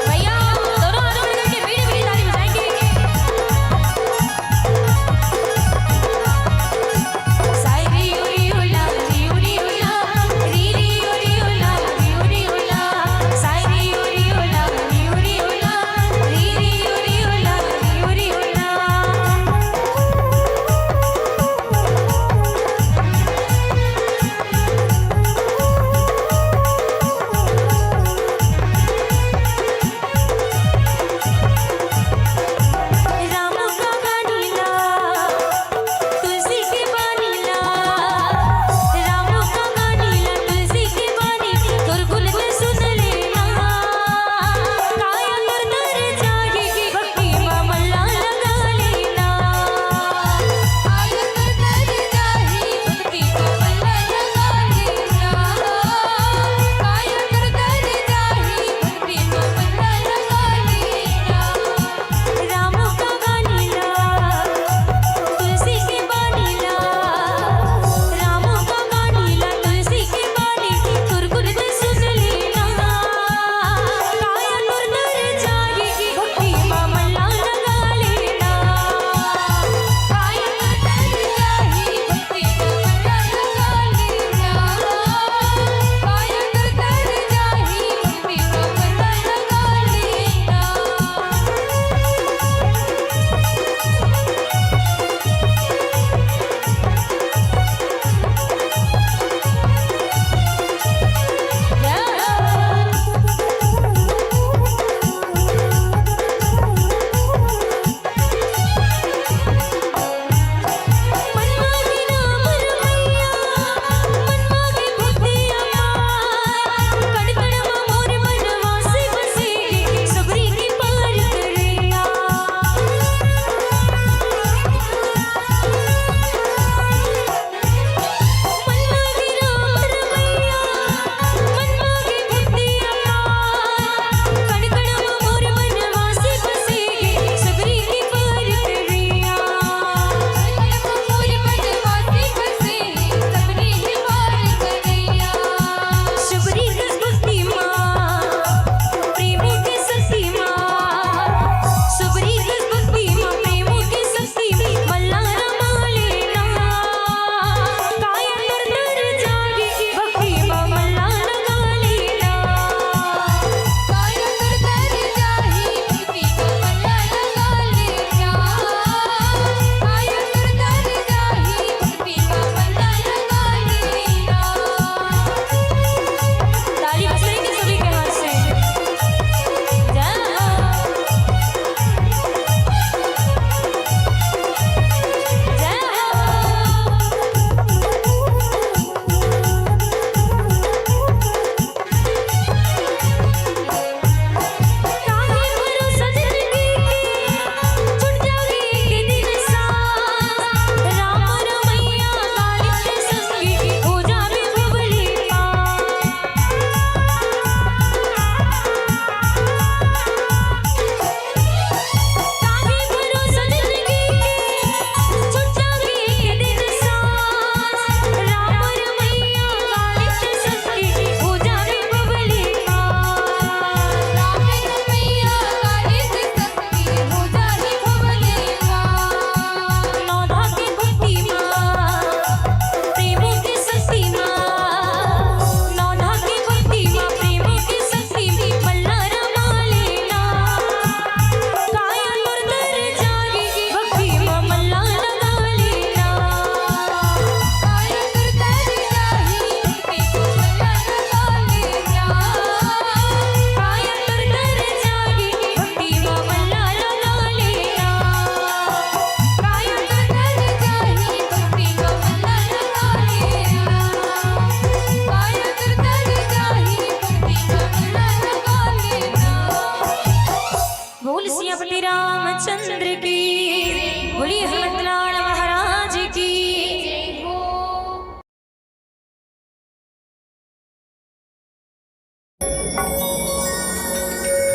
भैया, दोनों हाथ ऊपर करके मीठी मीठी ताली बजाएंगे।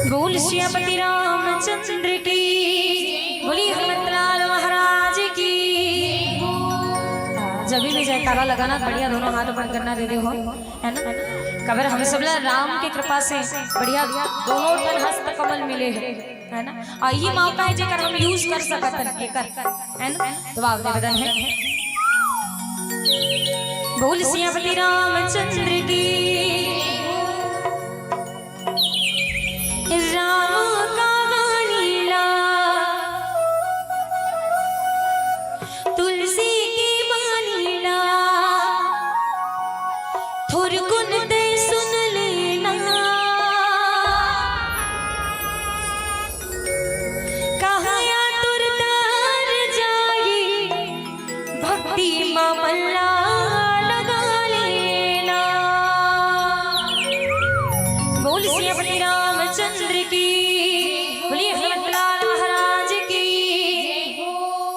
बोल सियापति रामचंद्र की, बोली हनुमंतलाल महाराज की। जब भी जयकारा लगाना, बढ़िया दोनों हाथ ऊपर करना दे दे हो, है ना? कबर हम सब ला राम के कृपा से बढ़िया दोनों ठन हस्त कमल मिले हैं, है ना? और ये मौका है जेकर हम use कर सकत हन, एकर, है ना? तो आप निवेदन है, बोल सियापति रामचंद्र की। राम का गानी ला, तुलसी के बानी ला, थोरकुन ते सुन लेना। कहाँ या तुर तार जाई, भक्ति मा मन ला लगा लेना। बोल सियापति रामचंद्र की, बोलिए हनुमंतलाल महाराज की।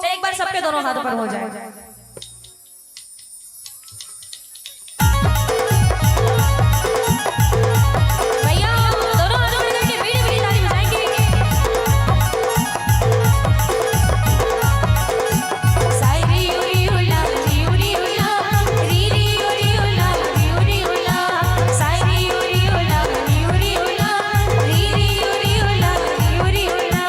चल, एक बार सबके दोनों हाथ ऊपर हो जाए। भैया, दोनों हाथों में लेके मीठी मीठी ताली बजाएंगे। साई री उरी उला, री उरी उला, री री उरी उला, री उरी उला, साई री उरी उला, री उरी उला, री री उरी उला, री उरी उला।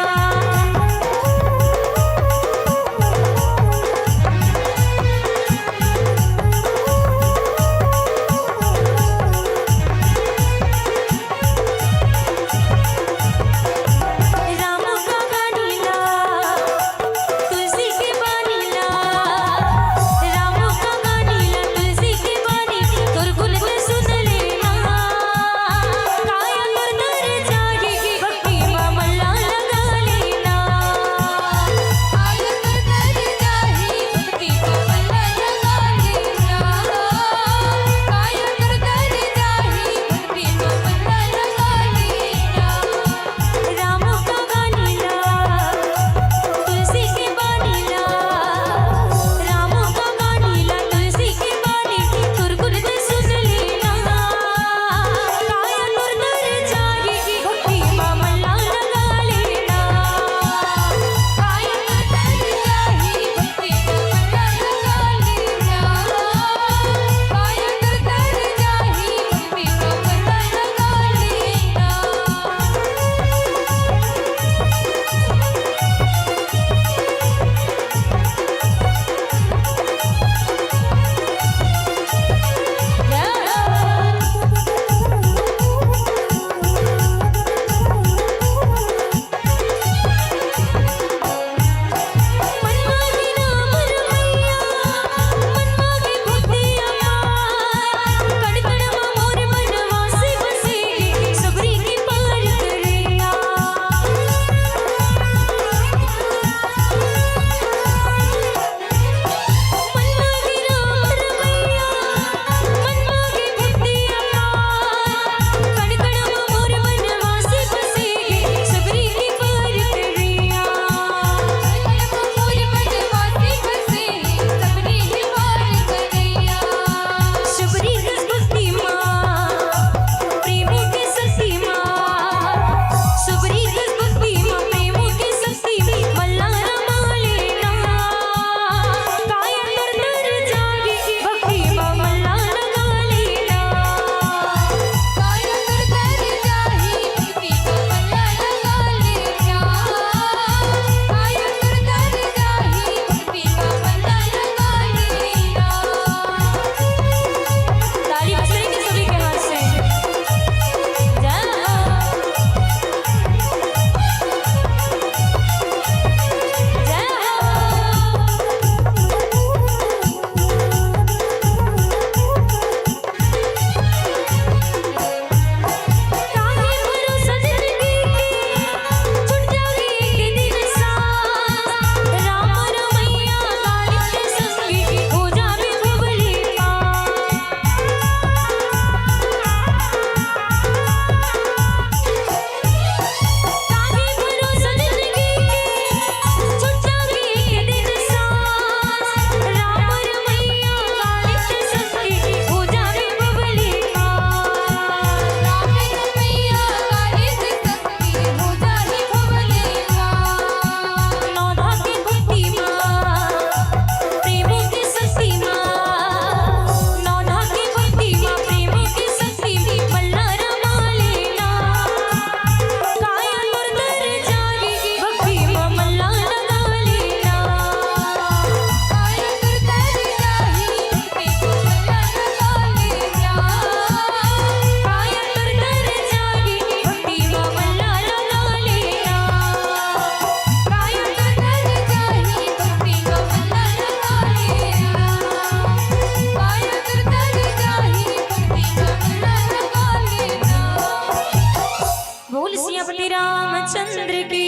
की,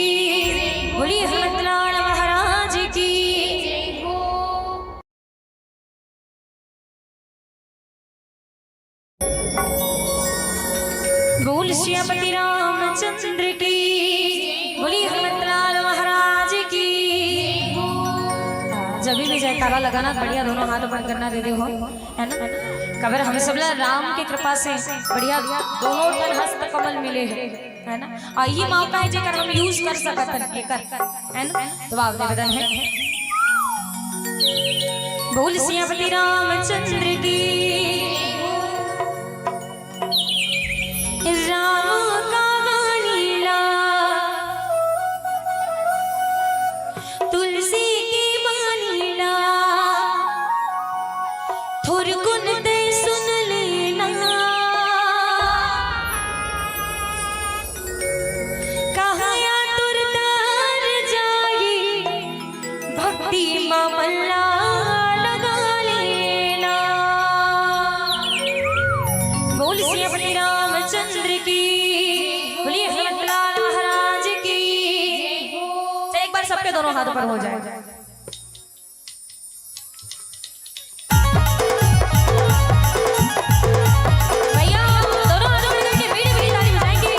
बोलिए हनुमंतलाल महाराज की। बोल सियापति रामचंद्र की, बोलिए हनुमंतलाल महाराज की। जब भी जयकारा लगाना, बढ़िया दोनों हाथ ऊपर करना, दे दे हो, है ना? काबर हम सब ला राम के कृपा से बढ़िया दोनों ठन हस्त कमल मिले हे, है ना? अउ ये मौका हे जेकर हम use कर सकत हन, एकर, है ना? तो आप निवेदन हे, बोल सियापति रामचंद्र की। राम का गानी ला, तुलसी के बानी ला, थोरकुन ते सुन लेना। कहाँ या तुर तर जाही, भक्ति मा मन ला लगा लेना। बोल सियापति रामचंद्र की, बोलिए हनुमंतलाल महाराज की। चल, एक बार सबके दोनों हाथ ऊपर हो जाए। भैया, दोनों हाथों में करके मीठी मीठी ताली बजाएंगे।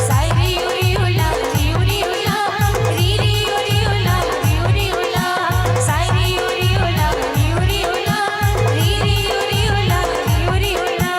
सायरी उरी उला, री उरी उला, री री उरी उला, री उरी उला, सायरी उरी उला, री उरी उला, री री उरी उला, री उरी उला।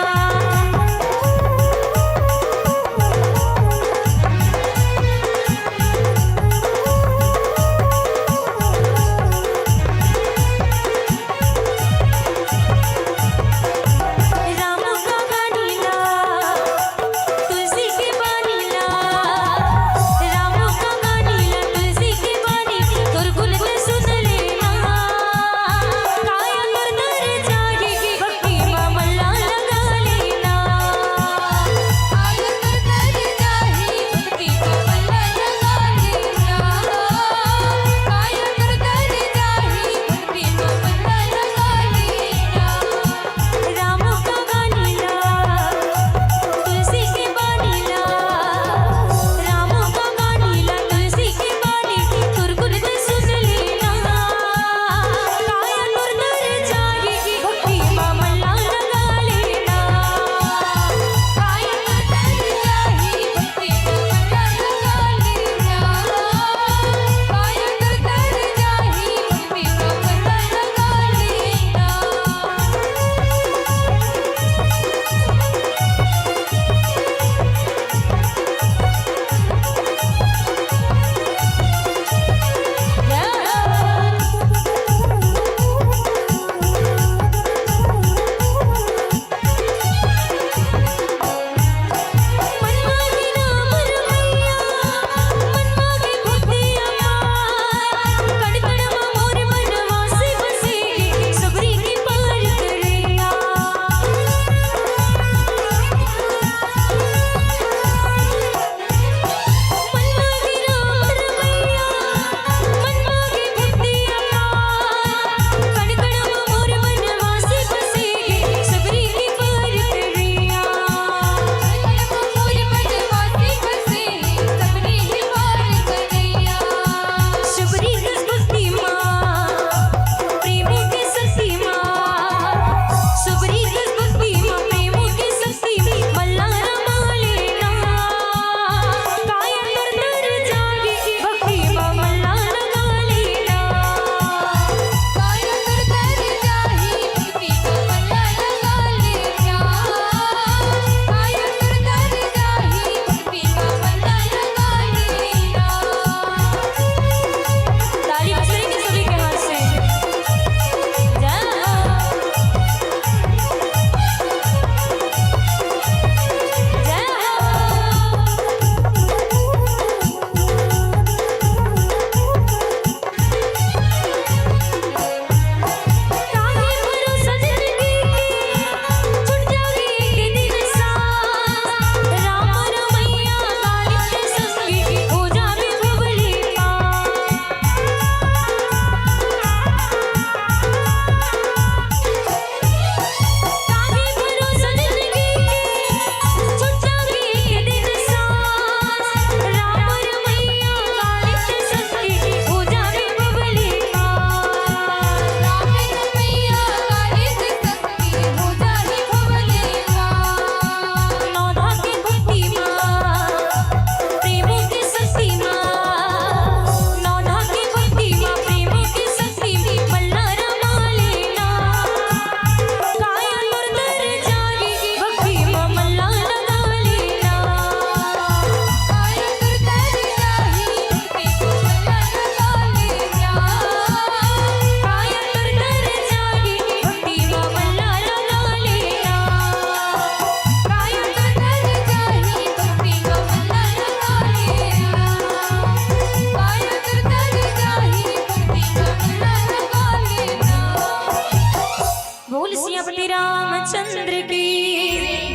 रामचंद्र की,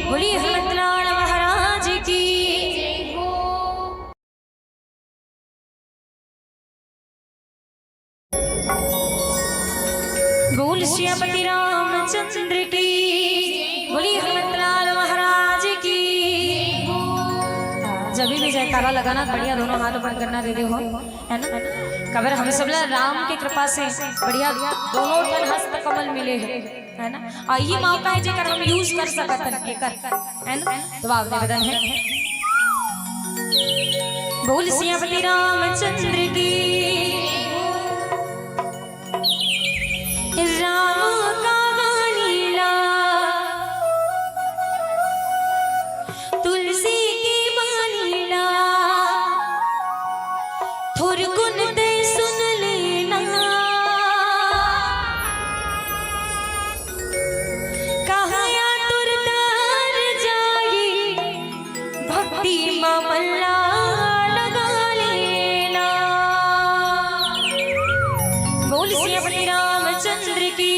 बोलिए हनुमंतलाल महाराज की। बोल सियापति रामचंद्र की, बोलिए हनुमंतलाल महाराज की। जब भी जयकारा लगाना, बढ़िया दोनों हाथ ऊपर करना, दे दे हो, है ना? काबर हम सब ला राम के कृपा से बढ़िया दोनों ठन हस्त कमल मिले हे, है ना? अउ ये मौका हे जेकर हम use कर सकत हन, एकर, है ना? तो आप निवेदन हे, बोल सियापति रामचंद्र की। राम का बानी ला, तुलसी के बानी ला, थोरकुन ते सुन लेना। कहाँ या तुर तार जाई, भक्ति मा मन ला लगा लेना। बोल सियापति रामचंद्र की,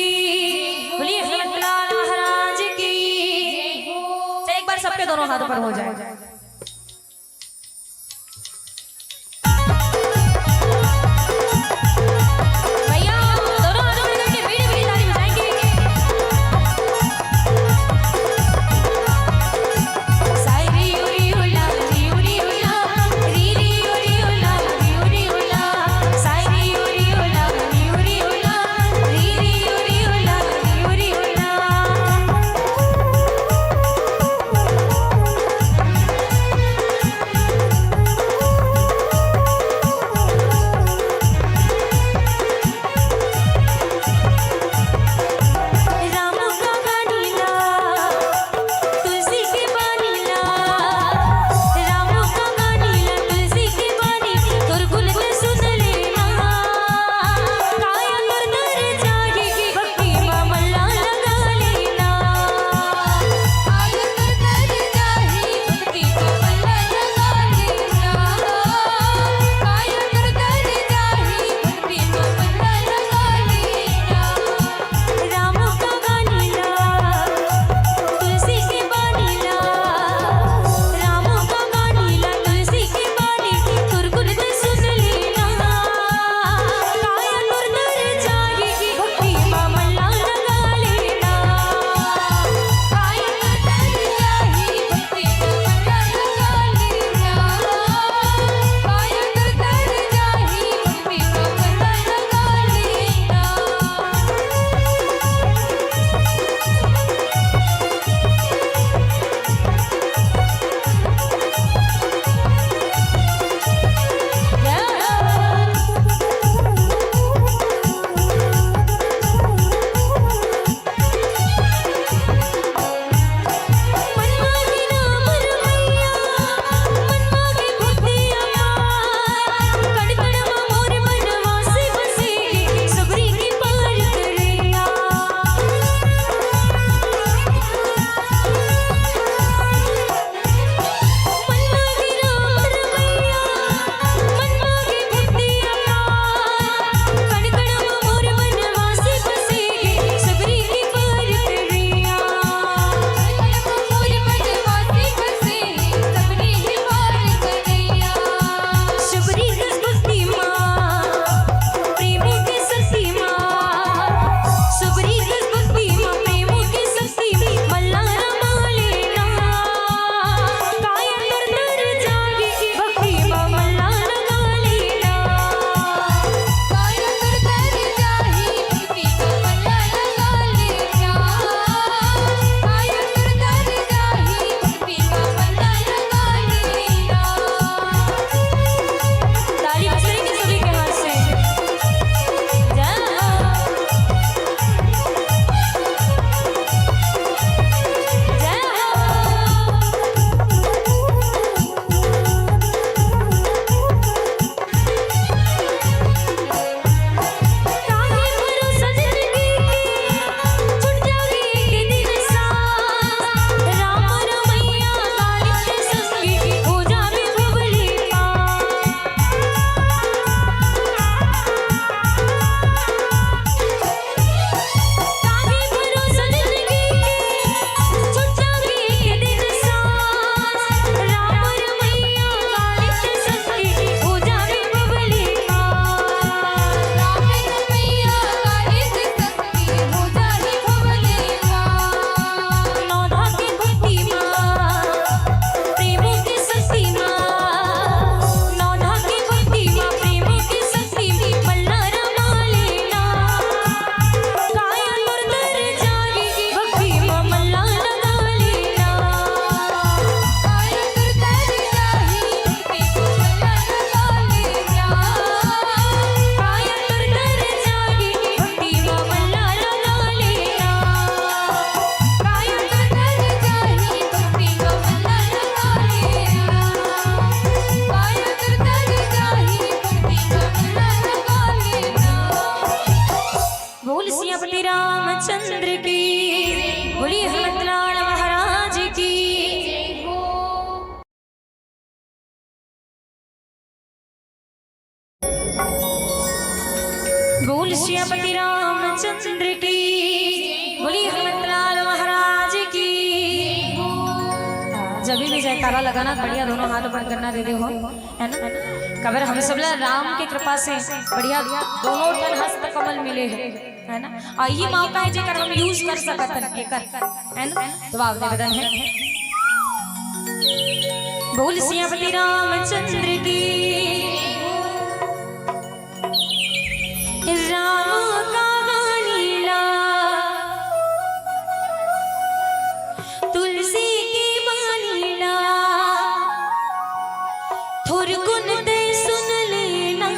बोलिए हनुमंतलाल महाराज की। चल, एक बार सबके दोनों हाथ ऊपर हो जाए। भैया, दोनों हाथों में करके मीठी मीठी ताली बजाएंगे। साई री उरी उला, री उरी उला, री री उरी उला, री उरी उला, साई री उरी उला, री उरी उला, री री उरी उला, री उरी उला। रामचंद्र की, बोलिए हनुमंतलाल महाराज की। बोल सियापति रामचंद्र की, बोलिए हनुमंतलाल महाराज की। जब भी जयकारा लगाना, बढ़िया दोनों हाथ ऊपर करना दे दे हो, है ना? कबर हम सब ला राम के कृपा से बढ़िया दोनों ठन हस्त कमल मिले हैं, है ना? और ये मौका है जेकर हम use कर सकत हन, एकर, है ना? तो आप निवेदन है, बोल सियापति रामचंद्र की। राम का बानी ला, तुलसी के बानी ला, थोरकुन ते सुन लेना।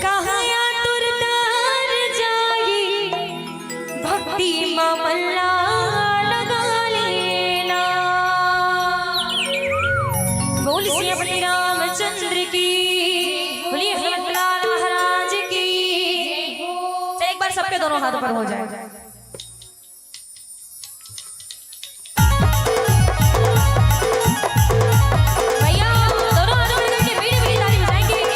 कहाँ या तुर तार जाई, भक्ति मा मन ला लगा लेना। बोल सियापति रामचंद्र की, बोलिए हनुमंतलाल महाराज की। चल, एक बार सबके दोनों हाथ ऊपर हो जाए। भैया, दोनों हाथों में करके मीठी मीठी ताली बजाएंगे।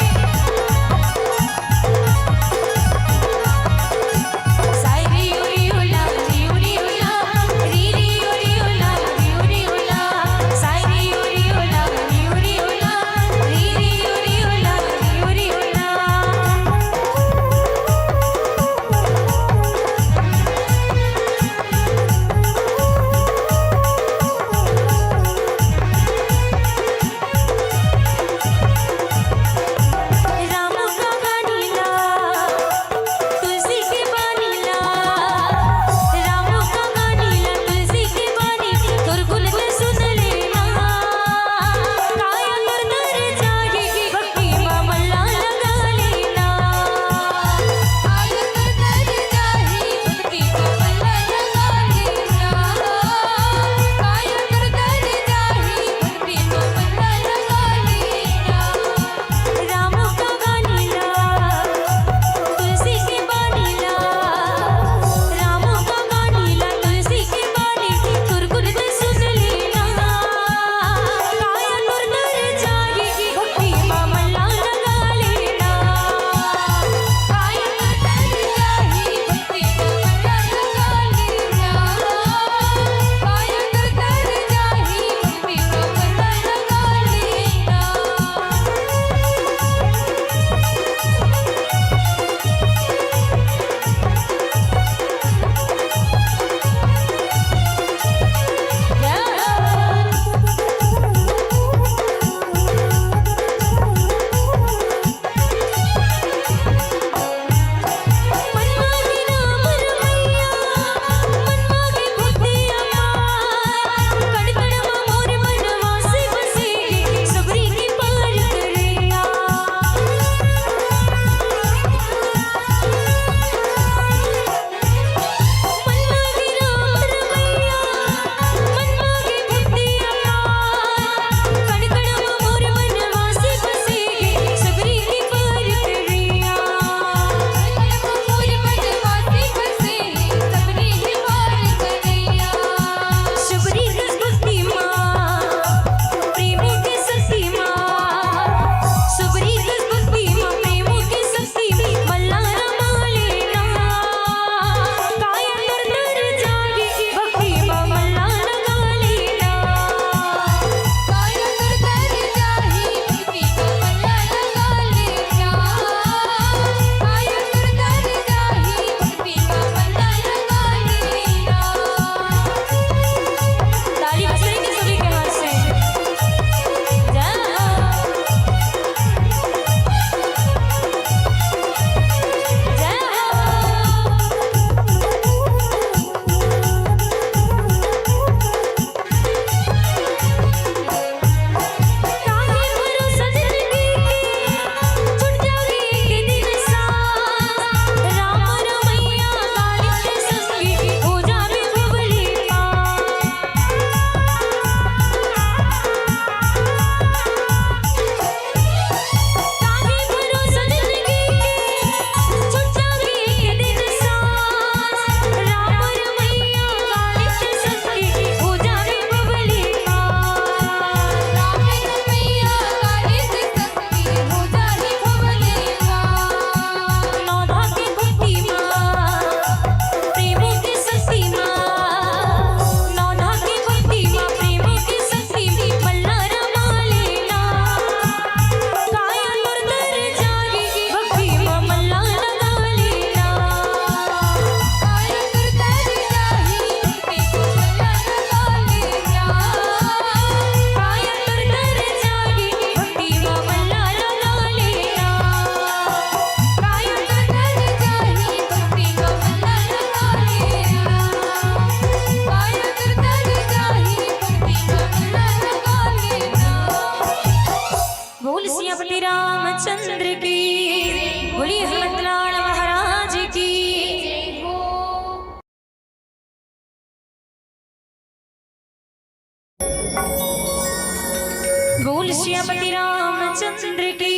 श्रीपति रामचंद्र की,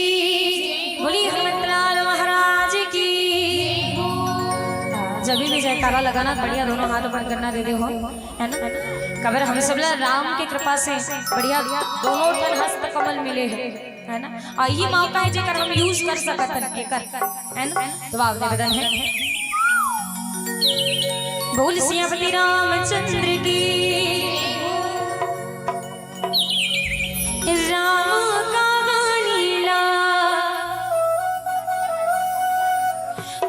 बोलिए हनुमंतलाल महाराज की। जब भी जयकारा लगाना, बढ़िया दोनों हाथ ऊपर करना दे दे हो, है ना? काबर हम सब ला राम के कृपा से बढ़िया दोनों ठन हस्त कमल मिले हे, है ना? अउ ये मौका हे जेकर हम use कर सकत हन एकर, है ना? तो आप निवेदन हे, बोल सियापति रामचंद्र की। राम कहानी ला,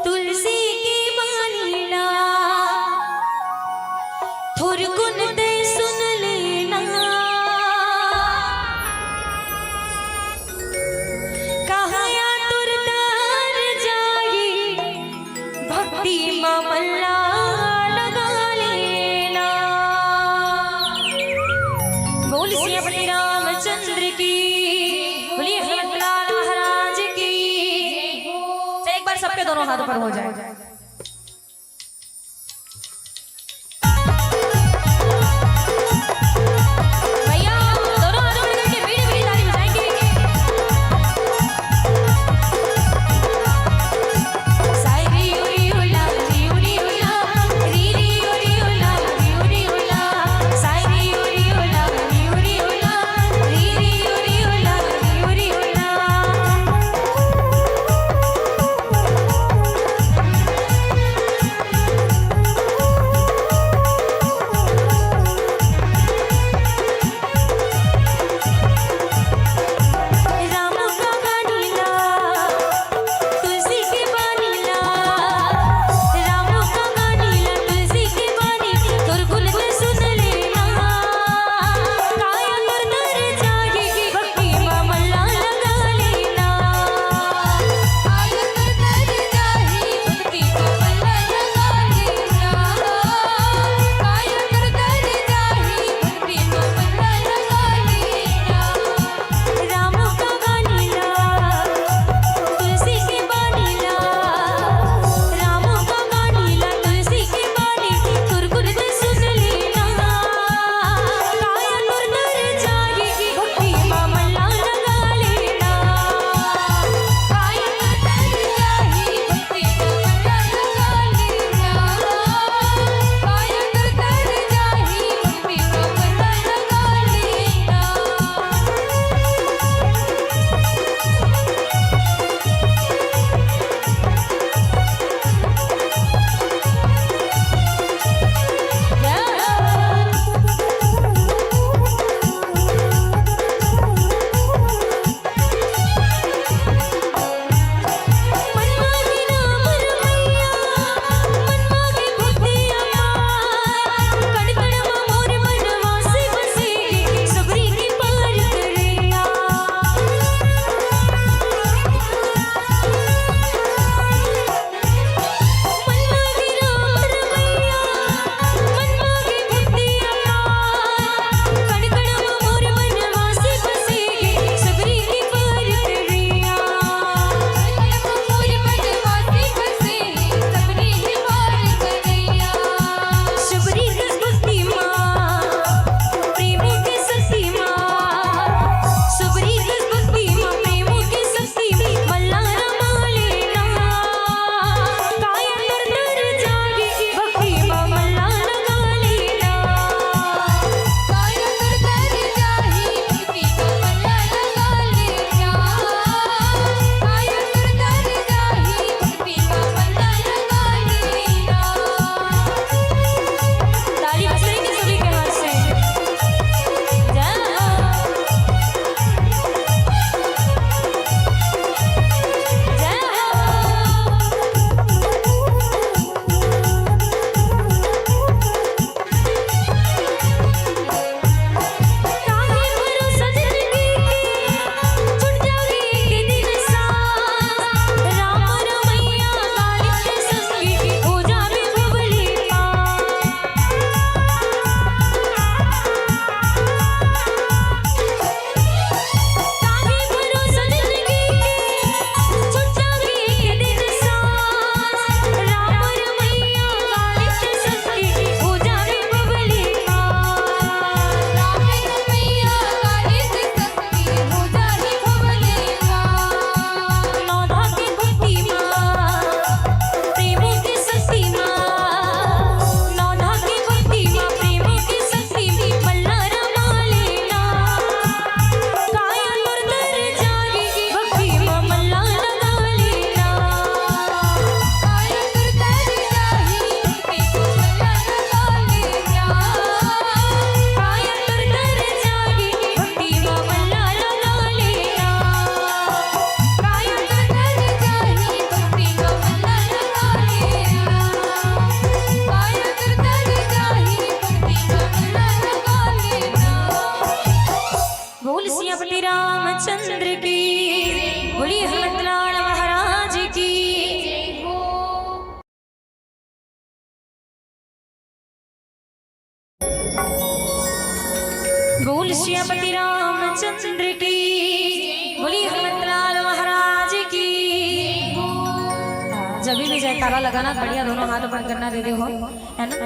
तुलसी के बानी ला, थोरकुन ते सुन लेना। कहाँ या तुर तार जाही, भक्ति मा मन ला लगा लेना। बोल सियापति रामचंद्र की, बोलिए हनुमंतलाल महाराज की। चल, एक बार सबके दोनों हाथ ऊपर हो जाए। भैया, दोनों हाथ ऊपर करके मीठी मीठी ताली बजाएंगे। श्री श्रीपति रामचंद्र की, बोलिए हनुमंतलाल महाराज की। जब भी जयकारा लगाना, बढ़िया दोनों हाथ ऊपर करना दे दे हो, है ना?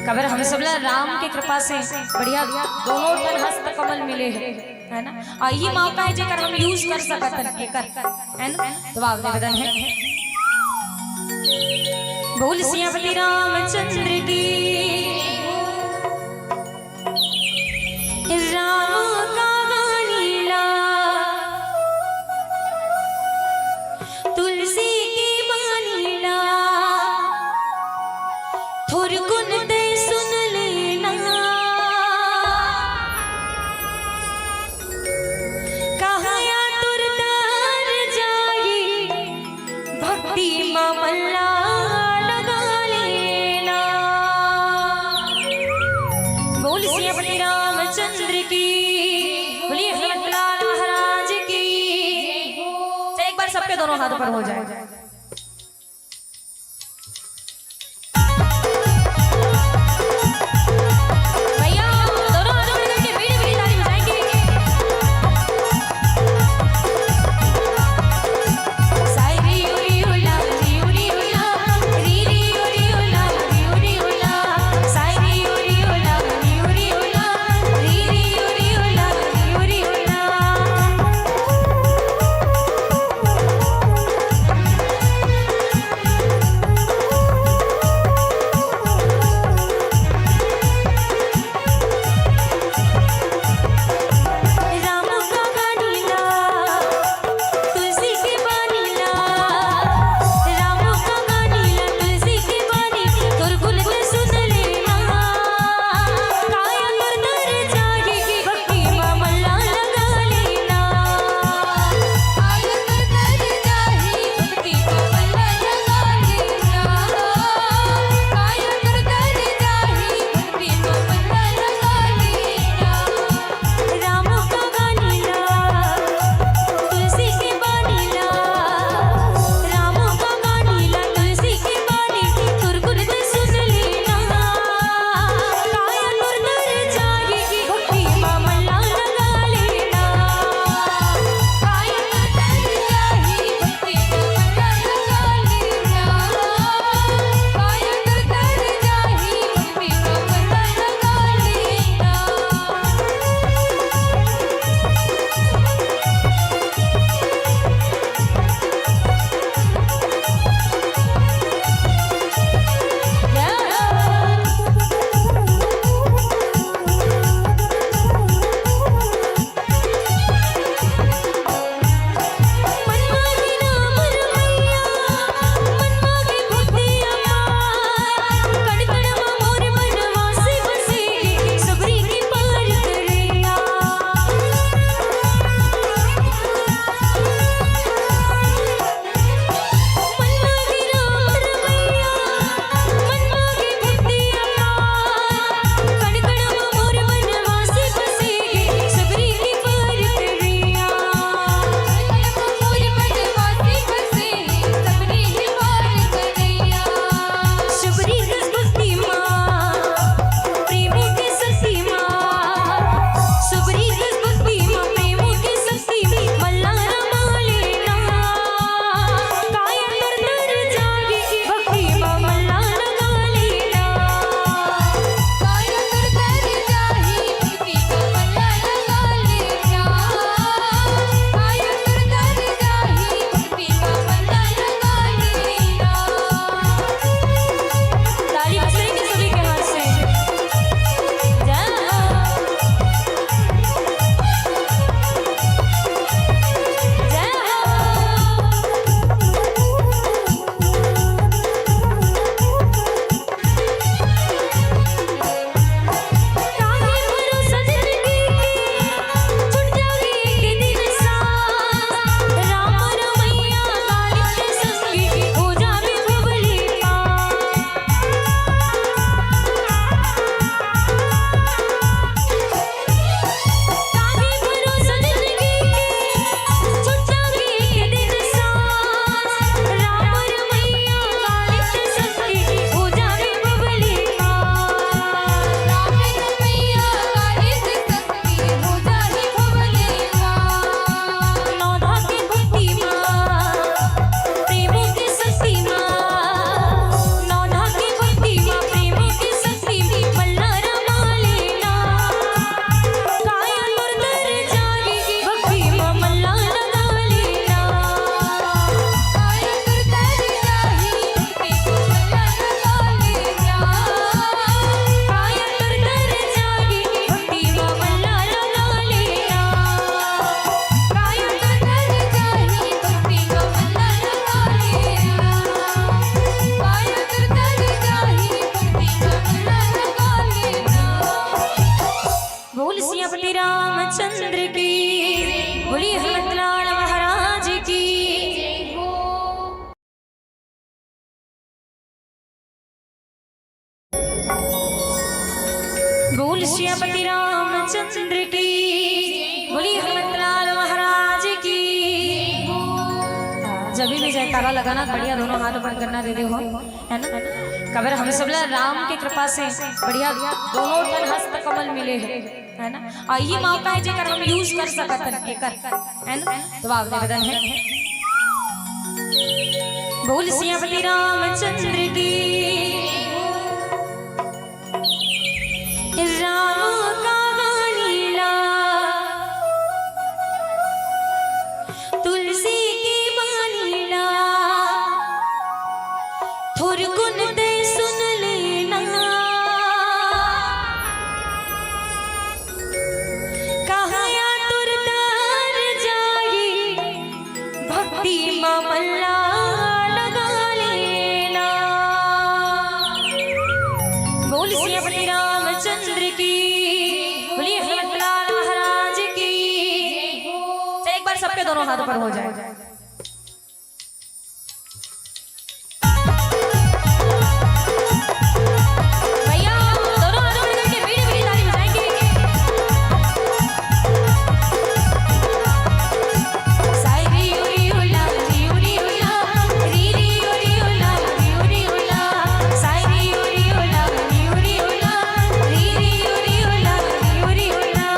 कबर हम सब ला राम के कृपा से बढ़िया दोनों ठन हस्त कमल मिले हैं, है ना? और ये मौका है जेकर हम use कर सकत हन, एकर, है ना? तो आप निवेदन है, बोल सियापति रामचंद्र की। राम का गानी ला, तुलसी की बानी ला, थोरकुन ते सुन लेना। कहाँ या तुर तार जाई, भक्ति मा मन ला लगा लेना। बोल सियापति रामचंद्र की, बोलिए हनुमंतलाल महाराज की। तो एक बार सबके दोनों हाथ ऊपर हो जाए। भैया, दोनों हाथों में करके मीठी मीठी ताली बजाएंगे। साई री उरी उला, री उरी उला, री री उरी उला, री उरी उला, साई री उरी उला, री उरी उला, री री उरी उला, री उरी उला। श्री श्यामपति रामचंद्र की, बोलिए हनुमंतलाल महाराज की। जब भी जयकारा लगाना, बढ़िया दोनों हाथ ऊपर करना दे दे हो, है ना? काबर हम सब ला राम के कृपा से बढ़िया दोनों ठन हस्त कमल मिले हे, है ना? अउ ये मौका हे जेकर हम use कर सकत हन, एकर, है ना? तो आप निवेदन हे, बोल श्यामपति रामचंद्र की। राम का गानी ला, तुलसी के बानी ला, थोरकुन ते सुन लेना। कहाँ या तुर तार जाई, भक्ति मा मन ला लगा लेना। बोल श्यामपति रामचंद्र की, बोलिए हनुमंतलाल महाराज की। चल, एक बार सबके दोनों हाथ ऊपर हो जाए। भैया, दोनों हाथों में करके मीठी मीठी ताली बजाएंगे। साई री उरी उला, री उरी उला, री री उरी उला, री उरी उला, साई री उरी उला, री उरी उला, री री उरी उला, री उरी उला।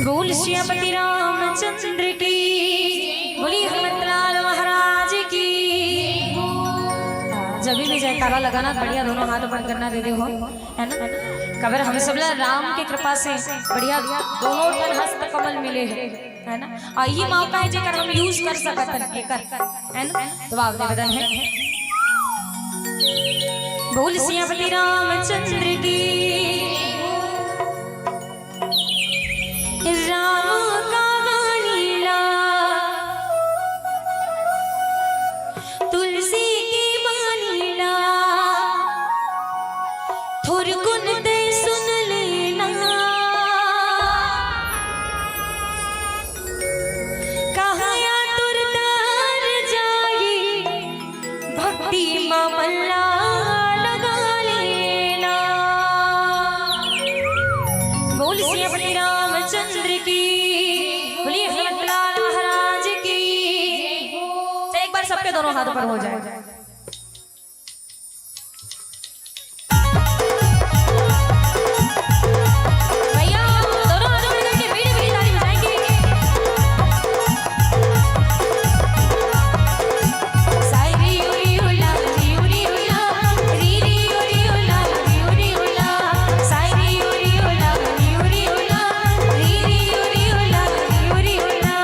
बोल सियापति रामचंद्र की, बोली हनुमंतलाल महाराज की। जब भी जयकारा लगाना, बढ़िया दोनों हाथ ऊपर करना दे दे हो, है ना? कबर हम सबला राम के कृपा से बढ़िया दोनों ठन हस्त कमल मिले हैं, है ना? और ये मौका है जेकर हम use कर सकत हन, एकर, है ना? तो आप निवेदन है, बोल सियापति रामचंद्र की। राम का मानिला, तुलसी के मानिला, थोरकुन ते सुन लेना। कहाँ या तुरतार जाई, भक्ति मा मन ला लगा लेना। बोल सियापति रामचंद्र की, बोलिए हनुमंतलाल महाराज की। चल, एक बार सबके दोनों हाथ ऊपर हो जाए। भैया, दोनों हाथों में करके मीठी मीठी ताली बजाएंगे। सायरी उरी उला, री उरी उला, री री उरी उला, री उरी उला, सायरी उरी उला, री उरी उला, री री उरी उला, री उरी उला।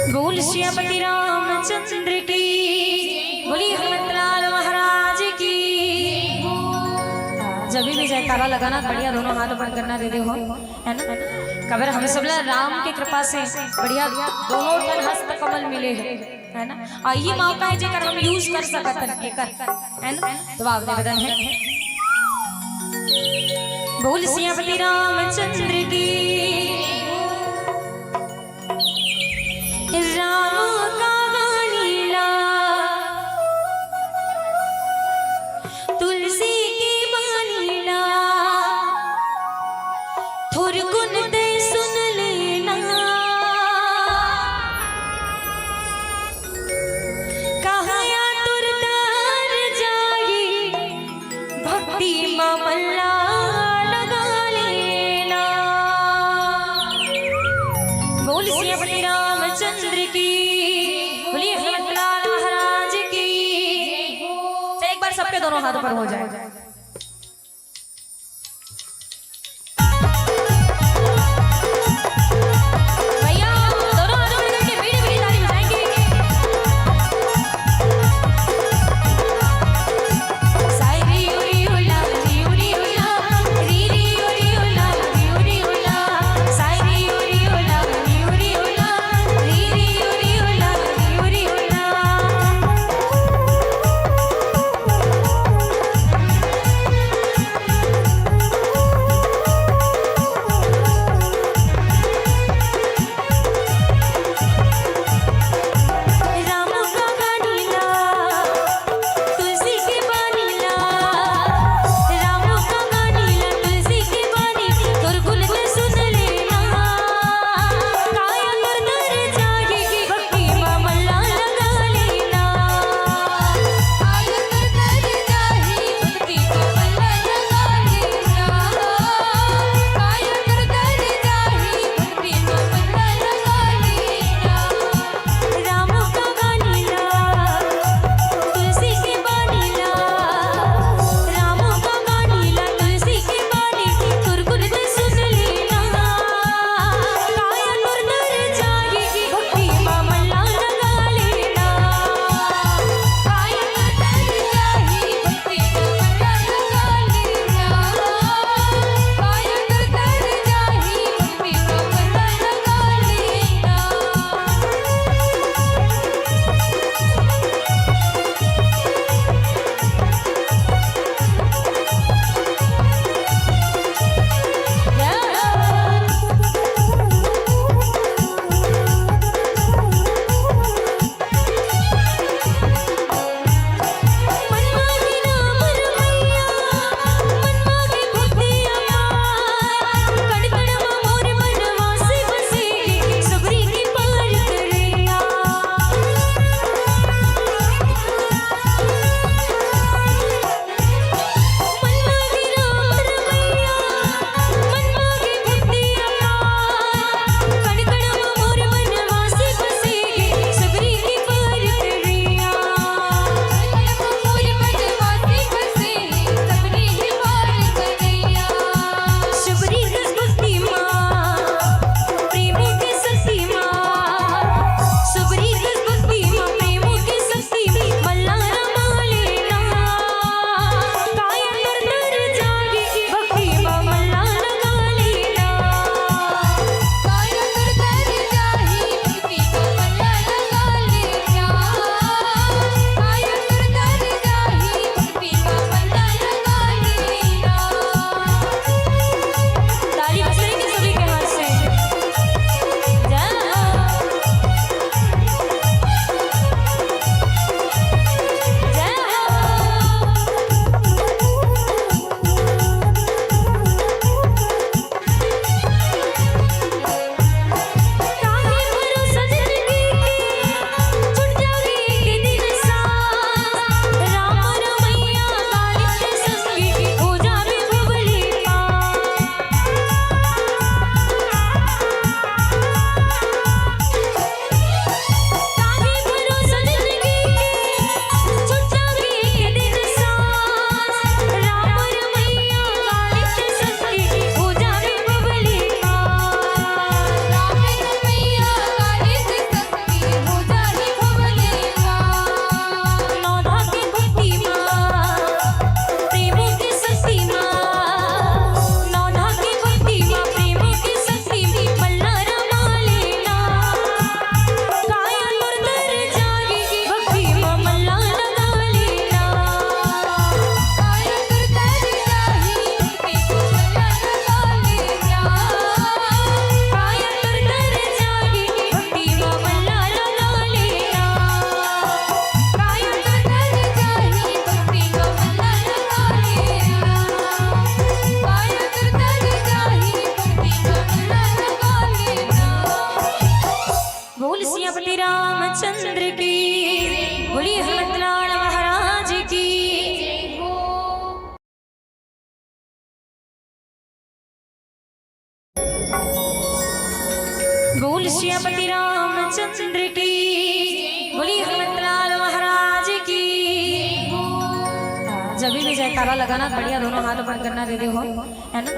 बोल सियापति रामचंद्र की, बोलिए हनुमंतलाल महाराज की। जब भी जयकारा लगाना, बढ़िया दोनों हाथ ऊपर करना दे दे हो, है ना? कबर हम सब ला राम के कृपा से बढ़िया दोनों ठन हस्त कमल मिले हे, है ना? और ये मौका है जेकर हम use कर सकत हन, एकर, है ना? तो आप निवेदन है, बोल सियापति रामचंद्र की। राम का बानी ला, तुलसी के बानी ला, थोरकुन ते सुन लेना। कहाँ या तुर तार जाई, भक्ति मा मन ला लगा लेना। बोल सियापति रामचंद्र की, बोलिए हनुमंतलाल महाराज की। चल, एक बार सबके दोनों हाथ ऊपर हो जाए। भैया, दोनों हाथों में करके बीड़ी बीड़ी ताली बजाएंगे। सायरी उरी उला, री उरी उला, री री उरी उला, री उरी उला, सायरी उरी उला, री उरी उला, री री उरी उला, री उरी उला। बोल सियापति रामचंद्र की, बोलिए हनुमंतलाल महाराज की। बोल सियापति रामचंद्र की, बोलिए हनुमंतलाल महाराज की। जब भी जयकारा लगाना, बढ़िया दोनों हाथ ऊपर करना दे दे हो, है ना?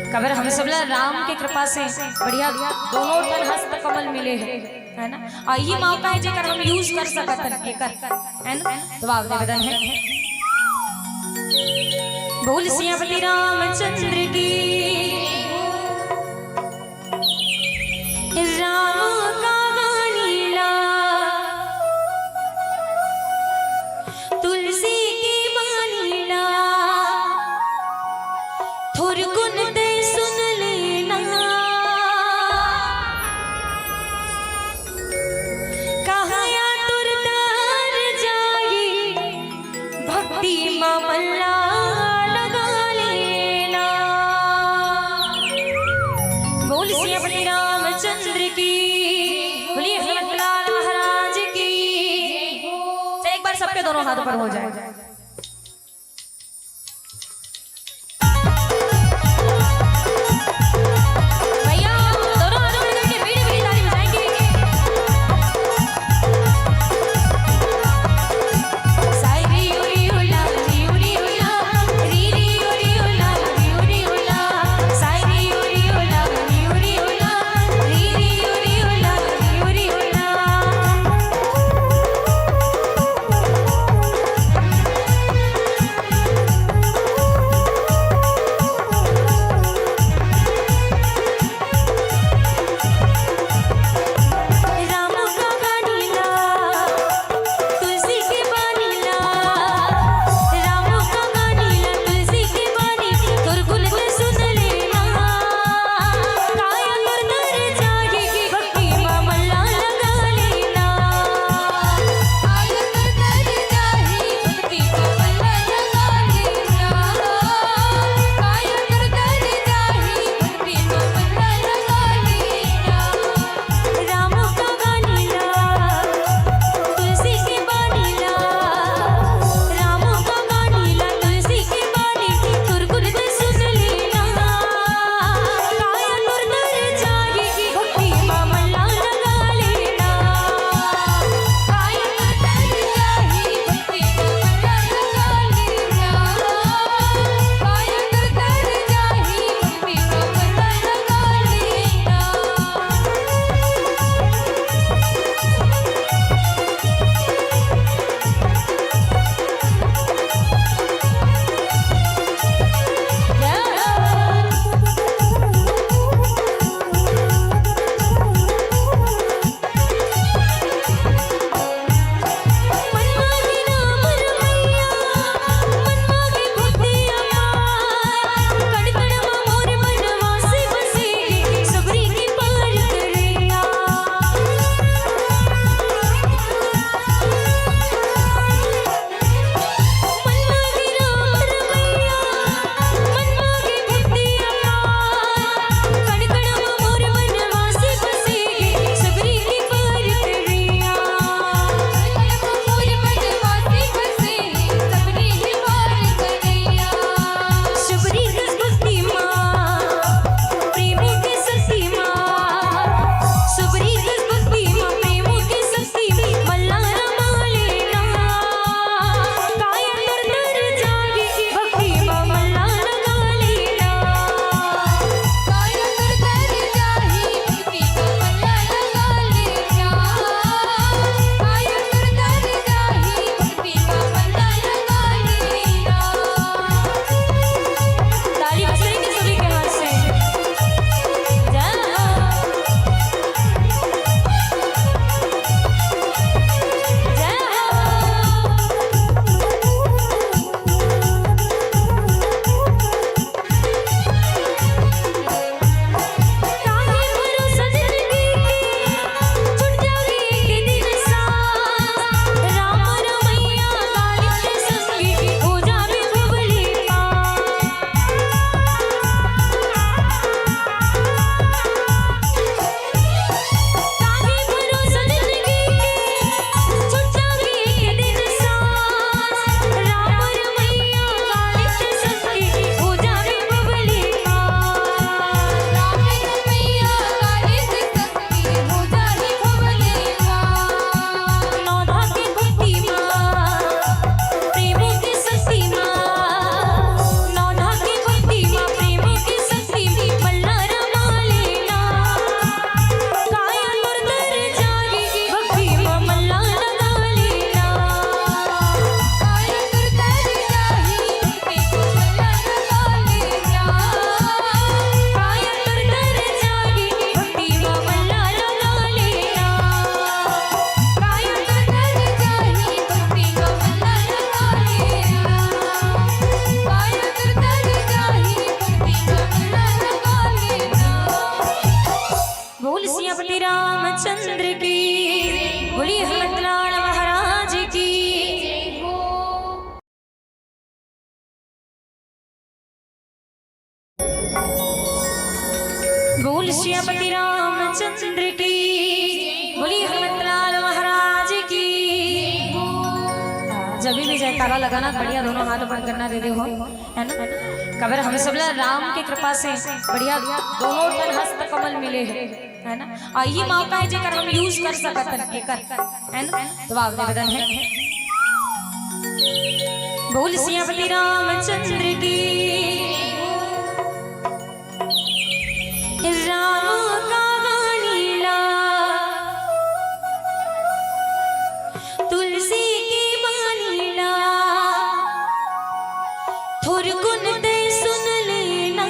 कबर हम सब ला राम के कृपा से बढ़िया दोनों ठन हस्त कमल मिले हैं, है ना? और ये मौका है जेकर हम यूज़ कर सकत हन एकर, है ना? तो आप निवेदन है, बोल सियापति रामचंद्र की। राम का गानी ला, तुलसी के बानी ला, थोरकुन ते सुन लेना। कहाँ या तुर तर जाई, भक्ति मा मन ला लगा लेना। बोल सियापति रामचंद्र की, बोलिए हनुमंतलाल महाराज की। चल, एक बार सबके दोनों हाथ ऊपर हो जाए। भैया, दोनों हाथों में लेके बीड़ी बीड़ी ताली बजाएंगे। साई री उरी उला, री उरी उला, री री उरी उला, री उरी उला। साई री उरी उला, री उरी उला, री री उरी उला, री उरी उला। श्री हनुमंतलाल महाराज की। बोल सियापति रामचंद्र की। बोलिए हनुमंतलाल महाराज की। जब भी जयकारा लगाना, बढ़िया दोनों हाथ ऊपर करना, दे दे हो, है ना? कबर हम सब ला राम के कृपा से बढ़िया दोनों ठन हस्त कमल मिले हैं, है ना? और ये मौका है जेकर हम use कर सकत हन, एकर, है ना? तो आप निवेदन है, बोल सियापति रामचंद्र की। राम का गानी ला, तुलसी की बानी ला, थोरकुन ते सुन लेना।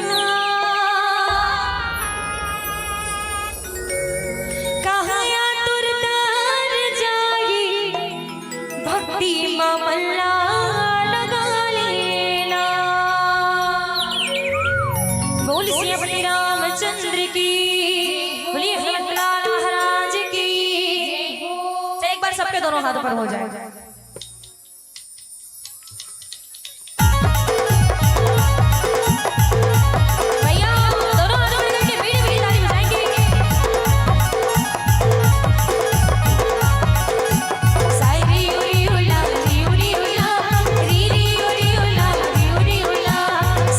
कहाँ या तुर तर जाई, भक्ति मा मन ला लगा लेना। बोल सियापति रामचंद्र की। बोलिए हनुमंतलाल महाराज की। चल, एक बार सबके दोनों हाथ ऊपर हो जाए। भैया, दोनों हाथों में करके मीठी मीठी ताली बजाएंगे। साई री उरी उला, री उरी उला, री री उरी उला, री उरी उला,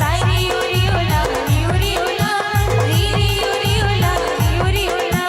साई री उरी उला, री उरी उला, री री उरी उला, री उरी उला।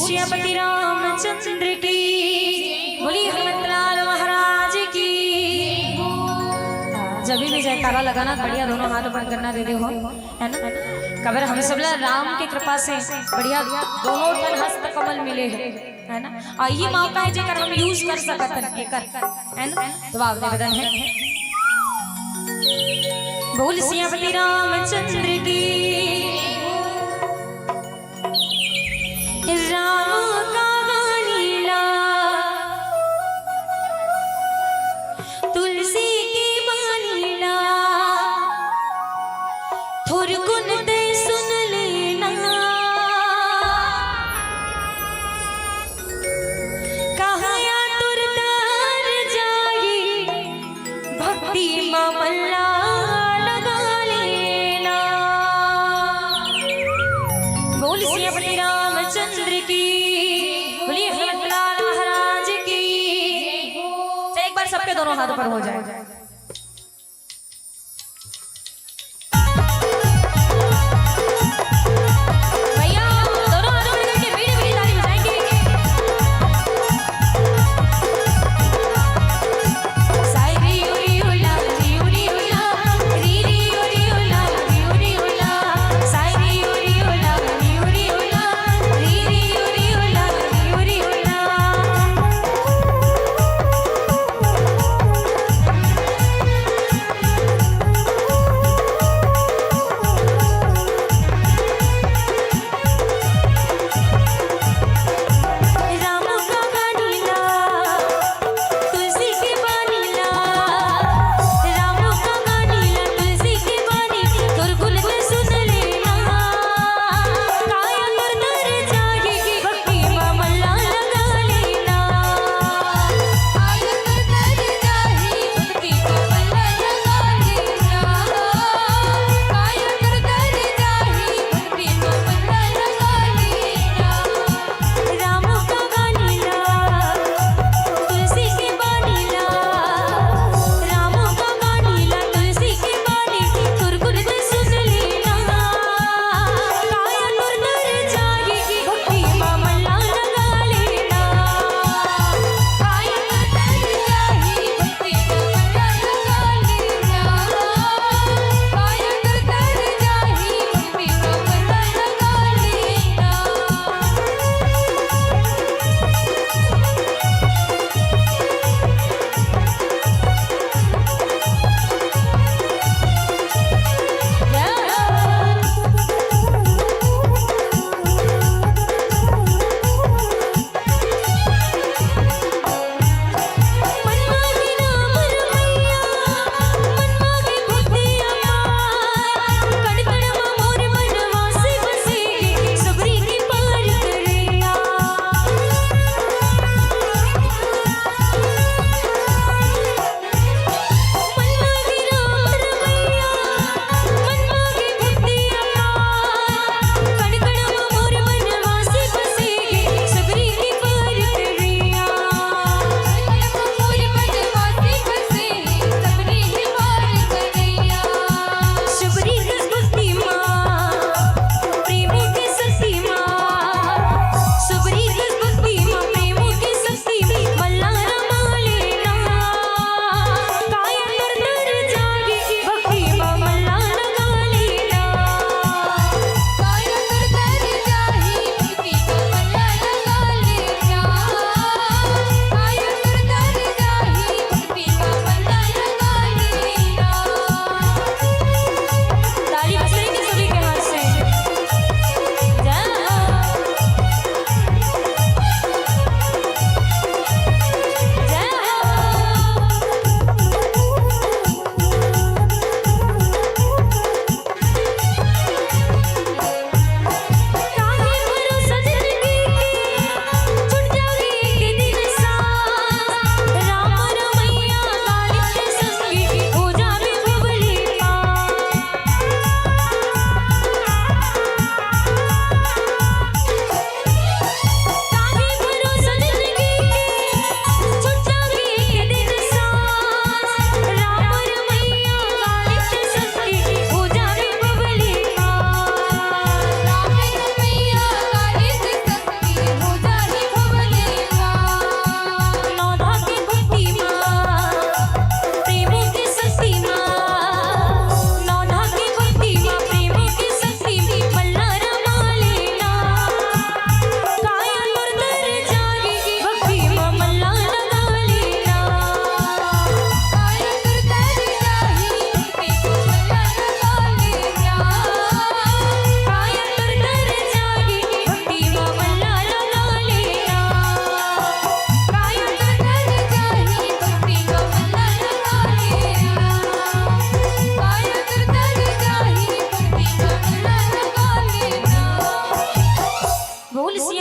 श्रीपति रामचंद्र की, बोलिए हनुमंतलाल महाराज की। जब भी जयकारा लगाना, बढ़िया दोनों हाथ ऊपर करना, दे दे हो, है ना? कबर हम सब ला राम के कृपा से बढ़िया दोनों ठन हस्त कमल मिले हैं, है ना? और ये मौका है जेकर हम use कर सकत हन, एकर, है ना? तो आप निवेदन है, बोल श्रीपति रामचंद्र की। राम का गानी ला, तुलसी के बानी ला, थोरकुन ते सुन लेना। कहाँ या तुर तार जाई, भक्ति मा मन ला लगा लेना। बोल श्रीपति रामचंद्र की, बोलिए हनुमंतलाल महाराज की। चल, एक बार सबके दोनों हाथ ऊपर हो जाए। भैया, दोनों हाथों में करके मीठी मीठी ताली बजाएंगे। साई री उरी उला, री उरी उला, री री उरी उला, री उरी उला, साई री उरी उला, री उरी उला, री री उरी उला, री उरी उला।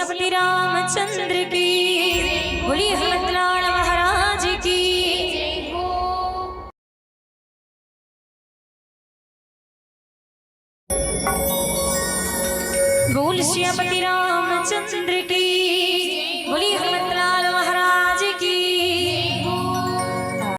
श्री रामचंद्र की, बोलिए हनुमंतलाल महाराज की। बोल सियापति रामचंद्र की, बोलिए हनुमंतलाल